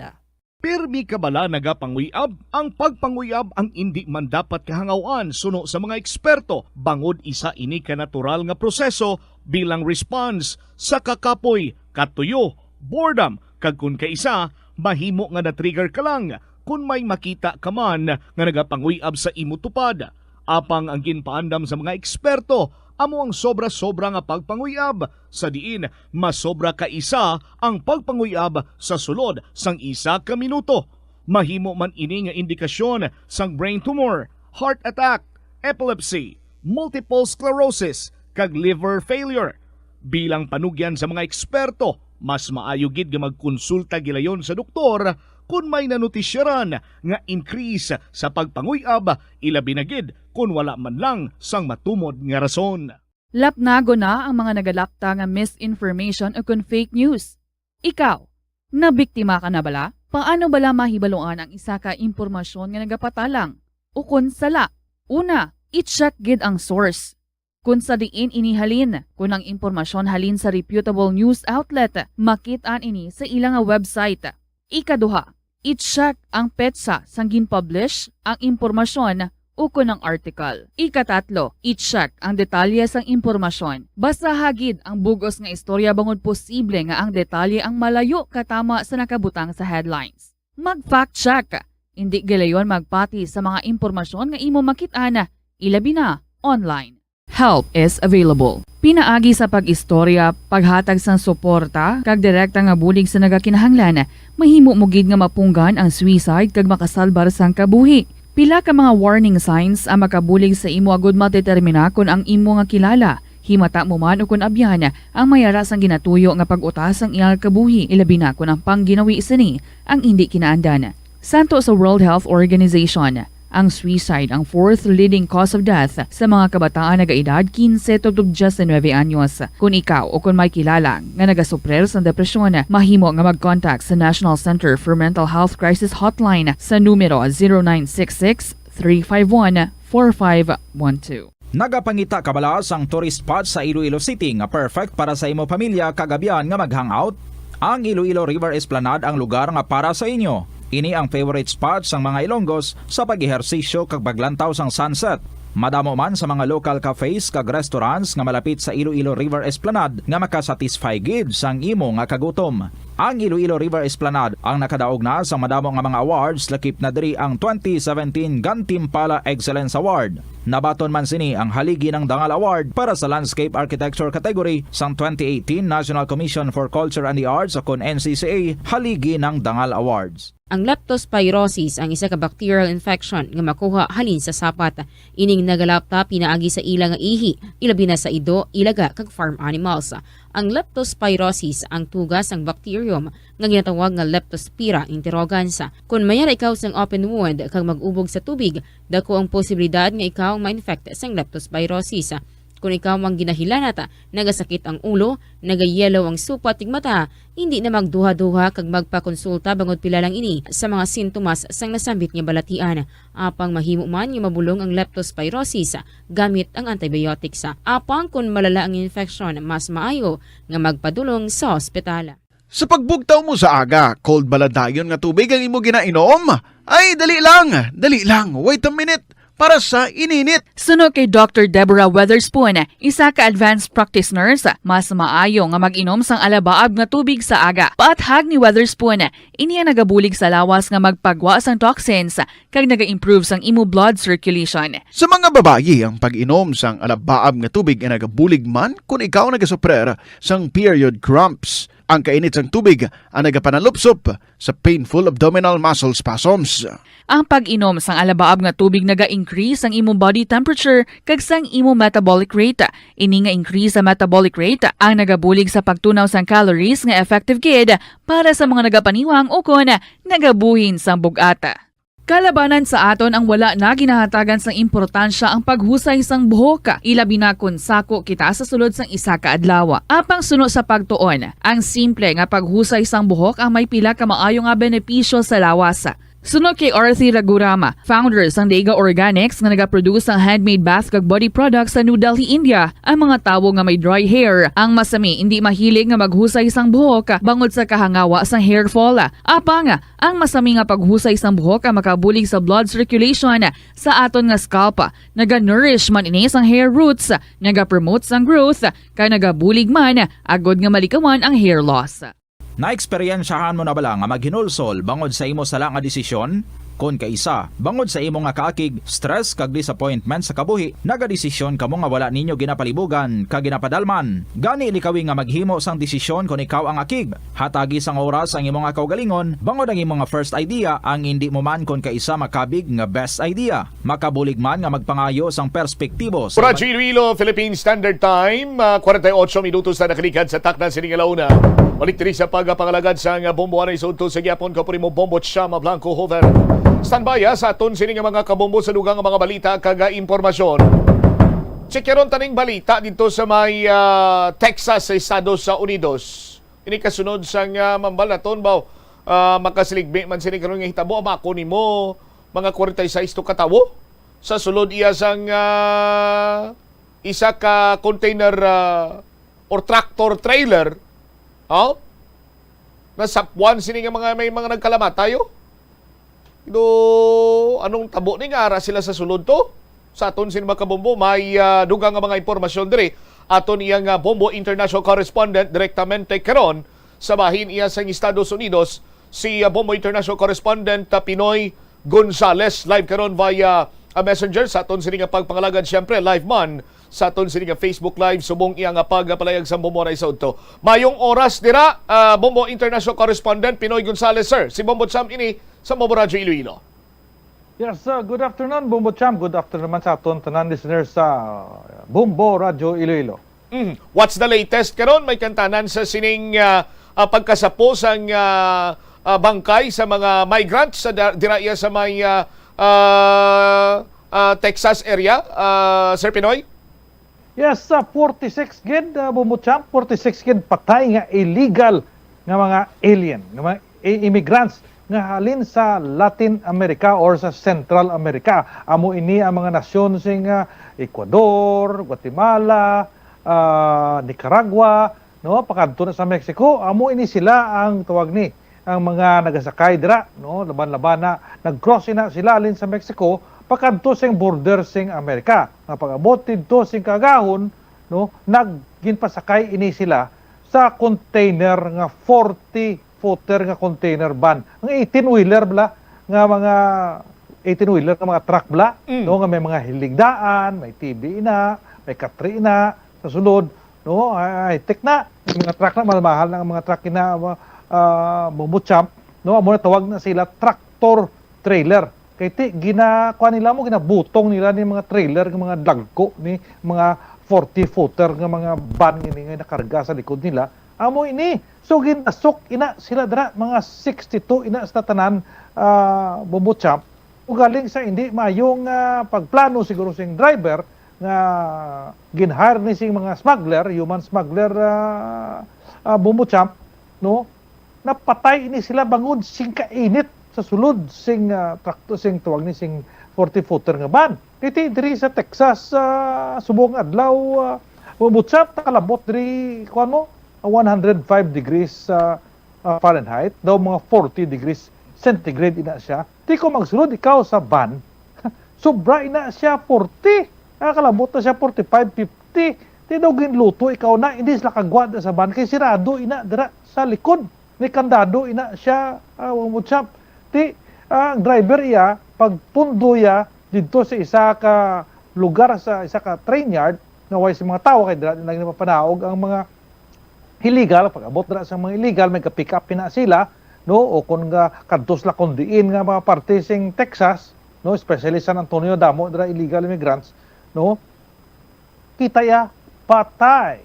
Pirmi ka bala nagapanguyab? Ang pagpanguyab ang indi man dapat kahangaw-an suno sa mga eksperto, bangod isa ini ka natural nga proseso bilang response sa kakapoy, katuyo, boredom, kag kon kaisa, mahimo nga na-trigger ka lang kon may makita ka man nga nagapanguyab sa imo tupad. Apang ang ginpaandam sa mga eksperto amo ang sobra-sobra nga pagpanguyab, sa diin masobra ka isa ang pagpanguyab sa sulod sang isa ka minuto. Mahimo man ini nga indikasyon sang brain tumor, heart attack, epilepsy, multiple sclerosis, kag liver failure. Bilang panugyan sa mga eksperto, mas maayo gid nga magkonsulta gilayon sa doktor kon may nanutisyaran nga increase sa pagpanguy-ab, ilabi na gid kon wala man lang sang matumod nga rason. Lapnagon na ang mga nagalapta nga misinformation o kon fake news. Ikaw, nabiktima ka na bala? Paano bala mahibaluan ang isa ka impormasyon nga nagapatalang o kon sala? Una, i-check gid ang source. Kung sa diin ini halin, kung ang impormasyon halin sa reputable news outlet, makit-an ini sa ila nga website. Ikaduha, i-check ang petsa sang gin-publish ang impormasyon ukon ang article. Ikatatlo, i-check ang detalye sang impormasyon. Basaha gid ang bug-os nga istorya bangod posible nga ang detalye ang malayo katama sa nakabutang sa headlines. Mag-fact check. Indi gilayon magpati sa mga impormasyon nga imo makit-an, ilabi na online. Help is available. Pinaagi sa pag-istorya, paghatag sang suporta, kag direkta nga bulig sa nagakinahanglan, mahimo mo gid nga mapunggan ang suicide kag makasalbar sang kabuhi. Pila ka mga warning signs ang makabulig sa imo agud madetermina kon ang imo nga kilala, himata mo man ukon abyan, ang may ara sang ginatuyo nga pag-utas sang iyang kabuhi, ilabi na kon ang pangginawi sini ang indi kinaandan. Santo sa World Health Organization, ang suicide ang fourth leading cause of death sa mga kabataan nagaedad kinse tubtob diyes nuebe anyos. Kon ikaw o kon may kilala nga nagasuprir sang depresyon, mahimo nga mag-contact sa National Center for Mental Health Crisis Hotline sa numero zero nine six six, three five one, four five one two. Nagapangita ka bala sang tourist spot sa Iloilo City nga perfect para sa imo pamilya kag abyan nga mag-hangout? Ang Iloilo River Esplanade ang lugar nga para sa inyo. Ini ang favorite spot sang mga Ilonggos sa pag-ehersisyo kag paglantaw sang sunset. Madamo man sa mga local cafes kag restaurants nga malapit sa Iloilo River Esplanade nga makasatisfy gid sang imo nga kagutom. Ang Iloilo River Esplanade ang nakadaog na sa madamo nga mga awards, lakip na diri ang twenty seventeen Gantimpala Excellence Award. Nabaton man sini ang Haligi ng Dangal Award para sa Landscape Architecture category sang twenty eighteen National Commission for Culture and the Arts, o kon N C C A, Haligi ng Dangal Awards. Ang leptospirosis ang isa ka bacterial infection nga makuha halin sa sapat. Ining nagalapta pinaagi sa ila nga ihi, ilabi na sa ido, ilaga, kag farm animals. Ang leptospirosis ang tuga sang bacterium nga ginatawag nga Leptospira interrogans. Kon may ara ikaw sang open wound kag mag-ubog sa tubig, dako ang posibilidad nga ikaw ma-infect sang leptospirosis. Kon ikaw ang ginahilanat, nagasakit ang ulo, nagayellow ang supat kag mata, indi na magduha-duha kag magpakonsulta bangod pila lang ini sa mga sintomas sang nasambit nga balatian. Apang mahimo man nga mabulong ang leptospirosis gamit ang antibiotics. Apang kon malala ang infeksyon, mas maayo nga magpadulong sa ospital. Sa pagbugtaw mo sa aga, cold bala dayon nga tubig ang imo ginainom? Ay, dali lang, dali lang, wait a minute, para sa ininit. Suno kay Doctor Deborah Weatherspoon, isa ka advanced practice nurse, mas maayo nga mag-inom sang alabaab nga tubig sa aga. Paathag ni Weatherspoon, ini ang nagabulig sa lawas nga magpagwa sang toxins kag naga-improve sang imo blood circulation. Sa mga babayi, ang pag-inom sang alabaab nga tubig ay nagabulig man kon ikaw nagasuprer sang period cramps. Ang kainit sang tubig ang nagapanalupsop sa painful abdominal muscle spasms. Ang pag-inom sang alabaab nga tubig naga-increase sang imo body temperature kag sang imo metabolic rate. Ini nga increase sa metabolic rate ang nagabulig sa pagtunaw sang calories nga effective gid para sa mga nagapaniwang ukon nagabuhin sang bug-at. Kalabanan sa aton ang wala na ginahatagan sang importansya ang paghusay sang buhok, ilabi na kon sako kita sa sulod sang isa ka adlaw. Apang suno sa pagtuon, ang simple nga paghusay sang buhok ang may pila ka maayo nga benepisyo sa lawas. Suno kay Arthi Raghuram, founder sang Deiga Organics nga nagaproduce sang handmade bath kag body products sa New Delhi, India, ang mga tawo nga may dry hair ang masami indi mahilig nga maghusay sang buhok bangod sa kahangawa sang hair fall. Apang ang masami nga paghusay sang buhok ang makabulig sa blood circulation sa aton nga scalp. Naga-nourish man ini sang hair roots, naga-promote sang growth, kag nagabulig man agod nga malikawan ang hair loss. Naeksperyensyahan mo na bala nga maghinulsol bangod sa imo sala nga desisyon? Kon kaisa, bangod sa imo nga kaakig, stress, kag disappointment sa kabuhi, nagadesisyon kamo nga wala ninyo ginapalibugan kag ginapadalman. Gani, likawi nga maghimo sang desisyon kon ikaw ang akig. Hatagi sang oras ang imo nga kaugalingon, bangod ang imo nga first idea ang indi mo man kon kaisa makabig nga best idea. Makabulig man nga magpangayo sang perspektibo sa Radyo Iloilo, Philippine Standard Time, ah, kwarenta y otso minutos na nakaligad sa takna sining alauna. Balik diri sa pagpangalagad sang bombo anay sa udto sa gihapon, kaupod nimo Bombo Cham Blanco Hoover. Standby, ha, sa aton sini nga mga kabombo sa dugang nga mga balita kag, ah, impormasyon. Check karon taning balita dito sa may, ah, Texas sa Estados Unidos. Ini kasunod sang, ah, mambal naton ba, ah, makasiligbi man sini karon nga hitabo, mako nimo mga kwarenta y seis to ka tawo sa sulod iya sang, ah, isa ka container, ah, or tractor trailer, oh, nasapwan sini nga mga, may mga nagkalamatay, oh. Do, anong tabo ni nga ara sila sa sulod to? Sa aton sini mga kabombo, may, ah, dugang nga mga impormasyon diri. Aton iya nga Bombo International Correspondent direktamente karon sa bahin iya sa Estados Unidos, si, ah, Bombo International Correspondent, ah, Pinoy Gonzales, live karon via, ah, Messenger. Sa aton sini nga pagpangalagad, siyempre, live man sa aton sini nga Facebook Live subong iya nga pagpalayag sa bombo anay sa udto. Mayong oras dira, ah, Bombo International Correspondent Pinoy Gonzales, sir. Si Bombo Cham ini sa Bombo Radyo Iloilo. Yes, uh, good afternoon, Bombo Cham. Good afternoon man sa aton tanan listeners sa Bombo Radyo Iloilo. Mm. What's the latest karon? May kantanan sa sining, ah, ah, pagkasapo sang, ah, ah, bangkay sa mga migrants sa da-, dira iya sa may, ah, ah, ah, Texas area, ah, Sir Pinoy? Yes, sa forty-six gid, ah, Bombo Cham, forty-six gid patay nga illegal nga mga alien, nga mga i-, immigrants nga halin sa Latin America or sa Central America. Amo ini ang mga nasyon sing, ah, Ecuador, Guatemala, ah, Nicaragua, no, pakadto na sa Mexico. Amo ini sila ang tawag ni ang mga nagasakay dira, no, laban-laban na nag-cross ina sila halin sa Mexico pakadto sing border sing Amerika. Nga pag-abot didto sing kaagahon, no, nag-, ginpasakay ini sila sa container nga forty footer nga container van. Ang eighteen-wheeler bala, nga mga eighteen-wheeler nga mga truck bala, Mm. no, nga may mga hiligdaan, may T V ina, may katri ina, sa sulod, no, high-tech na. Yung mga truck na, mahal-mahal na ang mga truck ina, ah, Bombo Cham, no, amo na tawag na sila tractor trailer. Kay ti, gina-, kuha nila mo, ginabutong nila ni mga trailer, nga mga dagko, ni mga forty footer nga mga van ini nga nakarga sa likod nila. Amo ini. So, ginasok ina sila dira, mga sixty-two ina sa tanan, ah, Bombo Cham. Ugaling sa hindi maayong, ah, pagplano siguro sing driver nga gin-hire ni sing mga smuggler, human smuggler, ah, ah, Bombo Cham, no? Napatay ini sila bangod sing kainit sa sulod sing, ah, trakto, sing tawag ni, sing forty footer nga van. Iti diri sa Texas, ah, subong adlaw, ah, Bombo Cham, nakalabot diri, kuwan mo, ah, one hundred five degrees, ah, ah, Fahrenheit, daw mga forty degrees centigrade ina siya. Ti kung magsulod ikaw sa van, sobra ina siya forty. Ah, kalabot na siya forty-five, fifty. Ti daw ginluto ikaw na, hindi sila kagwa sa van kay sirado ina dira sa likod. May kandado ina siya, ah, Bombo Cham. Ti, ah, ang driver iya, pagpundo iya didto sa isa ka lugar, sa isa ka train yard, nga way sa mga tawo, kay dira lang napapanaog ang mga illegal, pag-abot dira sa mga illegal, may ka-pick up na sila, no? O kung nga kadto sila kung diin nga mga parte sing Texas, no? Especially San Antonio, damo dira illegal immigrants, no? Kita ya, patay.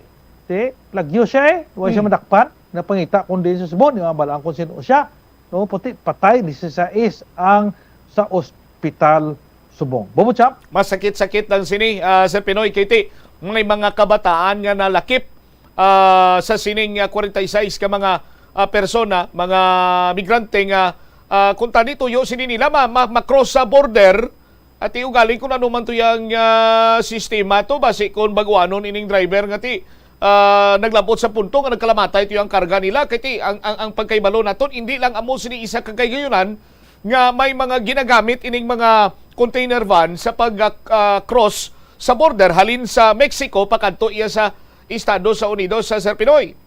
Ti, lagyo siya eh, wa siya Hmm. madakpan, napangita kung diin sa subong, di mabalaan kung sino siya. No? Puti, patay, disisais ang sa ospital subong. Bombo Cham? Masakit-sakit lang sini, ah, Sir Pinoy, kay ti, may mga kabataan nga nalakip, ah, sa sining, ah, kwarenta y seis ka mga, ah, persona, mga migrante nga, ah, kung tani tuyo sini nila ma-, ma-, ma-cross sa border, at ugaling kung ano man to yang, ah, sistema to, basi kung baguanon ining driver nga ti, ah, naglabot sa punto nga nagkalamatay to yang karga nila. Kay ti, ang, ang, ang pagkahibalo naton, hindi lang amo sini isa ka kahigayonan nga may mga ginagamit ining mga container van sa pag, ah, cross sa border halin sa Mexico pakadto iya sa Estados Unidos, sa Sir Pinoy.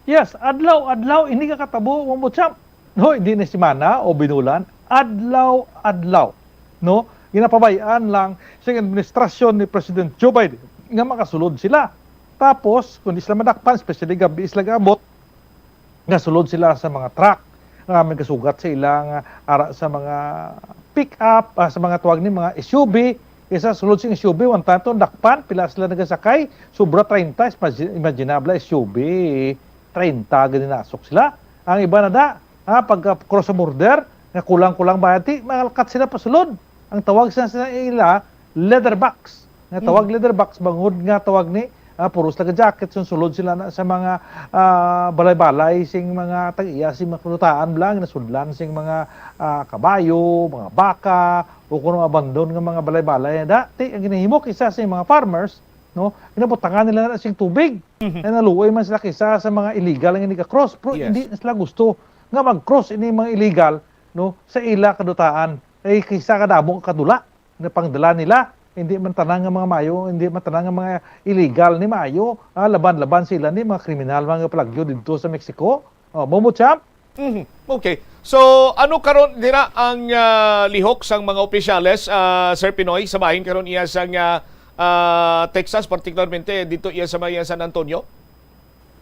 Yes, adlaw-adlaw ini kakatabo, Bombo Cham. No, hindi na semana o binulan, adlaw-adlaw. No? Ginapabay-an lang sa administrasyon ni President Joe Biden nga makasulod sila. Tapos, kung di sila madakpan, especially gabi sila gaabot, nga sulod sila sa mga truck. Nga may kasugat sa ilang, ah, ara sa mga pick-up, ah, sa mga tawag ni mga S U V. Isa sulod sa S U V, one time to, dakpan, pila sila nagasakay? Sobra treinta, imagi-, imaginable S U V. treinta gani nasok sila. Ang iba na da, ha, pag, ah, cross sa border, nga kulang-kulang bayad, ti, malkat sila pasulod. Ang tawag sa, sa ila, leather box. Nga tawag leather box, bangod nga tawag ni, ah, puros laga jacket, sunsulod sila na sa mga, ah, balay-balay, sing mga tag-iya, sing mga kadutaan, bala, nga nasudlan, sing mga, ah, kabayo, mga baka, o kung abandon nga mga balay-balay. Da, ti, ang ginahimo kisa sa mga farmers, no, ginabutangan nila na sing tubig. Mhm. Ay naluoy man sila kisa sa mga illegal nga nagka-cross, pero Yes. hindi na sila gusto nga mag-cross ini mga illegal, no, sa ila kadutaan. Ay kisa kadamo ang kadula na pangdala nila. Hindi man tanan nga mga mayo, hindi man tanan nga mga illegal ni mayo, ah, laban-laban sila ni mga kriminal, mga palagyo didto sa Mexico. Oh, Bombo Champ? Mhm. Okay. So, ano karon dira ang, ah, lihok sang mga opisyales, ah, Sir Pinoy, sa bahin karon iya sang, ah, ah, Texas, particularmente dito iya sa may, ah, San Antonio?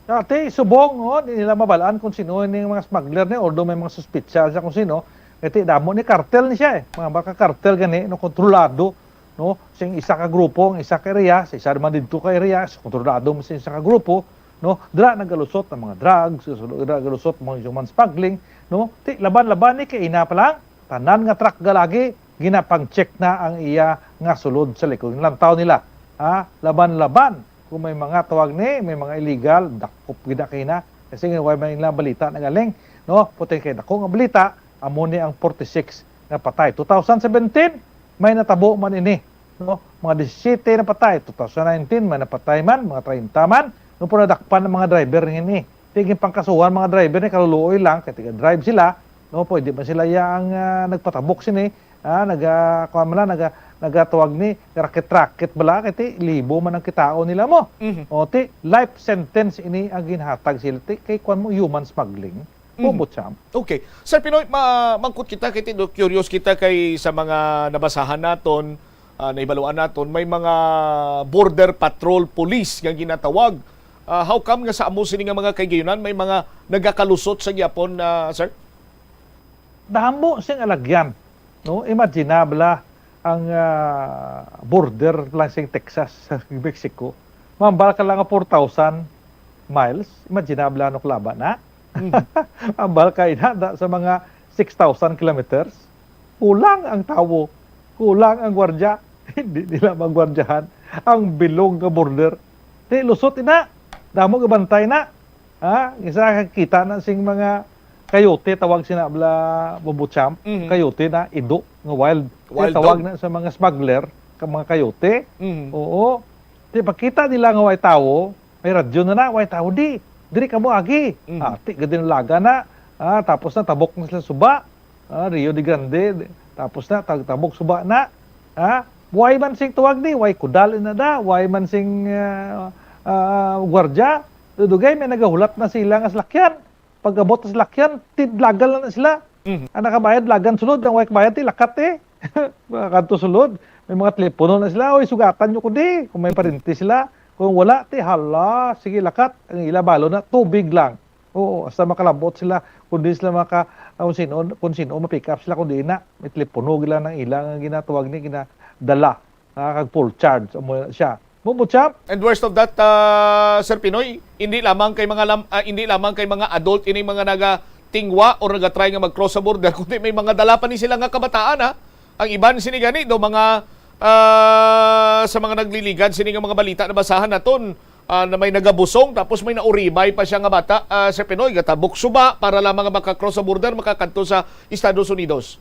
Dati, subong, oh, di nila mabalaan kung sino ni mga smuggler ni, although may mga suspitsa sa kung sino. Iti, damo ni kartel ni siya, eh. Mga baka kartel gani, no, kontrolado, no, sing isa ka grupo, ang isa ka area, sa isa naman didto ka area, sa kontrolado mo sa isa ka grupo, no, dira nagalusot ang mga drugs, dira nagalusot ang mga human smuggling, no, ti, laban-laban ni kay ina pa lang, tanan nga truck galagi, ginapang-check na ang iya nga sulod sa likod. Lantaw nila, ha, laban-laban, kung may mga tawag ni, may mga illegal, dakop gid na kay na. Kasi nga, way man nila balita nagaling, no, puti kay dako nga balita, amo ni ang forty-six nga patay. Two thousand seventeen, may natabo man ini, no? Mga disisiyete na patay. Two thousand nineteen, may napatay man, mga treinta man. No, pero nadakpan ang mga driver ngini. Tigin pangkasuhan mga driver ni, kaluluoy lang, kay tiga-drive sila, no? Pwede man sila yang, ah, nagpatabok sini, ah, naga, kuwan man lang, naga, nagatawag ni, raket-raket bala, kay ti, libo man ang kitaon nila mo. Mhm. O, ti, life sentence ini ang ginhatag sila, ti, kay kuwan mo, human smuggling. Mhm. Bombo Champ. Okay. Sir Pinoy, ma-, mangkot kita kay ti-, curious kita kay sa mga nabasahan naton, ah, nahibaluan naton, may mga border patrol police nga ginatawag. Ah, how come nga sa amo sini nga mga kahigayonan may mga nagakalusot sa gihapon, ah, sir? Damo sing alagyan, no? Imaginable ang, ah, border lang sing Texas sa Mexico. Mambal ka lang nga four thousand miles, imaginable ano klaba na. Mm. Mambal ka ina da sa mga six thousand kilometers. Kulang ang tawo, kulang ang gwardya. Hindi nila magwardyahan ang bilog nga border. Ti lusot ina, damo gabantay na. Ha? Isa ka kita na sing mga coyote, tawag sina bala Bobo Champ. Mhm. Coyote na, ido nga wild. Wild Kaya tawag dog. na sa mga smuggler, ka mga coyote. Mhm. Oo. Di pagkita nila nga way tawo, may radyo na na, way tawo, di. Diri kamo agi. Mhm. Ah, ti, gadinulaga na. Ah, tapos na, tabok na sila suba. Ah, Rio de Grande. Tapos na, tag-, tabok suba na. Ah, way man sing tuwag ni, way kudal na da, way man sing, ah, ah, gwardya. Dudugay, may nagahulat na sila nga salakyan. Pag-abot sa salakyan, tidlagan lang na sila. Mhm. Ang nakabayad, lagan sulod. Ang way kabayad, ti lakat eh. Mga kanto sulod. May mga telepono na sila. Oy, sugatan nyo ko di. Kung may parinti sila. Kung wala, ti hala. Sige, lakat. Ang ila balo na, tubig lang. Oo, hasta makalabot sila. Kung di sila maka, ah, kung sino, kung sino, ma-pick up sila. Kung di na, may telepono gila ng ila nga ginatawag ni, ginadala. Ah, kag full charge amo siya. Mo, Butcham? And worst of that, ah, Sir Pinoy, hindi lamang kay mga lam-, ah, hindi lamang kay mga adult ining mga nagatingwa or nagatry nga mag-cross sa border, kundi may mga dala pa ni sila nga kabataan, ha? Ang iban sini gani do mga, ah, sa mga nagliligad sini nga mga balita na basahan naton, ah, na may nagabusong tapos may nauribay pa siya nga bata, ah, Sir Pinoy, gatabok suba para lamang nga maka-cross sa border, makakadto sa Estados Unidos.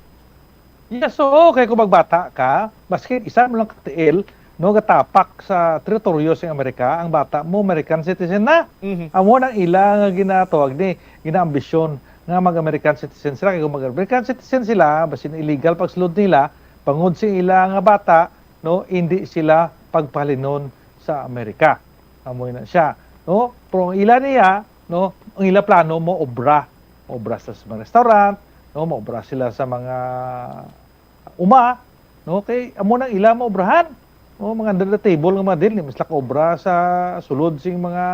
Yes, oo. Kay kung magbata ka, maski isa mo lang ka tiil, no, gatapak sa teritoryo sa Amerika, ang bata mo, American citizen na. Mhm. Amo nang ila nga ginatawag ni, ginaambisyon nga mag-American citizen sila. Kay kung mag-American citizen sila, basin illegal pagsulod nila, bangod sa ila nga bata, no, hindi sila pagpalinon sa Amerika. Amo na siya, no? Pero ang ila niya, no, ang ila plano mo obra. Obra sa mga restaurant, no, maobra sila sa mga uma, no, kay amo nang ila maobrahan. No, mga under the table nga mga deal, di man sila kaobra sa sulod sing mga,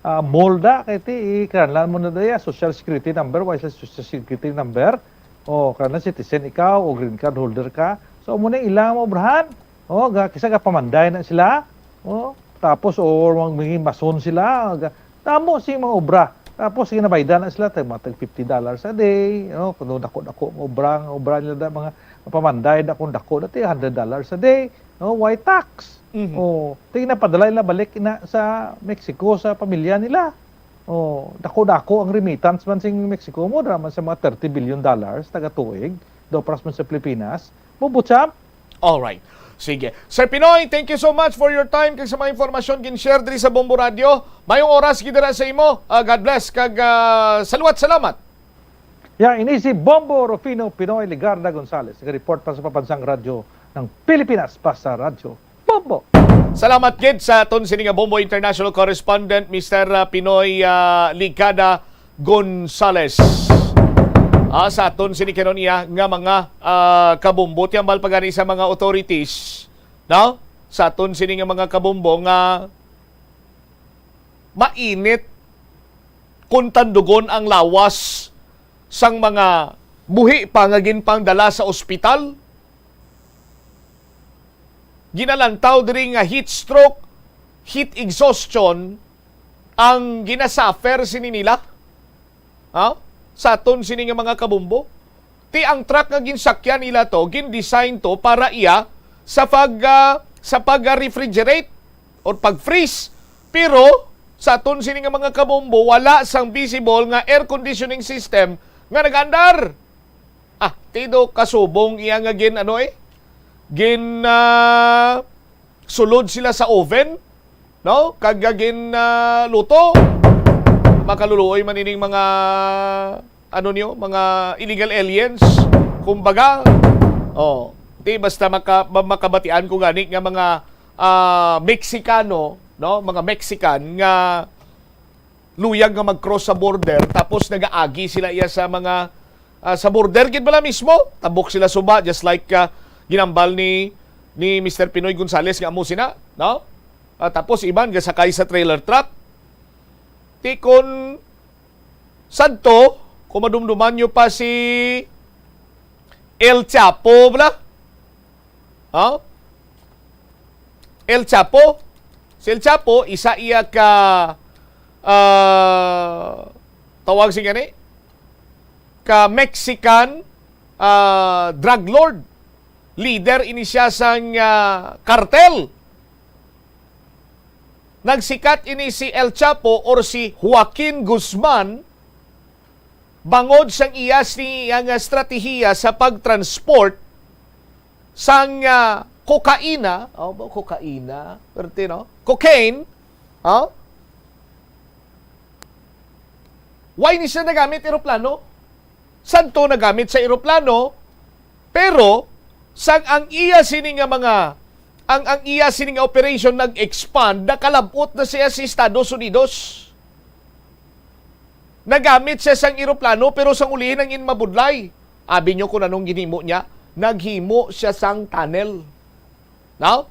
ah, mall da, kay ti, ikanlan mo na daya, social security number, why sa social security number? O, kana citizen ikaw, o green card holder ka. So, amo na ila maobrahan. O, ga, kisa gapamanday na sila. O, tapos, o, mag-, maging mason sila. Ga, Damo sing mga obra. Tapos ginabaydan na sila tag mga tag fifty dollars a day, no? Kuno dako-dako nga obra, nga obra nila da, mga pamanday, dakong dako, dati hundred dollars a day, no? Why tax? Mhm. Oh, ti ginapadala nila balik na sa Mexico sa pamilya nila. Oh, dako-dako ang remittance man sing Mexico, mo naman sa mga thirty billion dollars taga tuig, dopras man sa Pilipinas. Bubutsa. Alright. Sige. Sir Pinoy, thank you so much for your time kag sa mga impormasyon gin-share diri sa Bombo Radio. Mayong oras gid dira sa imo. Ah, God bless kag ah, saluat salamat. Ya, ini si Bombo Rufino Pinoy Ligarda Gonzales, nag-report pa sa Pabansang Radyo ng Pilipinas, pa sa Radyo Bombo. Salamat gid sa aton sini nga Bombo International Correspondent, Mister ah, Pinoy ah, Ligada Gonzales. Ah, sa aton sini karon iya nga mga ah, kabombo, ti hambal pa gani sa mga authorities, no? Sa aton sini nga mga kabombo nga mainit kung tandugon ang lawas sang mga buhi pa nga ginpangdala sa ospital. Ginalantaw diri nga heat stroke, heat exhaustion ang ginasuffer sini nila. Ha? Sa aton sini nga mga kabombo. Ti ang truck nga ginsakyan nila to, gin-design to para iya sa pag ah, sa pag-refrigerate or pag-freeze. Pero sa aton sini nga mga kabombo, wala sang visible nga air conditioning system nga nagaandar. Ah, ti do kasubong iya nga gin ano eh, gin ah, sulod sila sa oven, no? Kag gin ah, luto. Makaluluoy man ining mga ano niyo, mga illegal aliens, kumbaga. Oh, ti basta maka, ma- makabatian ko gani nga mga ah, Mexicano, no? Mga Mexican nga luyag nga mag-cross sa border, tapos nagaagi sila iya sa mga ah, sa border gid bala mismo. Tabok sila suba, just like ah, ginambal ni ni Mister Pinoy Gonzales nga amo sina, no? Ah, tapos iban gasakay sa trailer truck. Ti kon sadto, kung madumduman nyo pa si El Chapo, bala? Ha? El Chapo? Si El Chapo, isa iya ka ah, tawag sing gani, ka Mexican ah, drug lord. Leader ini siya sang ah, cartel. Nagsikat ini si El Chapo or si Joaquin Guzman bangod sang iya siya nga estratehiya sa pagtransport sang ah, kokaina, oh, ba, kokaina, perte, no? Cocaine, oh? Why ni siya nagamit eroplano? Sadto nagamit sa eroplano, pero sang ang iya sini nga mga ang ang iya sini nga operation nag-expand, nakalab-ot na siya sa Estados Unidos. Nagamit siya sang eroplano, pero sang ulihi nangin mabudlay. Abi nyo kung anong ginhimo niya? Naghimo siya sang tunnel. Now,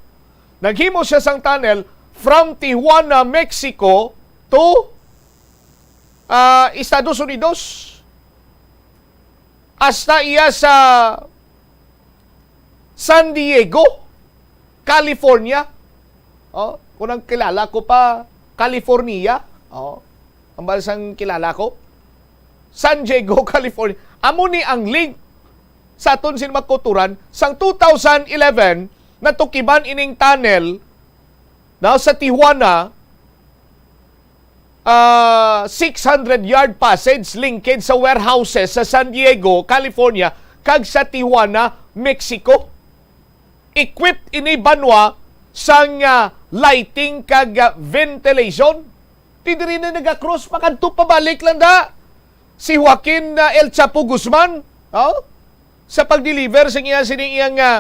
naghimo siya sang tunnel from Tijuana, Mexico to ah, Estados Unidos. Hasta iya sa San Diego, California. Oh, kung ang kilala ko pa, California. Oh, ang bansang kilala ko, San Diego, California. Amo ni ang link sa aton sin makuturan. Sang two thousand eleven, natukiban ining tunnel na sa Tijuana, ah, six hundred yard passage linked sa warehouses sa San Diego, California, kag sa Tijuana, Mexico. Equipped ini banwa sang ah, lighting kag ah, ventilation. Ti diri na naga-cross, makadto pabalik lang da si Joaquin ah, El Chapo Guzman, oh, sa pag-deliver sa iya sining iyang ah,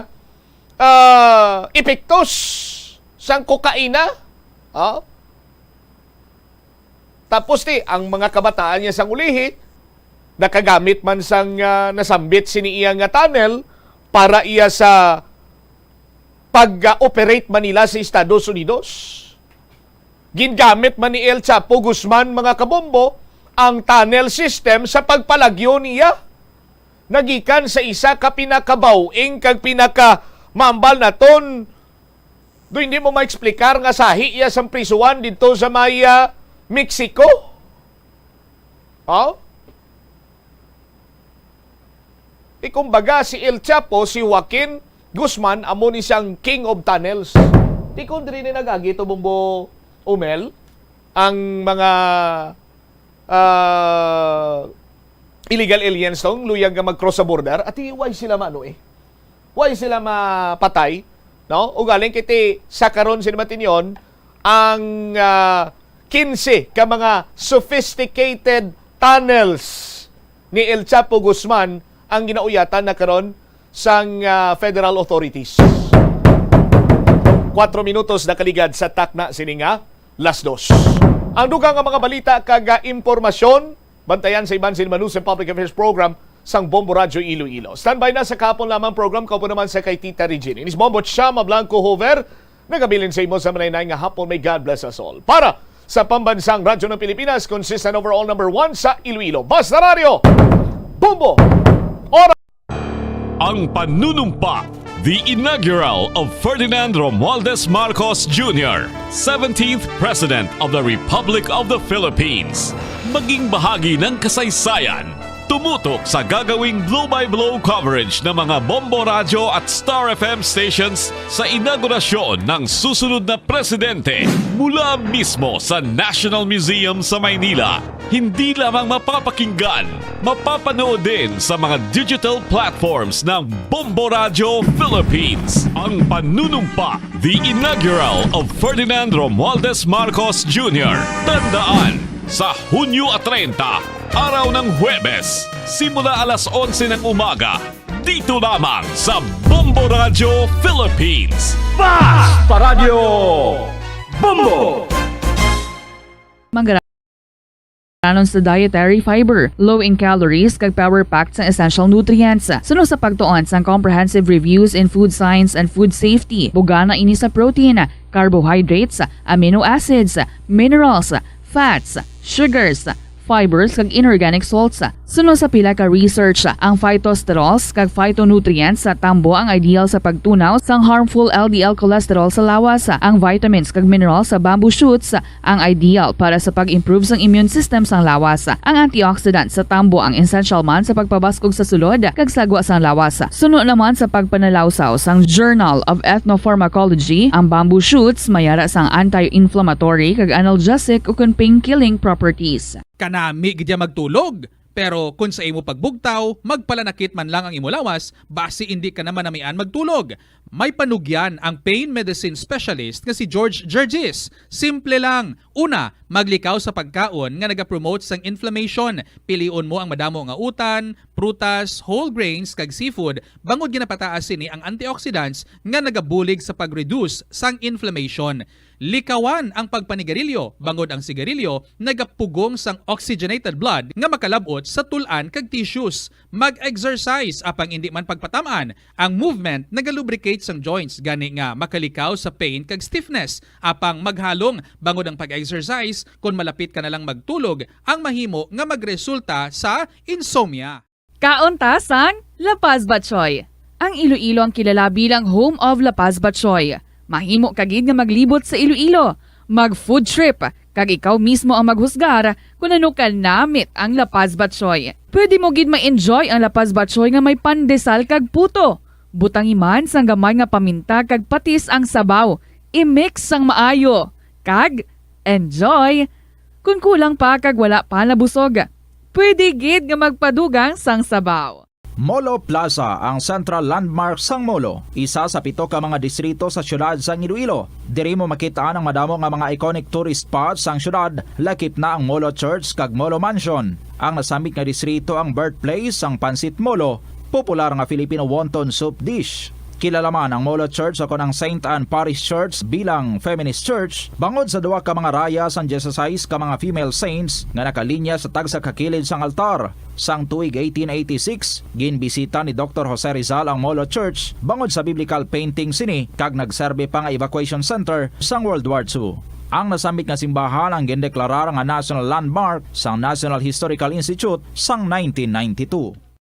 ah, epektos sang kokaina. Oh. Tapos ti, ang mga kabataan niya sang ulihi, nakagamit man sang ah, nasambit sini iya nga tunnel para iya sa pag-operate man nila sa Estados Unidos. Gingamit man ni El Chapo Guzman, mga kabombo, ang tunnel system sa pagpalagyo niya. Nagikan sa isa ka pinakabaw-ing kag pinaka mambal naton, do hindi mo maeksplikar nga sahi iya sang prisuhan didto sa may ah, Mexico? Oh? Di kumbaga, si El Chapo, si Joaquin Guzman, amo ni siyang king of tunnels. Di kung diri ni nagagi to, Bombo Umel, ang mga, ah, illegal aliens tong luyag nga mag-cross sa border, ati why sila maano eh? Why sila mapatay? No? Ugaling kiti sa karon sin matinyon, ang, ah, quince ka mga sophisticated tunnels ni El Chapo Guzman ang ginauyatan na karon sang, ah, federal authorities. Kuwatro minutos nakaligad sa takna sini nga las dos. Ang dugang nga mga balita kag, ah, impormasyon, bantayan sa iban sin Manusa Public Affairs Program sang Bombo Radyo Iloilo. Standby na sa kahapon lamang program, kaupo naman sa kay Tita Regine. Inis Bombo Chama Blanco Hover, nagabilin sa imo sa manaynayan nga hapon. May God bless us all. Para sa Pambansang Radyo ng Pilipinas, consistent overall number one sa Iloilo. Basta Radyo, Bombo! Ora! Ang panunumpa, the inaugural of Ferdinand Romualdez Marcos Junior, seventeenth President of the Republic of the Philippines. Maging bahagi ng kasaysayan. Tumutok sa gagawing blow-by-blow coverage ng mga Bombo Radyo at Star F M stations sa inaugurasyon ng susunod na presidente. Mula mismo sa National Museum sa Maynila, hindi lamang mapapakinggan, mapapanood din sa mga digital platforms ng Bombo Radyo Philippines. Ang panunumpa, the inaugural of Ferdinand Romualdez Marcos Junior. Tandaan, sa Hunyo treinta, araw ng Huwebes, simula alas onse ng umaga, dito lamang sa Bombo Radyo Philippines. Basta Radyo Bombo! Manggaranon sa dietary fiber, low in calories, kag power-packed sang essential nutrients. Suno sa pagtuon sang Comprehensive Reviews in Food Science and Food Safety, bugana ini sa protein, carbohydrates, amino acids, minerals, fats, sugars, fibers, kag inorganic salts. Suno sa pila ka research, ang phytosterols kag phytonutrients sa tambo ang ideal sa pagtunaw sang harmful L D L cholesterol sa lawas. Ang vitamins kag minerals sa bamboo shoots ang ideal para sa pag-improve sang immune system sang lawas. Ang antioxidant sa tambo ang essential man sa pagpabaskog sa sulod kag sagwa sang lawas. Suno naman sa pagpanalawsaw sang Journal of Ethnopharmacology, ang bamboo shoots may ara sang anti-inflammatory kag analgesic ukon pain-killing properties. Kanami gid ya magtulog, pero kon sa imo pagbugtaw, magpalanakit man lang ang imo lawas, basi indi ka na manamian magtulog. May panugyan ang pain medicine specialist nga si George Gergis. Simple lang. Una, maglikaw sa pagkaon nga nagapromote sang inflammation. Pilion mo ang madamo nga utan, prutas, whole grains, kag seafood, bangod ginapataas sini ang antioxidants nga nagabulig sa pag-reduce sang inflammation. Likawan ang pagpanigarilyo, bangod ang sigarilyo nagapugong sang oxygenated blood nga makalab-ot sa tul-an kag tissues. Mag-exercise, apang indi man pagpatam-an. Ang movement nagalubricate sang joints, gani nga makalikaw sa pain kag stiffness. Apang maghalong, bangod ang pag-exercise, kon malapit ka na lang magtulog, ang mahimo nga magresulta sa insomnia. Kaon ta sang La Paz Batchoy. Ang Iloilo ang kilala bilang home of La Paz Batchoy. Mahimo ka gid nga maglibot sa Iloilo, mag-food trip, kag ikaw mismo ang maghusgar kon ano kanamit ang La Paz Batchoy. Pwede mo gid ma-enjoy ang La Paz Batchoy nga may pandesal kag puto. Butangi man sang gamay nga paminta kag patis ang sabaw. I-mix sang maayo, kag enjoy! Kon kulang pa kag wala pa nabusog, pwede gid nga magpadugang sang sabaw. Molo Plaza, ang central landmark sang Molo, isa sa pito ka mga distrito sa siyudad sang Iloilo. Diri mo makit-an ang madamo nga mga iconic tourist spots sang siyudad, lakip na ang Molo Church kag Molo Mansion. Ang nasambit nga distrito ang birthplace sang Pancit Molo, popular nga Filipino wonton soup dish. Kilala man ang Molo Church ukon ang Saint Anne Parish Church bilang feminist church, bangod sa duha ka mga raya sang dieciséis ka mga female saints nga nakalinya sa tagsa ka kilid sang altar. Sang tuig eighteen eighty-six, ginbisita ni Doktor Jose Rizal ang Molo Church bangod sa biblical painting sini kag nagserbi pa nga evacuation center sang World War Two. Ang nasambit nga simbahan ang gindeklarar nga National Landmark sang National Historical Institute sang nineteen ninety-two.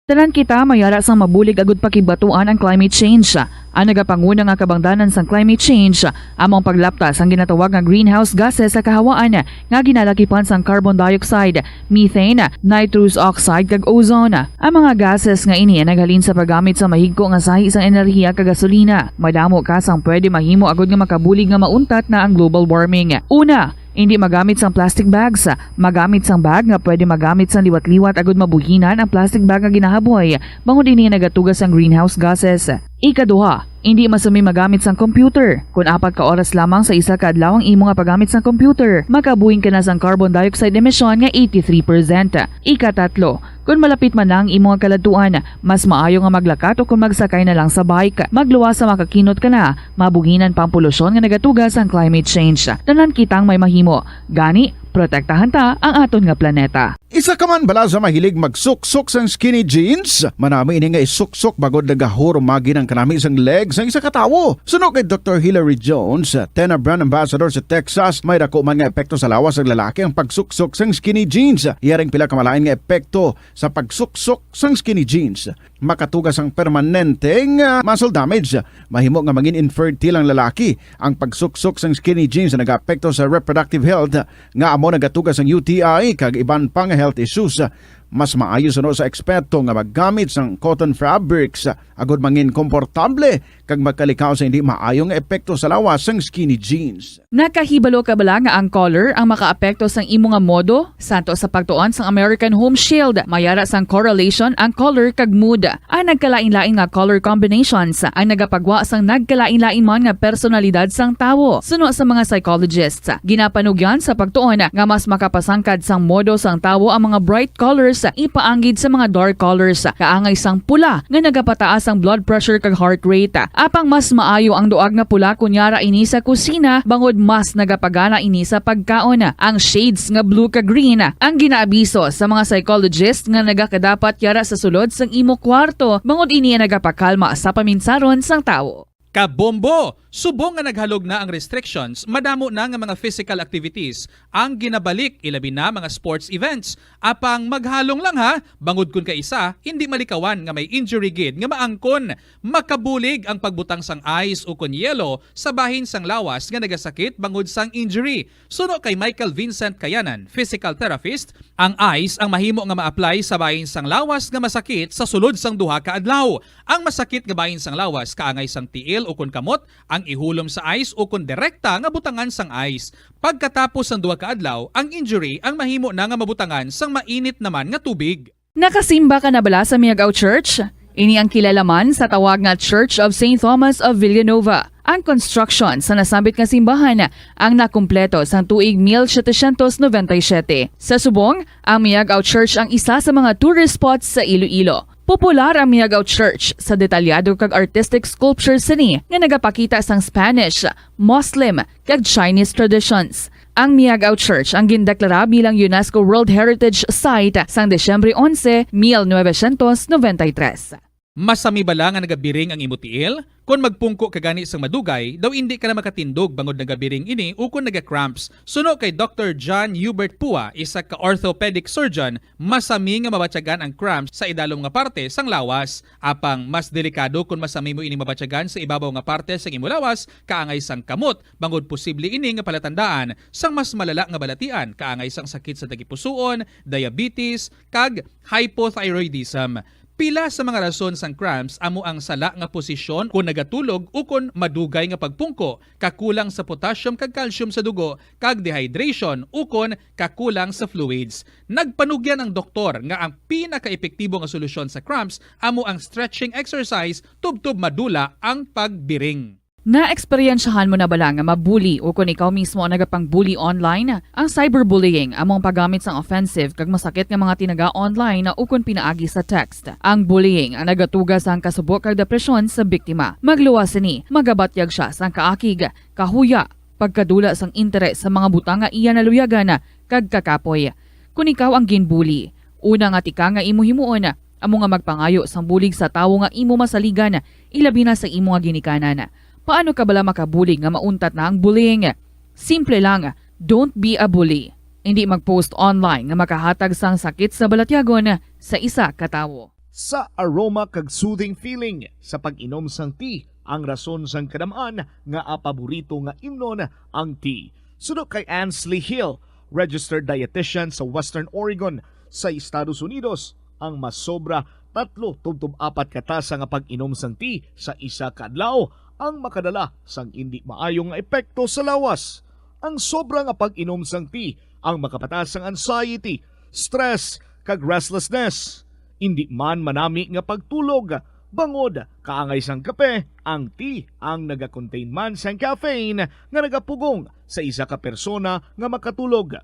Tanan kita may ara sang mabulig agud pakibatuan ang climate change. Ang nagapanguna nga kabangdanan sang climate change amo ang paglapta sang ginatawag nga greenhouse gases sa kahawaan nga ginalakipan sang carbon dioxide, methane, nitrous oxide, kag ozone. Ang mga gases nga ini ang naghalin sa paggamit sa mahigko nga sahi sang enerhiya kag gasolina. Madamo ka sang pwede mahimo agud nga makabulig nga mauntat na ang global warming. Una, hindi magamit sang plastic bags. Magamit sang bag nga pwede magamit sang liwat-liwat agud mabuhinan ang plastic bag nga ginahaboy, bangod ini nagatuga sang greenhouse gases. Ikaduha, hindi masami magamit sang computer. Kon apat ka oras lamang sa isa ka adlaw ang imo nga paggamit sang computer, makabuhing ka na sang carbon dioxide emission nga eighty-three percent. Ikatatlo, kon malapit man na ang imo nga kaladtuan, mas maayo nga maglakat o kon magsakay na lang sa bike. Magluwas sa makakinot ka na, mabuhinan pa ang polusyon nga nagatuga sang climate change. Tanan kitang may mahimo. Gani, protektahan ta ang aton nga planeta. Isa ka man bala sa mahilig magsuksok sang skinny jeans? Manami ini nga isuksok bangod nagahurumagi ang kanami sang leg sang isa ka tawo. Suno kay Doktor Hilary Jones, Tena brand ambassador sa Texas, may dako man nga epekto sa lawas sang lalaki ang pagsuksok sang skinny jeans. Iya ring pila ka malain nga epekto sa pagsuksok sang skinny jeans. Makatuga sang permanente nga muscle damage. Mahimo nga mangin infertile ang lalaki. Ang pagsuksok sang skinny jeans nagaapekto sa reproductive health, nga amo nagatuga sang U T I kag iban pa nga health issues. Mas maayo suno sa eksperto nga maggamit sang cotton fabrics agud mangin komportable kag magkalikaw sa hindi maayo nga epekto sa lawas sang skinny jeans. Nakahibalo ka bala nga ang color ang makaapekto sang imo nga modo? Santo sa pagtuon sang American Home Shield, may ara sang correlation ang color kag mood. Ang nagkalain-lain nga color combinations ang nagapagwa sang nagkalain-lain man nga personalidad sang tawo. Suno sa mga psychologists, ginapanugyan sa pagtuon nga mas makapasangkad sang modo sang tawo ang mga bright colors ipaanggid sa mga dark colors, kaangay sang pula nga nagapataas ang blood pressure kag heart rate. Apang mas maayo ang duag nga pula kon yara ini sa kusina, bangod mas nagapagana ini sa pagkaon. Ang shades nga blue kag green ang ginaabiso sa mga psychologist nga nagakadapat yara sa sulod sang imo kwarto, bangod ini ang nagapakalma sa paminsaron sang tawo. Kabombo! Subong nga naghalog na ang restrictions, madamo na nga mga physical activities ang ginabalik, ilabi na mga sports events. Apang maghalong lang ha, bangod kun kaisa hindi malikawan nga may injury gid nga maangkon. Makabulig ang pagbutang sang ice ukon yelo sa bahin sang lawas nga nagasakit bangod sang injury. Suno kay Michael Vincent Kayanan, physical therapist, ang ice ang mahimo nga ma-apply sa bahin sang lawas nga masakit sa sulod sang duha ka adlaw. Ang masakit nga bahin sang lawas kaangay sang tiil ukon kamot ang ihulom sa ice ukon direkta nga butangan sang ice. Pagkatapos sang duha ka adlaw, ang injury ang mahimo na nga mabutangan sang mainit naman nga tubig. Nakasimba ka na bala sa Miagao Church? Ini ang kilala man sa tawag nga Church of Saint Thomas of Villanova. Ang construction sa nasambit nga simbahan ang nakumpleto sang tuig mil setecientos noventa y siete. Sa subong, ang Miagao Church ang isa sa mga tourist spots sa Iloilo. Popular ang Miagao Church sa detalyado kag artistic sculptures sini nga nagapakita sang Spanish, Muslim, kag Chinese traditions. Ang Miagao Church ang gindeklara bilang UNESCO World Heritage Site sang Disyembre onse, mil novecientos noventa y tres. Masami bala nga nagabiring ang imo tiil? Kon magpungko ka gani sang madugay, daw indi ka na makatindog bangod nagabiring ini ukon naga-cramps. Suno kay Doktor John Hubert Pua, isa ka orthopedic surgeon, masami nga mabatyagan ang cramps sa idalom nga parte sang lawas. Apang mas delikado kon masami mo ini mabatyagan sa ibabaw nga parte sang imo lawas, kaangay sang kamot, bangod posible ini nga palatandaan sang mas malala nga balatian, kaangay sang sakit sa tagipusoon, diabetes, kag hypothyroidism. Pila sa mga rason sang cramps amo ang sala nga posisyon kon nagatulog ukon madugay nga pagpungko, kakulang sa potassium kag calcium sa dugo, kag dehydration ukon kakulang sa fluids. Nagpanugyan ang doktor nga ang pinakaepektibo nga solusyon sa cramps amo ang stretching exercise tubtob madula ang pagbiring. Naeksperyensyahan mo na bala nga mabuli o kon ikaw mismo ang nagapang-bully online? Ang cyberbullying amo ang paggamit sang offensive kag masakit nga mga tinaga online o kon pinaagi sa text. Ang bullying ang nagatuga sang kasubo kag depresyon sa biktima. Magluwas sini, magabatyag sia sang kaakig, kahuya, pagkadula sang interes sa mga butang nga iya naluyagan kag kakapoy. Kon ikaw ang ginbully, una nga tikang nga imo himuon amo nga magpangayo sang bulig sa tawo nga imo masaligan, ilabi na sa imo nga ginikanan. Paano ka bala makabulig nga mauntat na ang bullying? Simple lang, don't be a bully. Indi mag-post online nga makahatag sang sakit sa balatyagon sa isa ka tawo. Sa aroma kag soothing feeling sa pag-inom sang tea ang rason sang kadam-an nga paborito nga imnon ang tea. Suno kay Ansley Hill, registered dietitian sa Western Oregon sa Estados Unidos, ang masobra tatlo tubtob apat ka tasa nga pag-inom sang tea sa isa ka adlaw ang makadala sang indi maayo nga epekto sa lawas. Ang sobra nga pag-inom sang tea ang makapataas sang anxiety, stress, kag restlessness. Indi man manami nga pagtulog, bangod kaangay sang kape, ang tea ang nagakontain man sang caffeine nga nagapugong sa isa ka persona nga makatulog.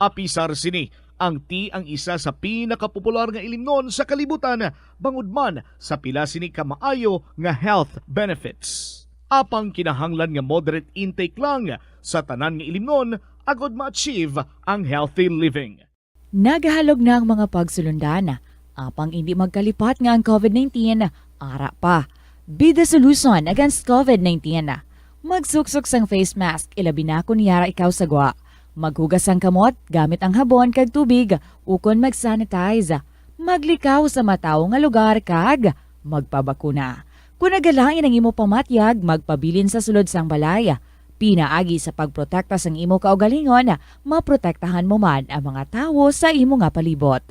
Apisar sini, ang tea ang isa sa pinakapopular nga ilimnon sa kalibutan, bangod man sa pila sini ka maayo nga health benefits. Apang kinahanglan nga moderate intake lang sa tanan nga ilimnon agod ma-achieve ang healthy living. Nagahalog na ang mga pagsulundan, apang indi magkalipat nga ang covid nineteen ara pa. Be the solution against covid nineteen. Magsuksok sang face mask, ilabi na kon yara ikaw sa gwa. Maghugas sang kamot gamit ang habon kag tubig, ukon mag-sanitize. Maglikaw sa matawo nga lugar kag magpabakuna. Kon nagalain ang imo pamatyag, magpabilin sa sulod sang balay. Pinaagi sa pagprotekta sang imo kaugalingon, maprotektahan mo man ang mga tawo sa imo nga palibot.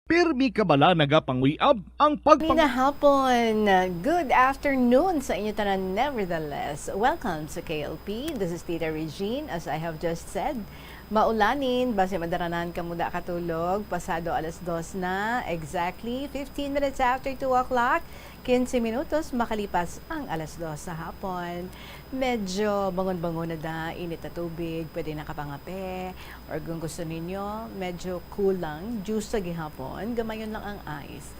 Pirmi ka bala nagapanguyab ang pagpang- Nina hapon. Good afternoon sa inyo tanan. Nevertheless, welcome sa K L P. This is Tita Regine. As I have just said, maulanin, basi madaranan kamo da katulog. Pasado alas dos na, exactly fifteen minutes after two o'clock. Quince minutos makalipas ang alas dos sa hapon. Medyo bangon-bangon na da, init na tubig, pwede na kapangape. Or kung gusto ninyo, medyo cool lang, juice sa gihapon, gamayon lang ang ice.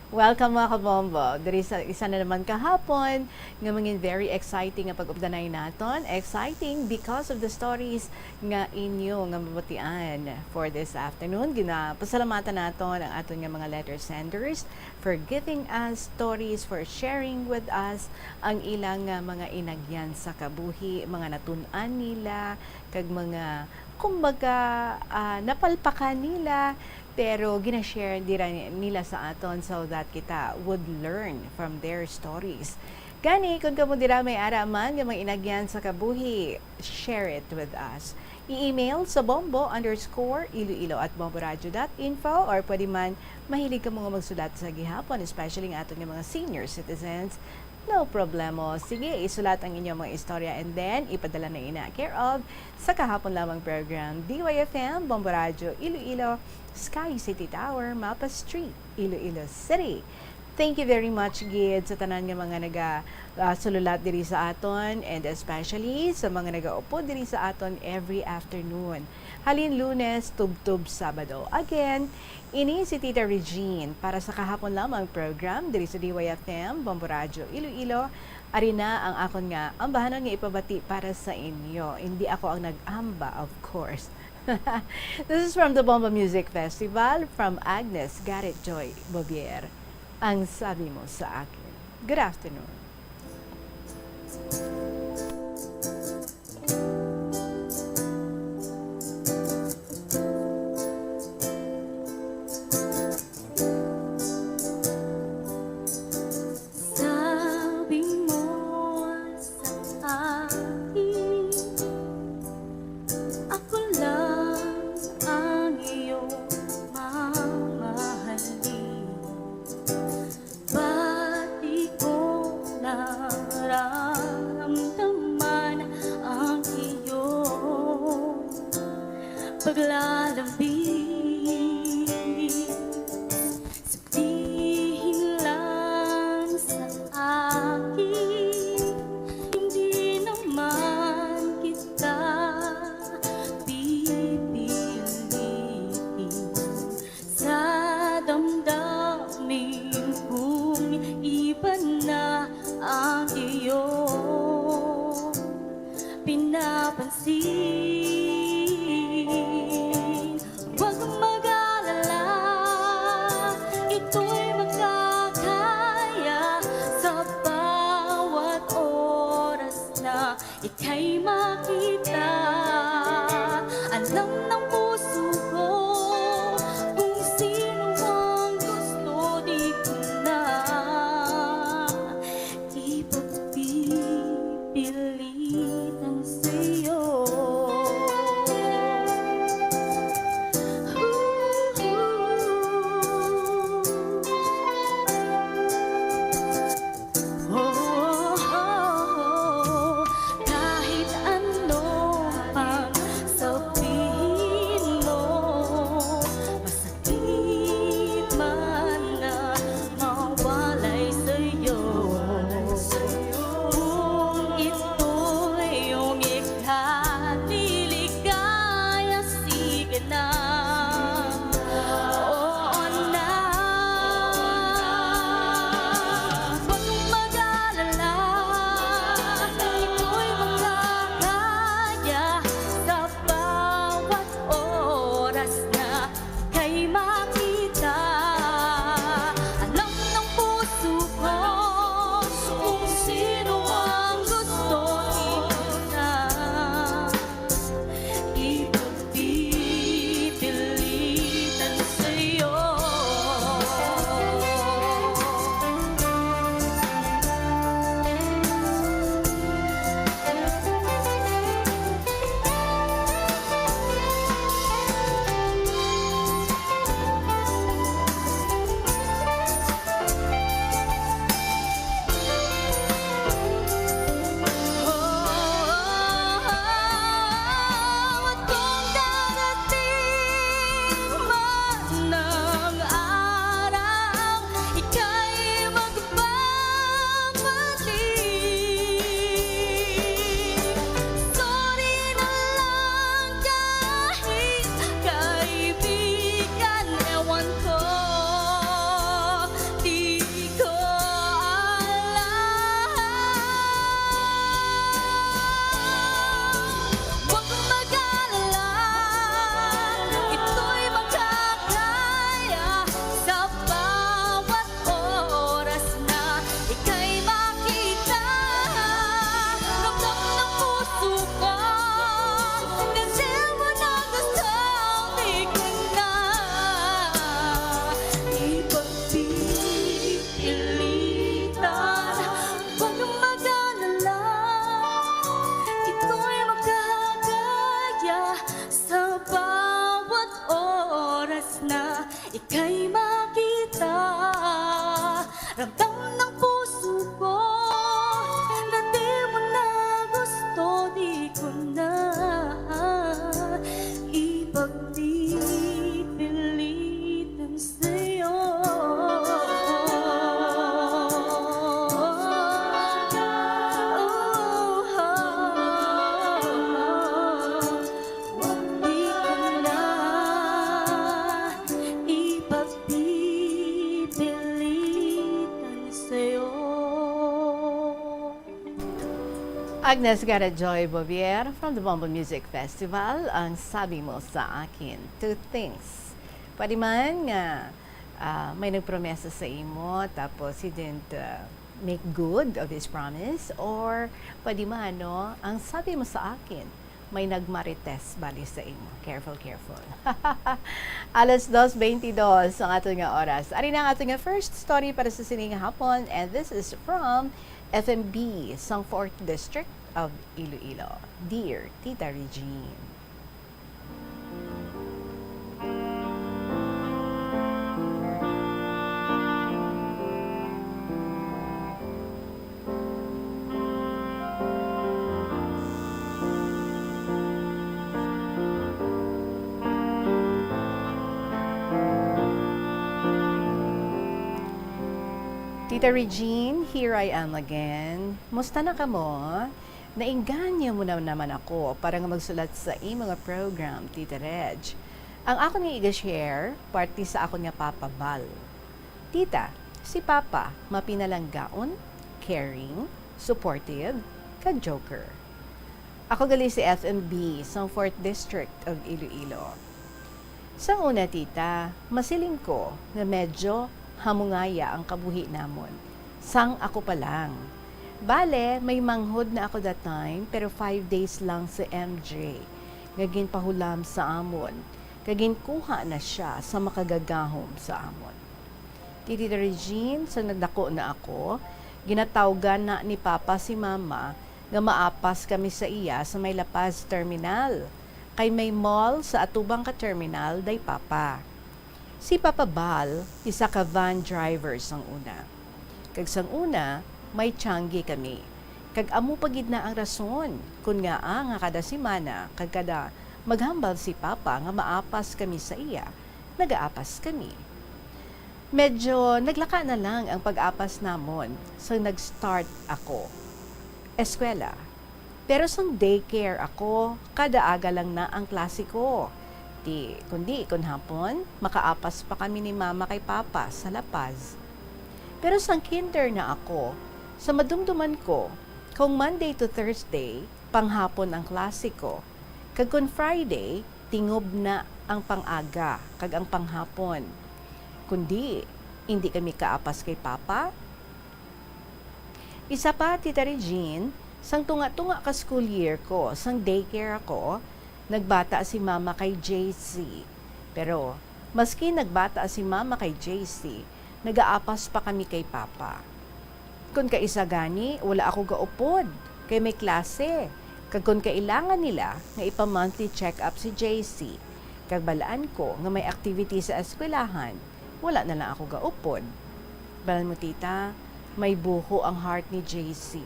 Welcome, mga kabombo. Diri sa isa na naman kahapon nga mangin very exciting nga pag-updanay naton. Exciting because of the stories nga inyo nga mabatian for this afternoon. Ginapasalamatan naton ang aton nga mga letter senders for giving us stories, for sharing with us ang ilang, ah, mga inagyan sa kabuhi, mga natun-an nila, kag mga, kumbaga, ah, napalpakan nila, pero gina-share dira ni-, nila sa aton so that kita would learn from their stories. Gani, kung kamo dira may ara man nga mga inagyan sa kabuhi, share it with us. I-email sa bombo underscore iloilo at bomboradio dot info, or pwede man mahilig kamo nga magsulat sa gihapon, especially ang aton nga mga senior citizens. No problemo. Sige, isulat ang inyong mga istorya and then ipadala na ina care of Sa Kahapon Lamang Program, D Y F M, Bombo Radyo, Iloilo, Sky City Tower, Mapa Street, Iloilo City. Thank you very much gid sa tanan nga mga naga, ah, sululat diri sa aton, and especially sa mga nagaupod diri sa aton every afternoon. Halin Lunes, tubtob Sabado. Again, ini si Tita Regine para sa Kahapon Lamang Program diri sa D Y F M, Bombo Radyo, Iloilo. Ari na ang akon nga ambahanon nga ipabati para sa inyo. Hindi ako ang nag-amba, of course. This is from the Bomba Music Festival, from Agnes Garrett Joy Bobier. Ang sabi mo sa akin. Good afternoon. Sabi mo sa akin, ako lang ang iyong mamahalin. Ba't di ko naramdaman ang iyong paglalambing? Sabihin lang sa akin, hindi naman kita pipiliin. Sa damdamin kong iba na ang iyong pinapansin. Huwag mag-alala, ito'y makakaya sa bawat oras na ika'y makita. Alam ng puso ko kung sino ang gusto, di ko Agnes Garajoy Bobier from the Bombo Music Festival, ang sabi mo sa akin, two things. Pwede man nga, ah, may nagpromesa sa imo, tapos he didn't, ah, make good of his promise, or pwede man, no, ang sabi mo sa akin, may nagmarites bali sa imo. Careful, careful. Alas dos twenty-two ang ato nga oras. Ari na ang ato nga first story para sa sining hapon, and this is from F M B sang fourth District of Iloilo. Dear Tita Regine. Tita Regine, here I am again. Musta na kamo? Nainganyo mo na naman ako para nga magsulat sa imo nga program, Tita Reg. Ang akon nga iga-share, parte sa akon nga Papa Bal. Tita, si Papa mapinalanggaon, caring, supportive, kag joker. Ako gali si F M B sang fourth District of Iloilo. Sang una, tita, masiling ko nga medyo hamungaya ang kabuhi namon sang ako pa lang. Bale, may manghod na ako that time, pero five days lang si M J nga ginpahulam sa amon, kag ginkuha na sia sa makagagahom sa amon. Tita Regine, sa nagdako na ako, ginatawgan na ni Papa si Mama nga maapas kami sa iya sa may La Paz Terminal, kay may mall sa atubang ka terminal day Papa. Si Papa Bal, isa ka van driver sang una. Kag sang una, may tiyanggi kami. Kag amo pa gid na ang rason kon ngaa nga kada semana kag kada maghambal si Papa nga maapas kami sa iya, nagaapas kami. Medyo naglaka na lang ang pag-apas namon sang nag-start ako eskwela. Pero sang daycare ako, kada aga lang na ang klase ko. Di, kundi kon hapon, makaapas pa kami ni Mama kay Papa sa La Paz. Pero sang kinder na ako, sa madumduman ko, kung Monday to Thursday, panghapon ang klase ko, kag kon Friday, tingob na ang pang-aga kag ang panghapon. Kundi, indi kami kaapas kay Papa? Isa pa, Tita Regine, sang tunga-tunga ka school year ko, sang daycare ako, nagbata si Mama kay J C. Pero, maski nagbata si Mama kay J C, nagaapas pa kami kay Papa. Kon kaisa gani, wala ako gaupod, kay may klase. Kag kon kailangan nila nga ipa-monthly check-up si J C, kag balaan ko nga may activity sa eskwelahan, wala na lang ako gaupod. Balaan mo, tita, may buho ang heart ni J C.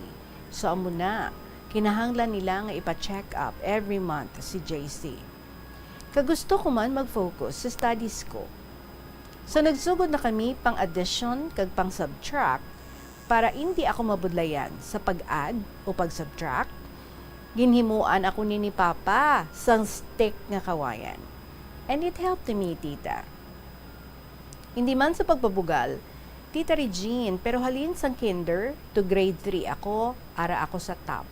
So, amo na, kinahanglan nila nga ipa-check-up every month si J C. Kag gusto ko man mag-focus sa studies ko. So, nagsugod na kami pang-addition kag pang-subtract para indi ako mabudlayan sa pag-add o pag-subtract. Ginhimuan ako ni ni Papa sang stick nga kawayan. And it helped me, tita. Hindi man sa pagpabugal, Tita Regine, pero halin sang kinder to grade three ako, ara ako sa top.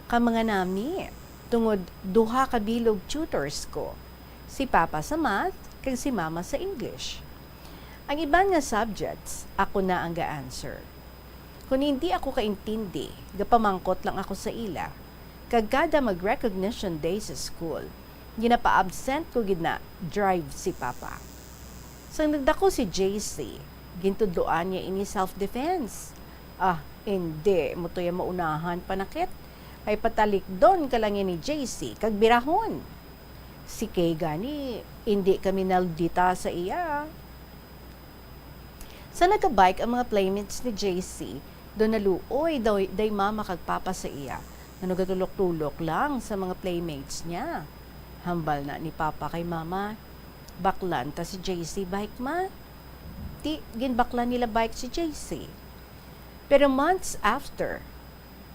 Ka mga nami, tungod duha ka bilog tutors ko, si Papa sa math, kag si Mama sa English. Ang iban nga subjects, ako na ang ga-answer. Kon hindi ako kaintindi, gapamangkot lang ako sa ila. Kag kada mag-recognition day sa school, ginapa-absent ko gid na drive si Papa. Sang nagdako si J C, gintudloan niya ini self-defense. Ah, indi mo to ya maunahan, panakit. Ay patalikdon ka lang ini, J C, kag birahon. Si Kay gani, indi kami naldita sa iya. Sa nagabike ang mga playmates ni J C, do naluoy daw day mama kag papa sa iya, nga nagatulok-tulok lang sa mga playmates niya. Hambal na ni Papa kay Mama, "Baklan ta si J C bike, ma." Ti, ginbaklan nila bike si J C. Pero months after,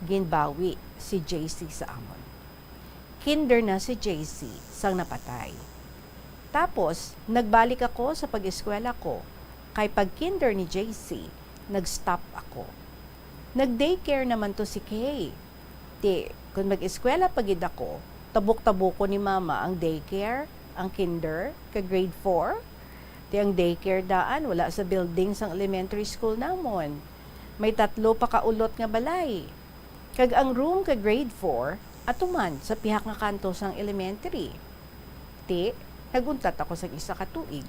ginbawi si J C sa amon. Kinder na si J C sang napatay. Tapos, nagbalik ako sa pag-eskwela ko, kay pag-kinder ni J C, nag-stop ako. Nag-daycare naman to si Kay. Ti, kung mag-eskwela pa gid ako, tabok-tabukon ni Mama ang daycare, ang kinder, kag grade four. Ti ang daycare daan wala sa building sang elementary school namon. May tatlo pa ka ulot nga balay. Kag ang room kag grade four ato man sa pihak nga kanto sang elementary. Ti, nag-untat ako sang isa ka tuig.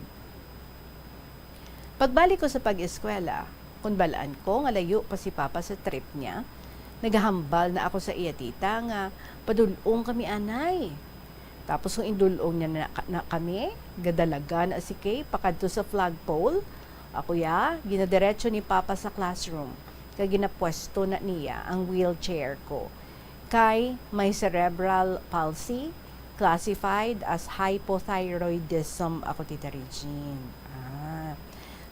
Pagbalik ko sa pag-eskwela, kun bal-an ko nga layo pa si Papa sa trip niya, nagahambal na ako sa iya tita nga padul-ong kami anay. Tapos kung indul-ong niya na, na kami, gadalaga na si Kay pakadto sa flagpole. Ako ya, ginadiretso ni Papa sa classroom, kag ginapwesto na niya ang wheelchair ko. Kay may cerebral palsy, classified as hypothyroidism ako, Tita Regine. Ah.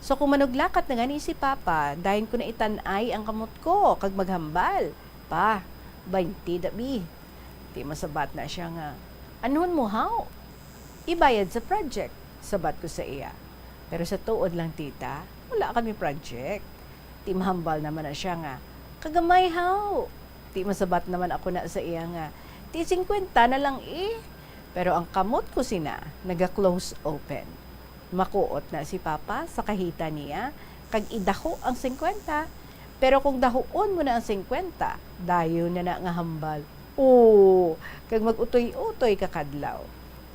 So, kung manuglakat na gani si Papa, dayon ko na itan-ay ang kamot ko, kag maghambal, "Pa, baynte da bi." Ti masabat na siya nga, "Anhon mo, haw?" "Ibayad sa project," sabat ko sa iya. "Pero sa tuod lang, tita, wala kami project." Ti mahambal naman na siya nga, "Kagamay, haw?" Ti masabat naman ako na sa iya nga, "Ti singkwenta na lang, eh." Pero ang kamot ko sina naga-close open. Makuot na si Papa sa kahita niya, kag idaho ang singkwenta. Pero kung dahuon mo na ang singkwenta, dayon na na nga hambal, "Oo," kag mag-utoy-utoy ka kadlaw.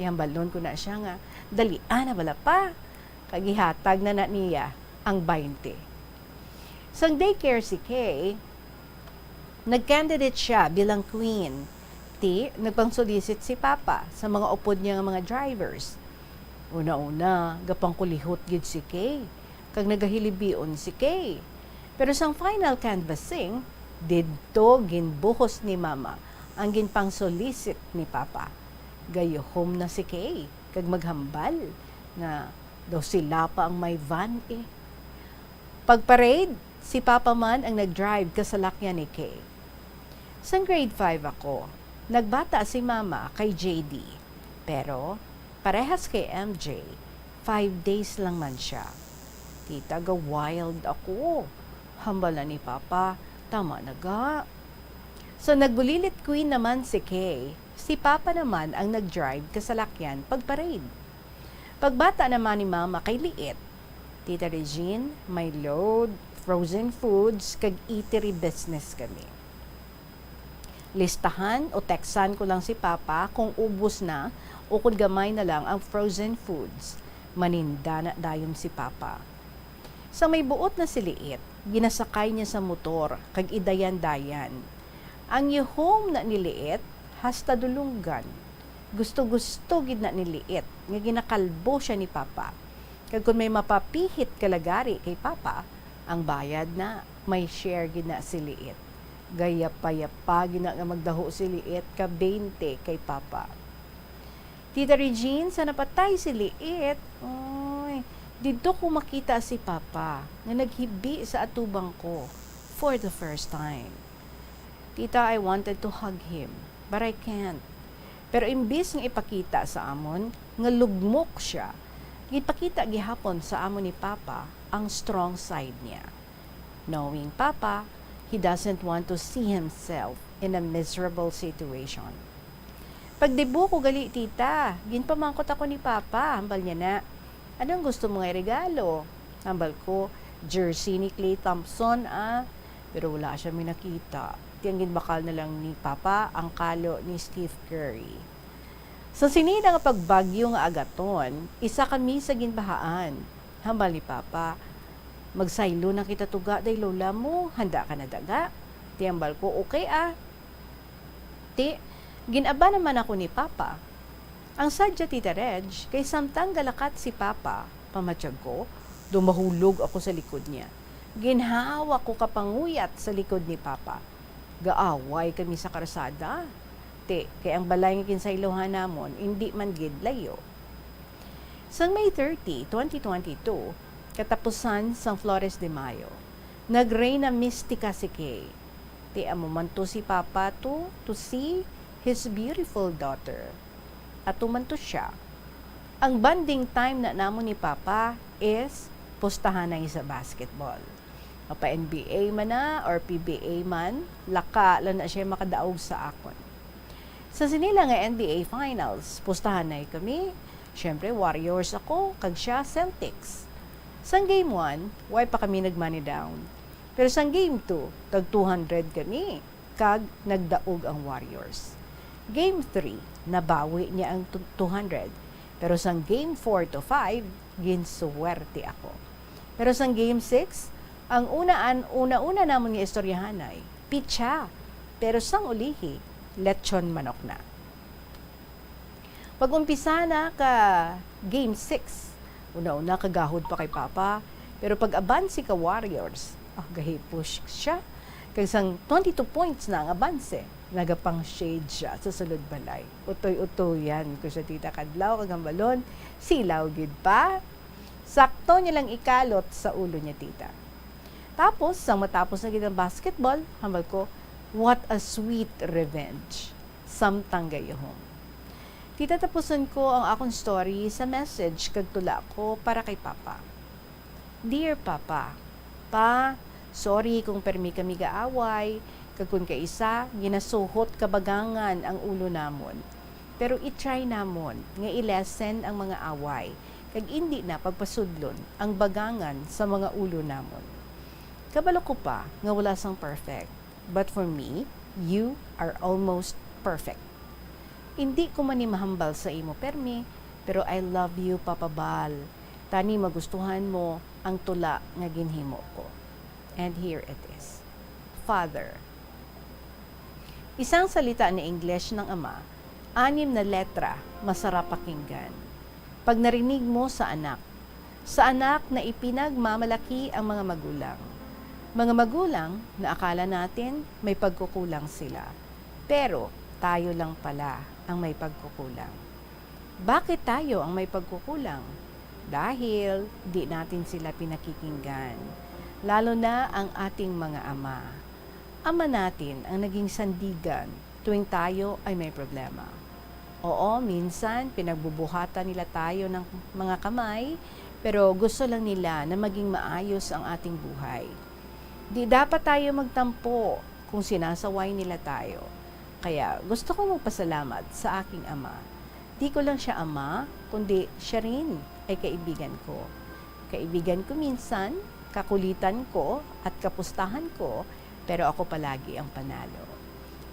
Ihambalon ko na siya nga, "Dalia na bala, Pa," kag ihatag na na niya ang baynte. Sang daycare si Kay, nag-candidate siya bilang queen. Ti, nagpang-solicit si Papa sa mga upod niya nga mga drivers. Una-una, gapangkulihot gid si Kay, kag nagahilibion si Kay. Pero sang final canvassing, didto ginbuhos ni Mama ang ginpang-solicit ni Papa. Gayuhom na si Kay, kag maghambal nga daw sila pa ang may van, eh. Pag-parade, si Papa man ang nag-drive kasalakyan ni Kay. Sang grade five ako, nagbata si Mama kay J D. Pero, parehas kay M J, five days lang man siya. Tita, ga-wild ako. Hambal na ni Papa, "Tama na ga." So, nagbulilit queen naman si Kay. Si Papa naman ang nag-drive kasalakyan pag-parade. Pagbata naman ni Mama kay Liit, "Tita Regine, may load, frozen foods, kag eatery business kami." Listahan o textan ko lang si Papa kung ubos na o kung gamay na lang ang frozen foods. Maninda na dayon si Papa. Sa may buot na si Liit, ginasakay niya sa motor kag idayan-dayan. Ang yuhom na ni Liit hasta dulunggan. Gusto-gusto gid na ni Liit nga ginakalbo siya ni Papa. Kag kon may mapapihit ka lagari kay Papa, ang bayad na, may share gid na si Liit. Gayapa-yapa gid na nga magdaho si Liit ka baynte kay Papa. "Tita Regine, sa napatay si Liit, uy, didto ko makita si Papa nga naghibi sa atubang ko for the first time. Tita, I wanted to hug him, but I can't." Pero imbis nga ipakita sa amon nga lugmok siya, gipakita gihapon sa amon ni Papa ang strong side niya. Knowing Papa, he doesn't want to see himself in a miserable situation. "Pagdebut ko gali, Tita, ginpamangkot ako ni Papa," hambal niya na. "Anong gusto mo nga regalo?" Hambal ko, "Jersey ni Klay Thompson, ah." Pero wala siya may nakita. Ti ang ginbakal na lang ni Papa ang kalo ni Steph Curry. Sa sini na nga pagbagyo nga agaton, isa kami sa ginbahaan. Hambal ni Papa, "Magsaylo na kita tuga, day lola mo. Handa ka na daga?" Ti hambal ko, "Okay, ah." Ti, gin-aba naman ako ni Papa. Ang sadya, Tita Reg, kay samtang galakat si Papa, pamatyag ko, daw mahulog ako sa likod niya. Ginhawak ko ka panguyat sa likod ni Papa. Gaaway kami sa karsada. Ti, kay ang balay nga ginsaylohan namon indi man gid layo. Sang May thirty, twenty twenty-two, katapusan sang Flores de Mayo, nag-Reyna Mistica si Kay. Ti amo man to si Papa to, to see his beautiful daughter. Ato man to siya. Ang bonding time na namon ni Papa is pustahanay sa basketball. Mapa-N B A man na or P B A man, laka lang na siya makadaog sa akon. Sa sini lang nga N B A Finals, pustahanay kami. Siyempre, Warriors ako, kag siya, Celtics. Sang game one, way pa kami nag-money down. Pero sang game two, tag two hundred kami, kag nagdaog ang Warriors. Game three, nabawi niya ang tu-, two hundred. Pero sang game four to five, ginsuwerte ako. Pero sang game six, ang unaan, una-una namon nga istoryahanay, pitsa. Pero sang ulihi, lechon manok na. Pag-umpisa na ka game six, una-una kagahod pa kay Papa, pero pag-abansi ka Warriors, ah, gahipos siya. Kag sang twenty-two points na ang abanse, nagapang-shade siya sa sulod balay. Utoy-utoyan ko siya, tita, kadlaw kag hambalon, silaw gid pa. Sakto niya lang ikalot sa ulo niya, tita. Tapos, sang matapos na gid ang basketball, hambal ko, "What a sweet revenge." Samtang gayuhon. Tita, tapuson ko ang akon story sa message kag tula ko para kay Papa. Dear Papa, Pa, sorry kung permi kami gaaway, kag kun kaisa, ginasuhot kabagangan ang ulo namon. Pero i-try namon nga i-lessen ang mga away, kag indi na pagpasudlon ang bagangan sa mga ulo namon. Kabalo ko pa nga wala sang perfect, but for me, you are almost perfect. Indi ko man ni mahambal sa imo permi, pero I love you, Papa Bal. Tani magustuhan mo ang tula nga ginhimo ko. And here it is. Father. Isang salita ni English ng ama, anim na letra, masarap pakinggan. Pag narinig mo sa anak, sa anak na ipinagmamalaki ang mga magulang. Mga magulang na akala natin may pagkukulang sila, pero tayo lang pala ang may pagkukulang. Bakit tayo ang may pagkukulang? Dahil di natin sila pinakikinggan, lalo na ang ating mga ama. Ama natin ang naging sandigan tuwing tayo ay may problema. Oo, minsan pinagbubuhatan nila tayo ng mga kamay, pero gusto lang nila na maging maayos ang ating buhay. Di dapat tayo magtampo kung sinasaway nila tayo. Kaya gusto kong magpasalamat sa aking ama. Di ko lang siya ama, kundi siya rin ay kaibigan ko. Kaibigan ko minsan, kakulitan ko, at kapustahan ko, pero ako palagi ang panalo.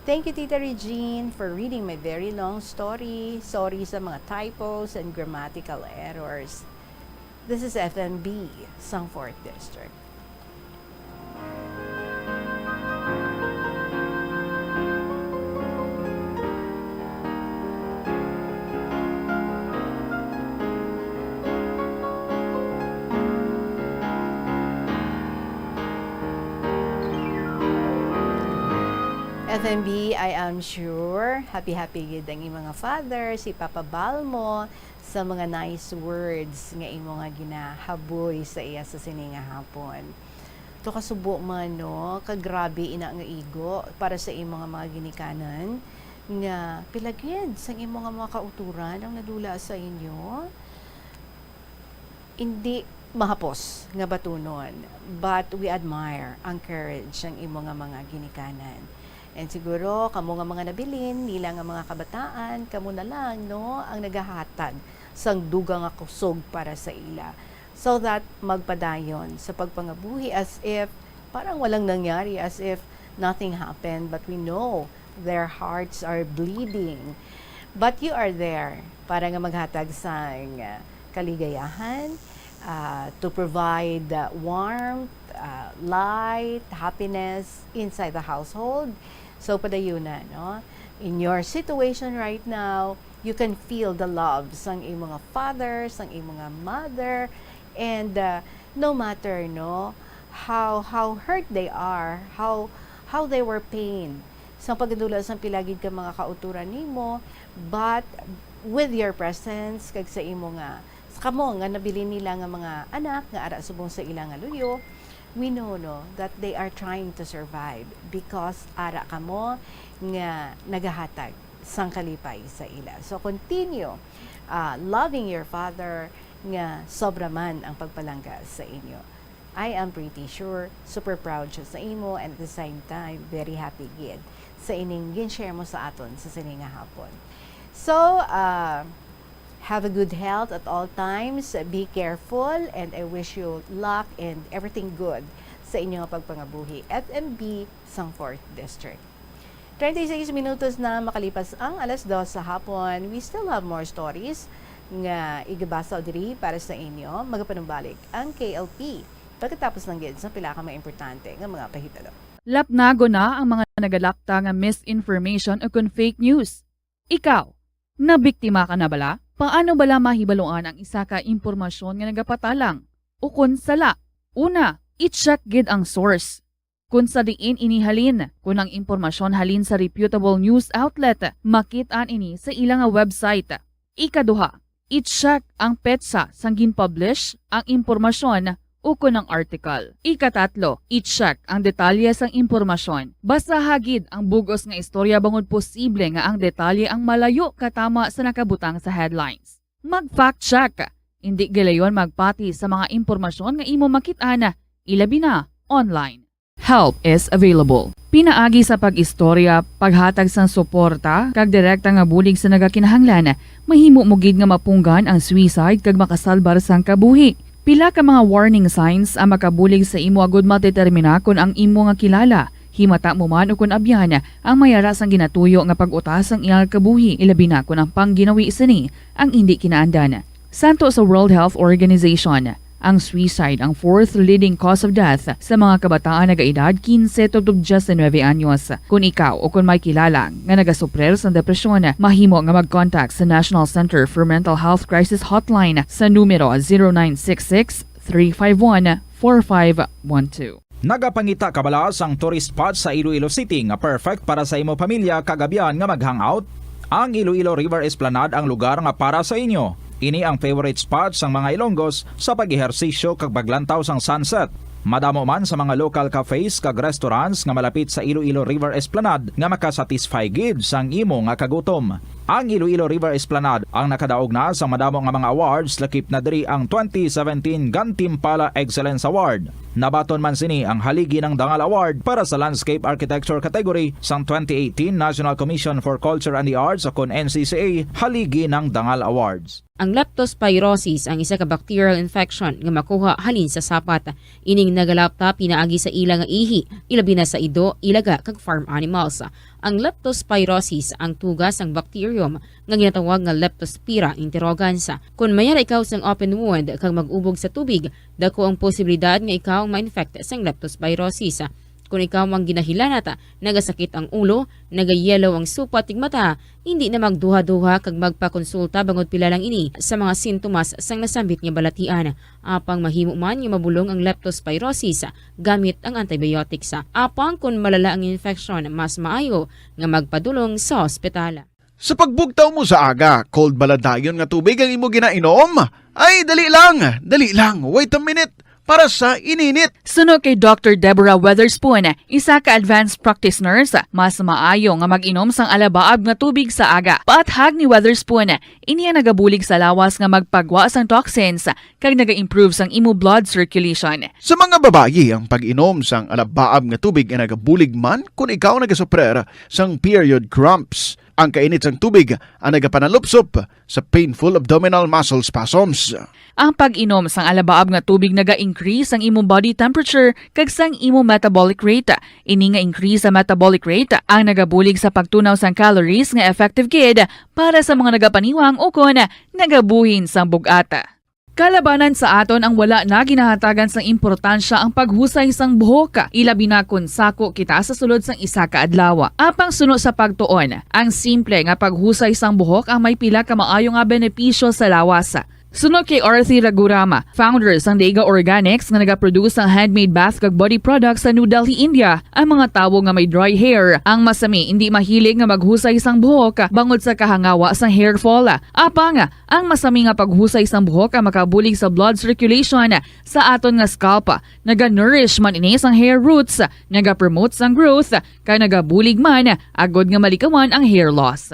Thank you, Tita Regine, for reading my very long story. Sorry sa mga typos and grammatical errors. This is F M B, sang fourth District. F M B, I am sure happy-happy gid ang imong mga father, si Papa Balmo, sa mga nice words nga imo nga ginahaboy sa iya sa sini nga hapon. To kasubo man, no, kagrabe ina nga igo para sa imo nga mga ginikanan, nga pila gid sang imo nga mga kauturan ang nadula sa inyo. Indi mahapos nga batunon, but we admire ang courage sang imo nga mga ginikanan. And siguro, kamo nga mga nabilin nila nga mga kabataan, kamo na lang, no, ang nagahatag sang dugang nga kusog para sa ila, so that magpadayon sa pagpangabuhi as if parang walang nangyari, as if nothing happened, but we know their hearts are bleeding. But you are there para nga maghatag sang, uh, kaligayahan, uh, to provide, uh, warmth, uh, light, happiness inside the household. So, padayuna, no? In your situation right now, you can feel the love sang imo nga father, sang imo nga mother, and, uh, no matter, no, how, how hurt they are, how, how they were pained, sang pagdula sang pila gid ka mga kauturan nimo, but with your presence, kag sa imo nga, sa kamo nga nabilin nila nga mga anak nga ara subong sa ila nga luyo, we know, no, that they are trying to survive because ara kamo nga nagahatag sang kalipay sa ila. So, continue, ah, loving your father nga sobra man ang pagpalangga sa inyo. I am pretty sure super proud siya sa imo, and at the same time very happy gid sa ining gin-share mo sa aton sa sini nga hapon. So, uh, have a good health at all times. Be careful, and I wish you luck and everything good sa inyo nga pagpangabuhi. F M B sang fourth District. Twenty-six minutos na makalipas ang alas dos sa hapon. We still have more stories nga igabasa diri para sa inyo. Magapanumbalik ang K L P pagkatapos lang gid sa pila ka mga importante nga mga pahitalo. Lapnagon na ang mga nagalapta nga misinformation o kon fake news. Ikaw, nabiktima ka na bala? Paano bala mahibaluan ang isa ka impormasyon nga nagapatalang o kon sala? Una, i-check gid ang source. Kung sa diin ini halin, kung ang impormasyon halin sa reputable news outlet, makit-an ini sa ila nga website. Ikaduha, i-check ang petsa sang gin-publish ang impormasyon ukon ang article. Ikatatlo, i-check ang detalye sang impormasyon. Basaha gid ang bug-os nga istorya bangod posible nga ang detalye ang malayo katama sa nakabutang sa headlines. Mag-fact check. Indi gilayon magpati sa mga impormasyon nga imo makit-an, ilabi na online. Help is available. Pinaagi sa pag-istorya, paghatag sang suporta, kag direkta nga bulig sa nagakinahanglan, mahimo mo gid nga mapunggan ang suicide kag makasalbar sang kabuhi. Pila ka mga warning signs ang makabulig sa imo agud madetermina kon ang imo nga kilala, himata mo man ukon abyan, ang may ara sang ginatuyo nga pag-uta sang iyang kabuhi, ilabi na kon ang pangginawi sini ang indi kinaandan. Santo sa World Health Organization, ang suicide ang fourth leading cause of death sa mga kabataan nagaedad quince tubtob diecinuebe anyos. Kon ikaw o kon may kilala nga nagasuprir sang depresyon, mahimo nga mag-contact sa National Center for Mental Health Crisis Hotline sa numero zero nine six six, three five one, four five one two. Nagapangita ka bala sang tourist spot sa Iloilo City nga perfect para sa imo pamilya kag abyan nga mag-hangout? Ang Iloilo River Esplanade ang lugar nga para sa inyo. Ini ang favorite spot sang mga Ilonggos sa pag-ehersisyo kag paglantaw sang sunset. Madamo man sa mga local cafes kag restaurants nga malapit sa Iloilo River Esplanade nga makasatisfy gid sang imo nga kagutom. Ang Iloilo River Esplanade ang nakadaog na sa madamo nga mga awards, lakip na diri ang twenty seventeen Gantimpala Excellence Award. Nabaton man sini ang Haligi ng Dangal Award para sa Landscape Architecture category sang twenty eighteen National Commission for Culture and the Arts o kon N C C A Haligi ng Dangal Awards. Ang leptospirosis ang isa ka bacterial infection nga makuha halin sa sapat. Ining nagalapta pinaagi sa ila nga ihi, ilabi na sa ido, ilaga, kag farm animals. Ang leptospirosis ang tuga sang bacterium nga ginatawag nga Leptospira interrogans. Kon may ara ikaw sang open wound kag mag-ubog sa tubig, dako ang posibilidad nga ikaw ma-infect sang leptospirosis. Kon ikaw ang ginahilanat, nagasakit ang ulo, nagayellow ang supat ning mata, hindi na magduha-duha kag magpakonsulta bangod pila lang ini sa mga sintomas sang nasambit nga balatian. Apang mahimo man nga mabulong ang leptospirosis gamit ang antibiotics. Apang kon malala ang infection, mas maayo nga magpadulong sa ospital. Sa pagbugtaw mo sa aga, cold bala dayon nga tubig ang imo ginainom? Ay, dali lang, dali lang, wait a minute, para sa ininit. Suno kay Doctor Deborah Weatherspoon, isa ka advanced practice nurse, mas maayo nga mag-inom sang alabaab nga tubig sa aga. Paathag ni Weatherspoon, ini ang nagabulig sa lawas nga magpagwa sang toxins kag naga-improve sang imo blood circulation. Sa mga babayi, ang pag-inom sang alabaab nga tubig ay nagabulig man kon ikaw nagasuprer sang period cramps. Ang kainit sang tubig ang nagapanalupsop sa painful abdominal muscle spasms. Ang pag-inom sang alabaab nga tubig naga-increase sang imong body temperature kag sang imong metabolic rate. Ini nga increase sa metabolic rate ang nagabulig sa pagtunaw sang calories nga effective gid para sa mga nagapaniwang ukon nagabuhin sang bug-at. Kalabanan sa aton ang wala na ginahatagan sang importansya ang paghusay sang buhok, ilabi na kon sako kita sa sulod sang isa ka adlaw. Apang suno sa pagtuon, ang simple nga paghusay sang buhok ang may pila ka maayo nga benepisyo sa lawas. Suno kay Arthi Ragurama, founder sang Daiga Organics nga nagaproduce sang handmade bath kag body products sa New Delhi, India, ang mga tawo nga may dry hair ang masami indi mahilig nga maghusay sang buhok bangod sa kahangawa sang hair fall. Apang ang masami nga paghusay sang buhok ang makabulig sa blood circulation sa aton nga scalp. Naga-nourish man ini sang hair roots, naga-promote sang growth, kag nagabulig man agud nga malikawan ang hair loss.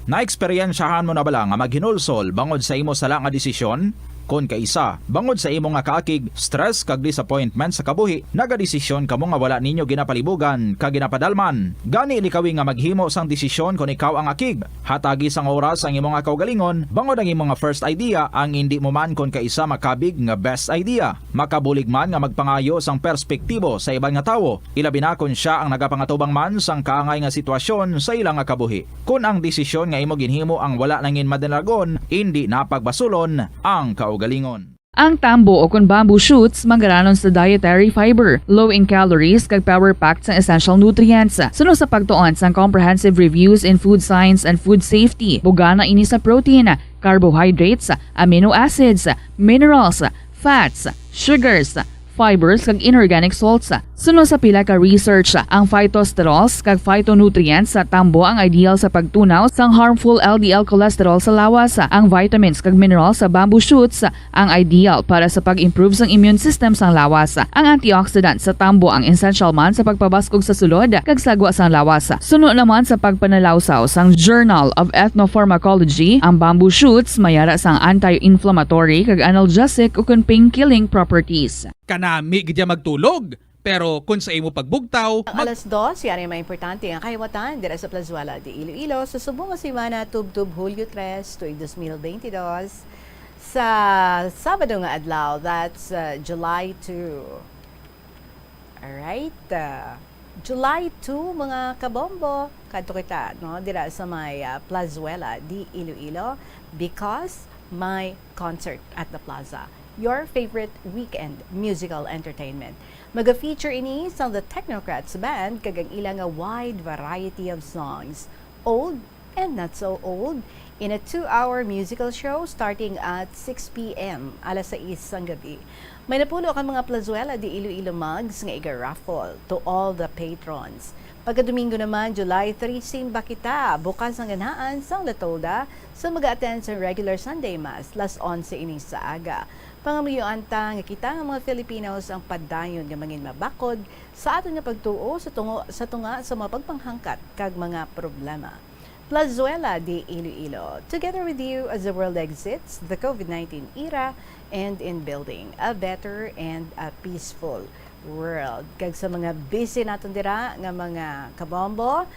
Naeksperyensyahan mo na bala nga maghinulsol bangod sa imo sala nga desisyon? Kon kaisa, bangod sa imo nga kaakig, stress kag disappointment sa kabuhi, nagadesisyon kamo nga wala ninyo ginapalibugan kag ginapadalman. Gani, likawi nga maghimo sang desisyon kon ikaw ang akig. Hatagi sang oras ang imo nga kaugalingon, bangod ang imo nga first idea ang indi mo man kon kaisa makabig nga best idea. Makabulig man nga magpangayo sang perspektibo sa iban nga tawo, ilabi na kon sia ang nagapangatubang man sang kaangay nga sitwasyon sa ila nga kabuhi. Kon ang desisyon nga imo ginhimo ang wala nangin madalagon, indi na pagbasulon ang kaugalingon. Ang tambo o kon bamboo shoots manggaranon sa dietary fiber, low in calories, kag power-packed sang essential nutrients. Suno sa pagtuon sang comprehensive reviews in food science and food safety, bugana ini sa protein, carbohydrates, amino acids, minerals, fats, sugars, fibers, kag inorganic salts. Suno sa pila ka research, ang phytosterols kag phytonutrients sa tambo ang ideal sa pagtunaw sang harmful L D L cholesterol sa lawas. Ang vitamins kag minerals sa bamboo shoots ang ideal para sa pag-improve sang immune system sang lawas. Ang antioxidant sa tambo ang essential man sa pagpabaskog sa sulod kag sagwa sang lawas. Suno naman sa pagpanalawsaw sang Journal of Ethnopharmacology, ang bamboo shoots may ara sang anti-inflammatory kag analgesic ukon pain-killing properties. Kanami gid ya magtulog, pero kon sa imo pagbugtaw, Ang mag- alas dos, yari ang mga importante nga kahiwatan dira sa Plazuela de Iloilo sa subong nga semana, tubtob Hulyo tres, tuig dos mil benti dos. Sa Sabado nga adlaw, that's, uh, July two. Alright, uh, July two, mga kabombo, kadto kita, no, dira sa may, uh, Plazuela de Iloilo because my concert at the plaza, your favorite weekend musical entertainment. Maga-feature ini sang The Technocrats Band kag ang ila nga wide variety of songs, old and not so old, in a two-hour musical show starting at six p.m., alas sais sang gabi. May napulo ka mga Plazuela de Iloilo mugs nga iga-raffle to all the patrons. Pagka-Domingo naman, July three, simba kita, bukas ang ganahan sang Latolda sa mag-attend sa regular Sunday Mass, las onse ini sa aga. Pangamuyuan ta nga kita nga mga Filipinos ang padayon nga mangin mabakod sa aton nga pagtuo sa tungo, sa tunga sa mga pagpanghangkat kag mga problema. Plazuela de Iloilo, together with you as the world exits the covid nineteen era and in building a better and a peaceful world. Kag sa mga busy naton dira nga mga kabombo,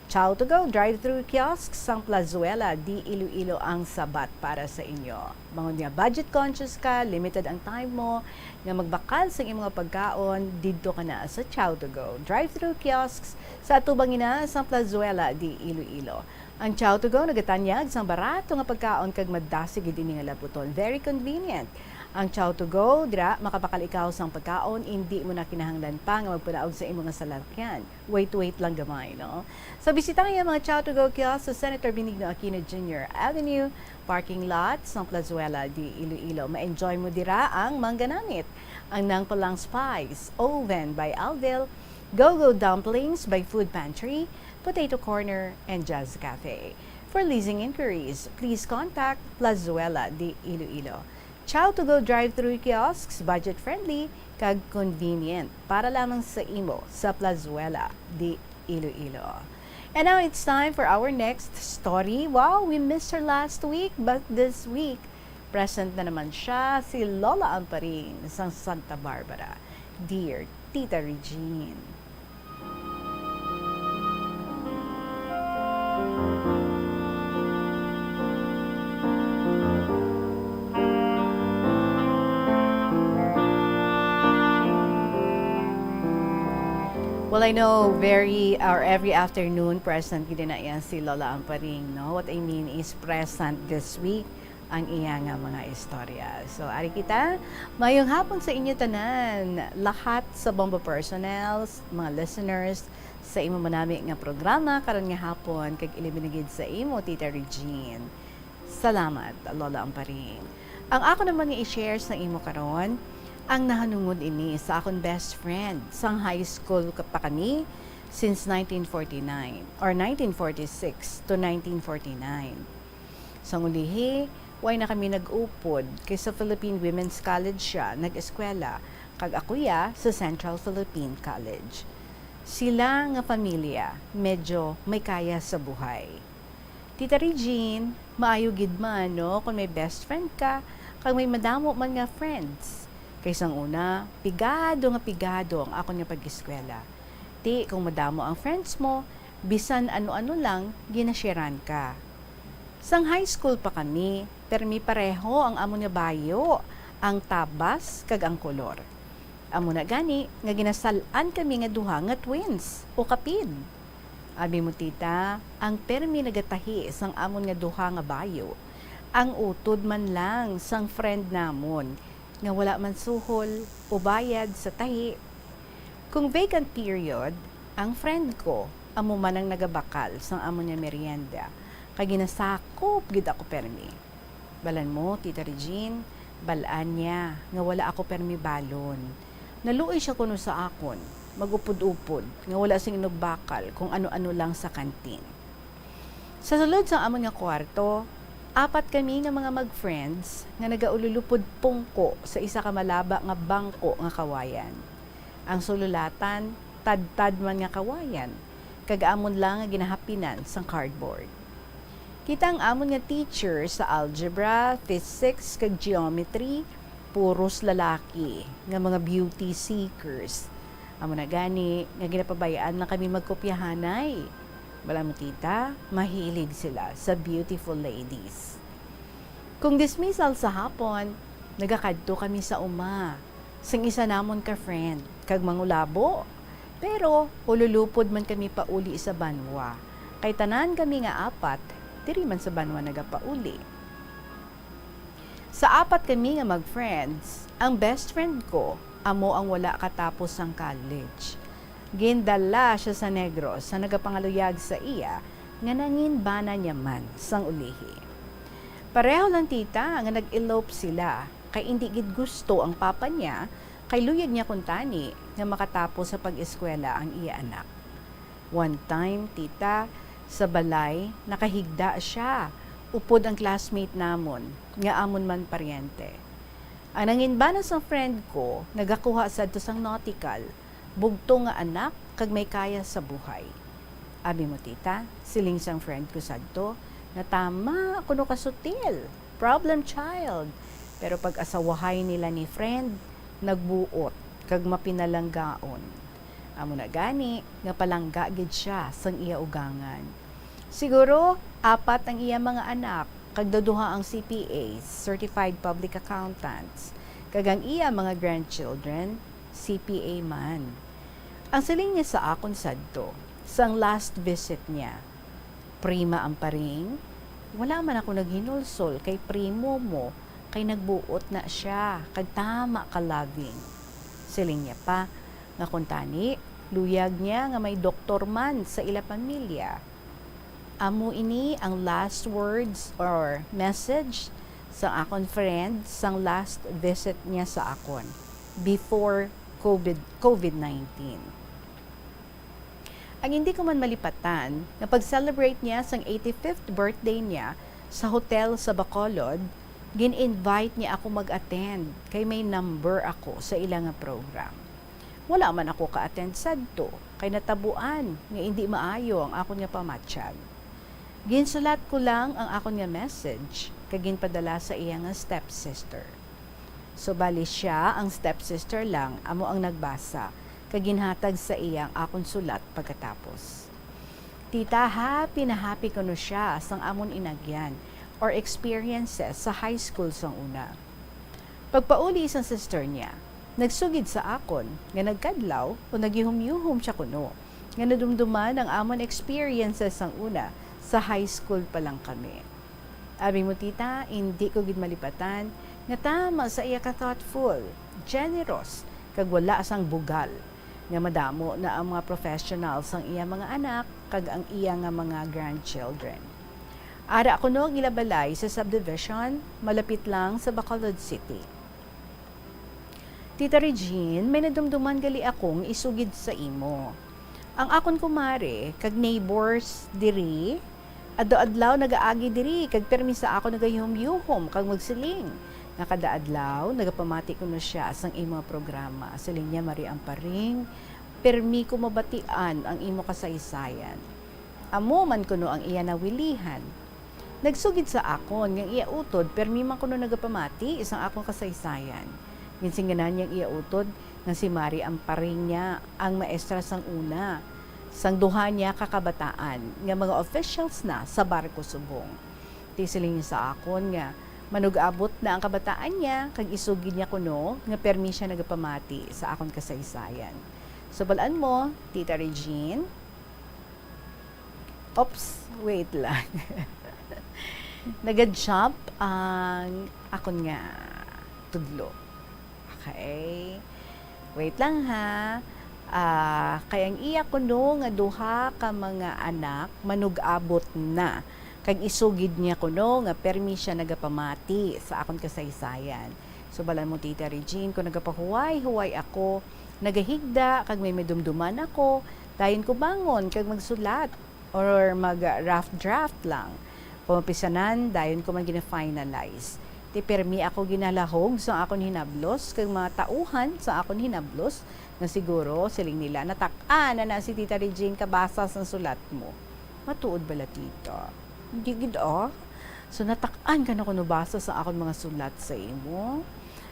Chow to Go drive-thru kiosks sang Plazuela de Iloilo ang sabat para sa inyo. Bangod nga budget conscious ka, limited ang time mo nga magbakal sang imo nga pagkaon, didto ka na sa Chow to Go drive-thru kiosks sa atubang ina sang Plazuela de Iloilo. Ang Chow to Go nagatanyag sang barato nga pagkaon kag madasig gid ini nga labuton. Very convenient. Ang Chow to Go, dira makabakal ikaw sang pagkaon, indi mo na kinahanglan pa nga magpanaog sa imo nga salakyan. Wait, wait lang gamay, no? So, bisitahi ang mga Chow to Go kiosk sa Senator Benigno Aquino Junior Avenue parking lot sang Plazuela de Iloilo. Ma-enjoy mo dira ang mangganamit, ang Nangpalang Spice, Oven by Alvil, Go-Go Dumplings by Food Pantry, Potato Corner, and Jazz Cafe. For leasing inquiries, please contact Plazuela de Iloilo. Chow to Go drive-thru kiosks, budget-friendly, kag convenient para lamang sa imo sa Plazuela de Iloilo. And now it's time for our next story. Wow, we missed her last week, but this week, present na naman siya, si Lola Amparing sang Santa Barbara. Dear Tita Regine. Well, I know very, or every afternoon, present gid na iya si Lola Amparing, no? What I mean is present this week ang iya nga mga istorya. So, ari kita. Mayong hapon sa inyo tanan, lahat sa Bombo Personals, mga listeners sa imo manami nga programa karon nga hapon, kag ilabi na gid sa imo, Tita Regine. Salamat, Lola Amparing. Ang ako naman nga i-share sa imo karon, ang nahanungod ini sa akon best friend sang high school ka-, pa kami since nineteen forty-nine or nineteen forty-six to nineteen forty-nine. Sang ulihi, way na kami nag-upod, kay sa Philippine Women's College siya nag-eskwela, kag ako iya sa Central Philippine College. Sila nga pamilya, medyo may kaya sa buhay. Tita Regine, maayo gid man, no, kung may best friend ka, Pag may madamo man nga friends, kay sang una, pigado nga pigado ang akon nga pag-eskwela. Ti, kung madamo ang friends mo, bisan ano-ano lang, ginasharean ka. Sang high school pa kami, permi pareho ang amon nga bayo, ang tabas kag ang kolor. Amo na gani nga ginasal-an kami nga duha nga twins o kapid. Abi mo, tita, ang permi nagatahi sang amon nga duha nga bayo, ang utod man lang sang friend namon nga wala man suhol o bayad sa tahi. Kung vacant period, ang friend ko amo man ang nagabakal sang amon nga merienda, kag ginasakop gid ako permi. Balan mo, Tita Regine, bal-an niya nga wala ako permi balon. Naluoy siya kuno sa akon, mag-upod-upod, nga wala sing inugbakal kung ano-ano lang sa kantin. Sa sulod sang amon nga kwarto, apat kami nga mga mag-friends nga nagaululupod pungko sa isa ka malaba nga bangko nga kawayan. Ang sululatan, tadtad man nga kawayan, kag amon lang nga ginahapinan sang cardboard. Kita ang amon nga teacher sa algebra, physics, kag geometry, puros lalaki nga mga beauty seekers. Amo na gani nga ginapabay-an lang kami magkopyahanay. Bala mo, tita, mahilig sila sa beautiful ladies. Kung dismissal sa hapon, nagakadto kami sa uma sing isa namon ka friend kag mangulabo. Pero ululupod man kami pauli sa banwa, kay tanan kami nga apat diri man sa banwa nagapauli. Sa apat kami nga mag-friends, ang best friend ko amo ang wala katapos sang college. Gindala siya sa Negros sa nagapangaluyag sa iya nga nangin bana niya man sang ulihi. Pareho lang, tita, nga nag-elope sila, kay indi gid gusto ang papa niya, kay luyag niya kuntani nga makatapos sa pag-eskwela ang iya anak. One time, tita, sa balay, nakahigda siya upod ang classmate namon nga amon man paryente. Ang nangin bana sang friend ko nagakuha sadto sang nautical, bugtong nga anak kag may kaya sa buhay. Abi mo, tita, siling sang friend ko sadto, nga tama kuno ka sutil, problem child. Pero pag-asawahay nila ni friend, nagbuot kag mapinalanggaon. Amo na gani nga palangga gid sia sang iya ugangan. Siguro apat ang iya mga anak, kag daduha ang C P As, certified public accountants, kag ang iya mga grandchildren, C P A man. Ang siling niya sa akon sadto, sang last visit niya, "Prima Amparing, wala man ako naghinulsol kay primo mo, kay nagbuot na sia, kag tama ka loving." Siling niya pa nga kuntani, luyag niya nga may doktor man sa ila pamilya. Amo ini ang last words or message sa akon friend sang last visit niya sa akon before COVID, COVID nineteen. Ang hindi ko man malipatan nga pag-celebrate niya sang eighty-fifth birthday niya sa hotel sa Bacolod, gin-invite niya ako mag-attend kay may number ako sa ila nga program. Wala man ako ka-attend sadto kay natabuan nga indi maayo ang akon nga pamatyag. Ginsulat ko lang ang akon nga message kag ginpadala sa iya nga stepsister. So, bali, sia ang stepsister lang amo ang nagbasa kag ginhatag sa iya ang akon sulat pagkatapos. Tita, happy na happy kuno sia sang amon inagyan or experiences sa high school sang una. Pagpauli sang sister niya, nagsugid sa akon nga nagkadlaw o nagyuhom-yuhom sia kuno nga nadumduman ang amon experiences sang una sa high school pa lang kami. Abi mo, tita, indi ko gid malipatan nga tama sa iya ka thoughtful, generous, kag wala sang bugal nga madamo na ang mga professional sang iya mga anak kag ang iya nga mga grandchildren. Ara kuno ang ila balay sa subdivision, malapit lang sa Bacolod City. Tita Regine, may nadumduman gali akong isugid sa imo. Ang akon kumare kag neighbors diri, adlaw-adlaw nagaagi diri kag permi sa akon nagayuhom-yuhom kag magsiling nga kada adlaw nagapamati kuno sia sang imo programa. Siling niya, "Mari Amparing, permi ko mabatian ang imo kasaysayan." Amo man kuno ang iya nawilihan. Nagsugid sa akon nga ang iya utod permi man kuno nagapamati sang akon kasaysayan. Ginsingganan niya ang iya utod nga si Mari Amparing niya ang maestra sang una sang duha niya ka kabataan nga mga officials na sa barko subong. Ti siling niya sa akon nga manug-abot na ang kabataan niya kag isugid niya kuno nga permi siya nagapamati sa akon kasaysayan. So, bal-an mo, Tita Regine? Oops, wait lang. Naga-jump ang akon nga tudlo. Okay. Wait lang ha. Ah, kay ang iya kuno nga duha ka mga anak manug-abot na, kag isugid niya kuno nga permi siya nagapamati sa akon kasaysayan. So, bal-an mo, Tita Regine, kung nagapahuway-huway ako, nagahigda, kag may madumduman ako, dayon ko bangon kag magsulat or mag-rough draft lang. Kung mapisanan, dayon ko man gina-finalize. Ti permi ako ginalahog sa akon hinablos kag mga tauhan sa akon hinablos nga siguro, siling nila, natak-an na na si Tita Regine kabasa sang sulat mo. Matuod bala, Tita? Hindi gid, ah. So, natak-an ka na kuno basa sa akon mga sulat sa imo?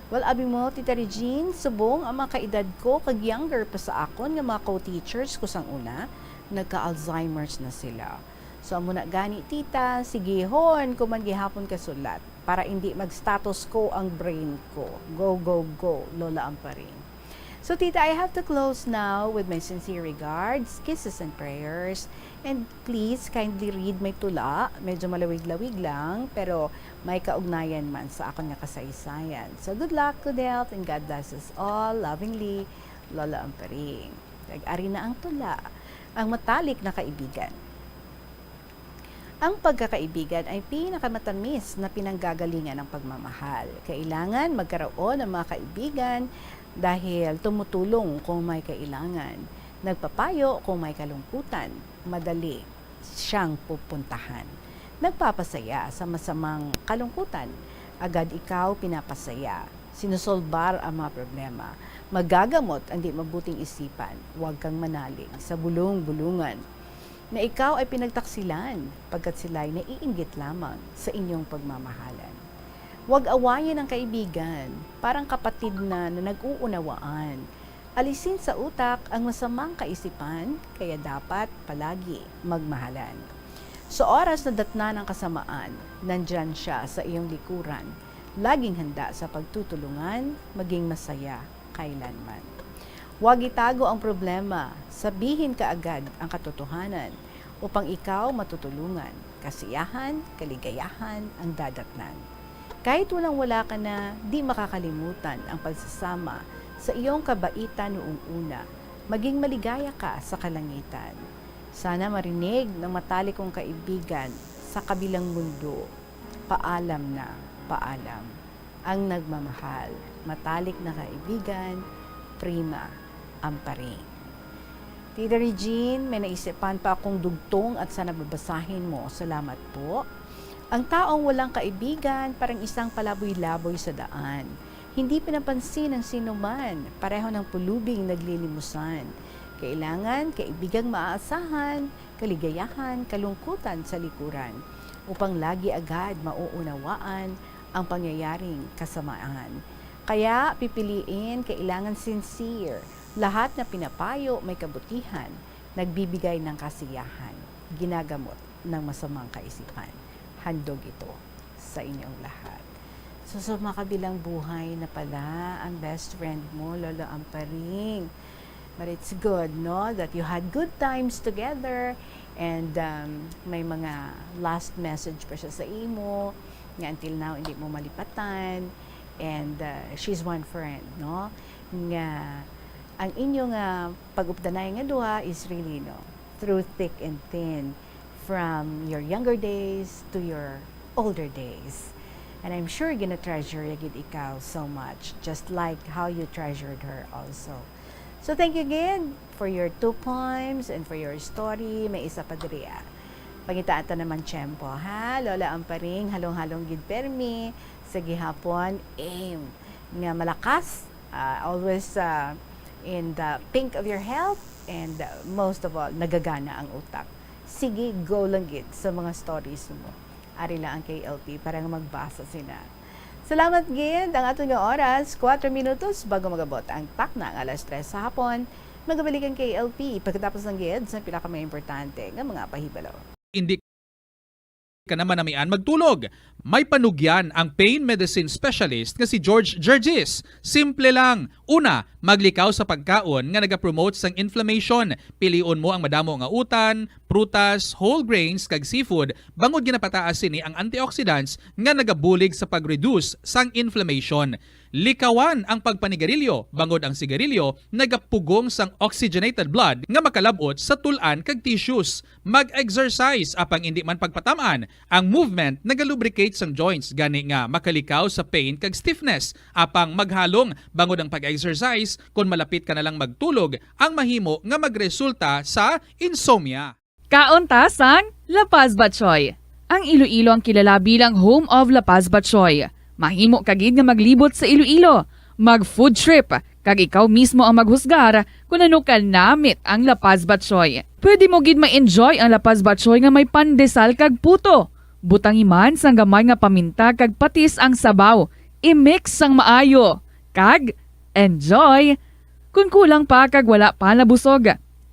Well, abi mo, Tita Regine, subong ang mga kaedad ko kag younger pa sa akon nga mga co-teachers ko sang una, nagka-Alzheimer's na sila. So, amo na gani, Tita, sigihon ko man gihapon ka sulat para indi mag-status quo ang brain ko. Go, go, go, Lola Amparing. So, Tita, I have to close now with my sincere regards, kisses, and prayers. And please, kindly read my tula. Medyo malawig-lawig lang, pero may kaugnayan man sa akon nga kasaysayan. So, good luck, good health, and God bless us all. Lovingly, Lola Amparing. Kag ari na ang tula, Ang Matalik na Kaibigan. Ang pagkakaibigan ay pinakamatamis na pinanggagalingan ng pagmamahal. Kailangan magkaroon ng mga kaibigan dahil tumutulong kung may kailangan, nagpapayo kung may kalungkutan, madali siyang pupuntahan. Nagpapasaya sa masamang kalungkutan, agad ikaw pinapasaya. Sinusolbar ang mga problema. Magagamot ang di mabuting isipan. Huwag kang manalig sa bulong-bulungan na ikaw ay pinagtaksilan, pagkat sila'y naiinggit lamang sa inyong pagmamahalan. Huwag awayin ang kaibigan, parang kapatid na, na nag-uunawaan. Alisin sa utak ang masamang kaisipan, kaya dapat palagi magmahalan. Sa oras na datnan ang kasamaan, nandyan siya sa iyong likuran. Laging handa sa pagtutulungan, maging masaya kailanman. Huwag itago ang problema, sabihin kaagad ang katotohanan, upang ikaw matutulungan. Kasiyahan, kaligayahan ang dadatnan. Kahit walang-wala ka na, di makakalimutan ang pagsasama sa iyong kabaitan noong una. Maging maligaya ka sa kalangitan. Sana marinig ng matalik kong kaibigan sa kabilang mundo. Paalam na, paalam. Ang nagmamahal, matalik na kaibigan, Prima Amparing. Tita Regine, may naisipan pa akong dugtong at sana babasahin mo. Salamat po. Ang taong walang kaibigan, parang isang palaboy-laboy sa daan. Hindi pinapansin ang sinuman, pareho ng pulubing naglilimusan. Kailangan kaibigang maaasahan, kaligayahan, kalungkutan sa likuran, upang lagi agad mauunawaan ang pangyayaring kasamaan. Kaya pipiliin, kailangan sincere. Lahat na pinapayo may kabutihan, nagbibigay ng kasiyahan, ginagamot ng masamang kaisipan. Handog ito sa inyong lahat. So, sa makabilang buhay na pala ang best friend mo, Lolo Amparing. But it's good, no, that you had good times together and, um, may mga last message pa siya sa imo nga until now hindi mo malipatan. And, uh, she's one friend, no, nga ang inyo nga pag-updanay nga duha is really, no, through thick and thin, from your younger days to your older days. And I'm sure gina-treasure ya gid ikaw so much, just like how you treasured her also. So thank you again for your two poems and for your story. May isa pa diri, ah. Pangitaan ta naman tiyempo, ha? Lola Amparing, halong-halong gid permi sa gihapon. Aim nga malakas, ah, always, ah, in the pink of your health, and, ah, most of all, nagagana ang utak. Sige, go lang gid sa mga stories mo. Ari lang ang K L P para nga magbasa sina. Salamat gid. Ang aton nga oras, kuwatro minutos bago magabot ang takna nga alas tres sa hapon. Magabalik ang K L P pagkatapos lang gid sa pila ka mga importante nga mga pahibalo. Hindi ka na manamian magtulog. May panugyan ang pain medicine specialist nga si George Gergis. Simple lang. Una, maglikaw sa pagkaon nga nagapromote sang inflammation. Pilion mo ang madamo nga utan, prutas, whole grains, kag seafood, bangod ginapataas sini ang antioxidants nga nagabulig sa pag-reduce sang inflammation. Likawan ang pagpanigarilyo, bangod ang sigarilyo nagapugong sang oxygenated blood nga makalab-ot sa tul-an kag tissues. Mag-exercise, apang indi man pagpatam-an. Ang movement nagalubricate sang joints, gani nga makalikaw sa pain kag stiffness. Apang maghalong, bangod ang pag-exercise, kon malapit ka na lang magtulog, ang mahimo nga magresulta sa insomnia. Kaon ta sang La Paz Batchoy. Ang Iloilo ang kilala bilang home of La Paz Batchoy. Mahimo ka gid nga maglibot sa Iloilo, mag food trip, kag ikaw mismo ang maghusgar kon ano ka namit ang La Paz Batchoy. Pwede mo gid ma-enjoy ang La Paz Batchoy nga may pandesal kag puto. Butangi man sang gamay nga paminta kag patis ang sabaw. I-mix sang maayo. Kag enjoy! Kon kulang pa kag wala pa nabusog,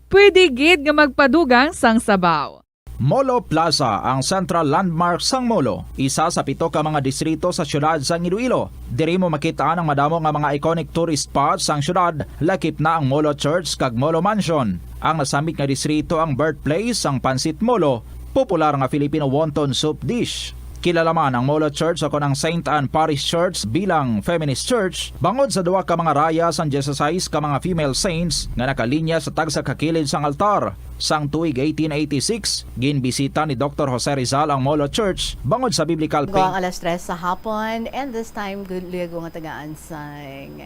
pwede gid nga magpadugang sang sabaw. Molo Plaza ang central landmark sang Molo, isa sa pito ka mga distrito sa siyudad sang Iloilo. Diri mo makit-an ang madamo nga mga iconic tourist spots sang siyudad, lakip na ang Molo Church kag Molo Mansion. Ang nasambit nga distrito ang birthplace sang Pancit Molo, popular nga Filipino wonton soup dish. Kilala man ang Molo Church o kon ang Saint Anne Parish Church bilang feminist church bangod sa duha ka mga raya sang dieciséis ka mga female saints nga nakalinya sa tagsa ka kilid sang altar. Sang tuig eighteen eighty-six, ginbisita ni Doktor Jose Rizal ang Molo Church bangod sa biblical Go ang pain. alas tres sa hapon, and this time, gu- luyago nga tagaan sang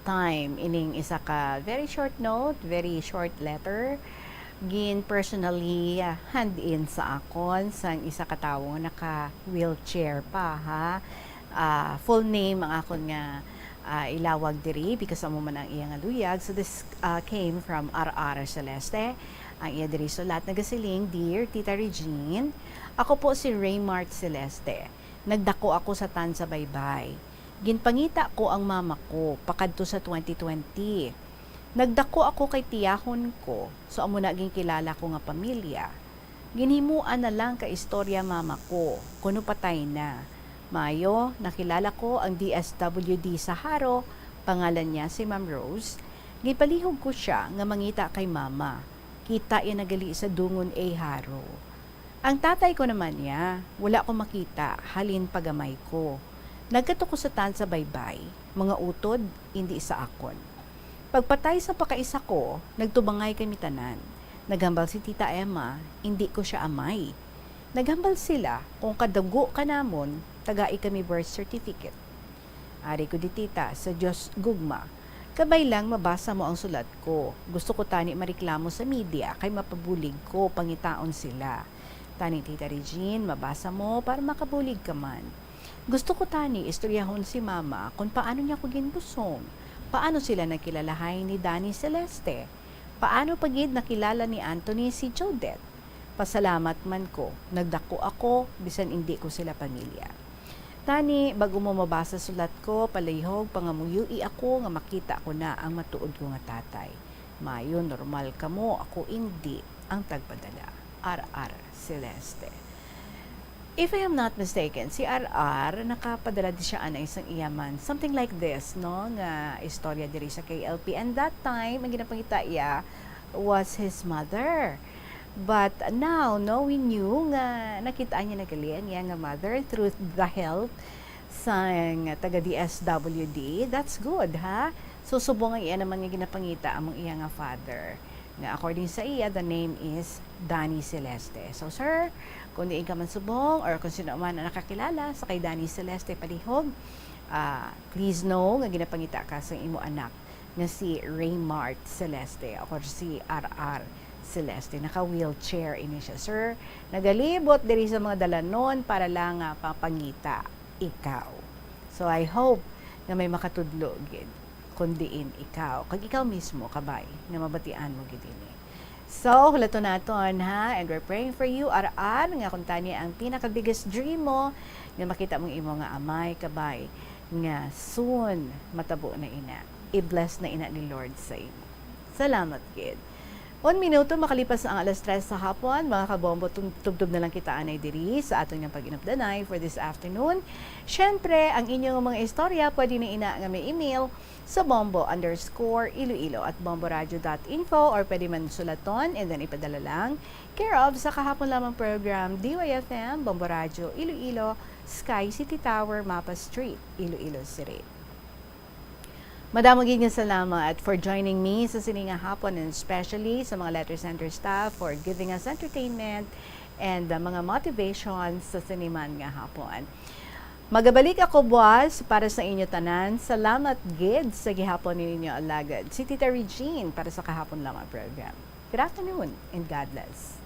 time ining isa ka very short note, very short letter. Gin personally, ah, hand in sa akon sang isa ka tawo nga naka wheelchair pa, ha. Ah, full name ang akon nga, ah, ilawag diri because amo man ang iya nga luyag. So this, ah, came from R R Celeste. Ang iya diri sulat nagasiling, "Dear Tita Regine, ako po si Raymart Celeste. Nagdako ako sa Tanza Baybay. Ginpangita ko ang mama ko pakadto sa twenty twenty. Nagdako ako kay tiyahon ko, so amo na ginkilala ko nga pamilya. Ginhimuan na lang ka istorya mama ko, kuno patay na. Mayo, nakilala ko ang D S W D sa Jaro, pangalan niya si Ma'am Rose. Ginpalihog ko siya nga mangita kay mama. Kita iya na gali sa Dungon A, Jaro. Ang tatay ko naman niya, wala ko makita halin pagamay ko. Nagkadto ko sa Tanza Baybay, mga utod, indi sa akon. Pagpatay sa pakaisa ko, nagtubangay kami tanan. Naghambal si Tita Emma, indi ko siya amay. Naghambal sila, kung kadugo ka namon, tagai kami birth certificate." Ari ko di, Tita, sa Dios gugma. Kabay lang mabasa mo ang sulat ko. Gusto ko tani mareklamo sa media kay mapabulig ko, pangitaon sila. Tani, Tita Regine, mabasa mo para makabulig ka man. Gusto ko tani istoryahon si Mama kung paano niya ko ginbusong, paano sila nagkilalahay ni Danny Celeste, paano pa gid nakilala ni Anthony si Jodette. Pasalamat man ko, nagdako ako, bisan indi ko sila pamilya. Tani, bag-o mo mabasa sulat ko, palihog, pangamuyoi ako nga makita ko na ang matuod ko nga tatay. Mayo, normal kamo, ako indi ang tagpadala. R R Celeste. If I am not mistaken, si R R nakapadala di siya anay sang iya man. Something like this, no, nga istorya diri sa K L P. And that time, ang ginapangita iya was his mother. But now, knowing you nga nakita niya na gali ang iya nga mother through the help sang taga D S W D, that's good, ha? So, subong ang iya naman nga ginapangita among iya nga father. Nga according sa iya, the name is Danny Celeste. So, sir, kung diin ka man subong or kung sino man ang nakakilala sa kay Danny Celeste palihog, ah, please know nga ginapangita ka sa imo anak nga si Raymart Celeste or si R R Celeste. Naka-wheelchair ini siya, sir. Nagalibot diri sa mga dalanon para lang nga papangita ikaw. So, I hope nga may makatudlo gid kung diin ikaw, kag ikaw mismo, kabay, nga mabatian mo gid ini. So, hulaton naton, ha? And we're praying for you, R R, nga kung tani ang pinaka-biggest dream mo, nga makita mong imo nga amay, kabay, nga soon matabo na ina. I-bless na ina ni Lord sa imo. Salamat gid. Un minuto makalipas ang alas tres sa hapon, mga kabombo, tum-, tubtob na lang kita anay diri sa aton nga pag-inupdanay for this afternoon. Syempre, ang inyong mga istorya pwede na ina nga may email sa bombo underscore iloilo at bomboradio dot info, or pwede man sulaton and then ipadala lang. Care of sa kahapon lamang program, D Y F M, Bombo Radio, Iloilo, Sky City Tower, Mapa Street, Iloilo City. Madamo gid nga salamat for joining me sa sini nga hapon, and especially sa mga Letter Center staff for giving us entertainment and, uh, mga motivation sa sini man nga hapon. Magabalik ako buwas para sa inyo tanan. Salamat gid sa gihapon ninyo alagad. Si Tita Regine para sa kahapon lamang program. Good afternoon and God bless.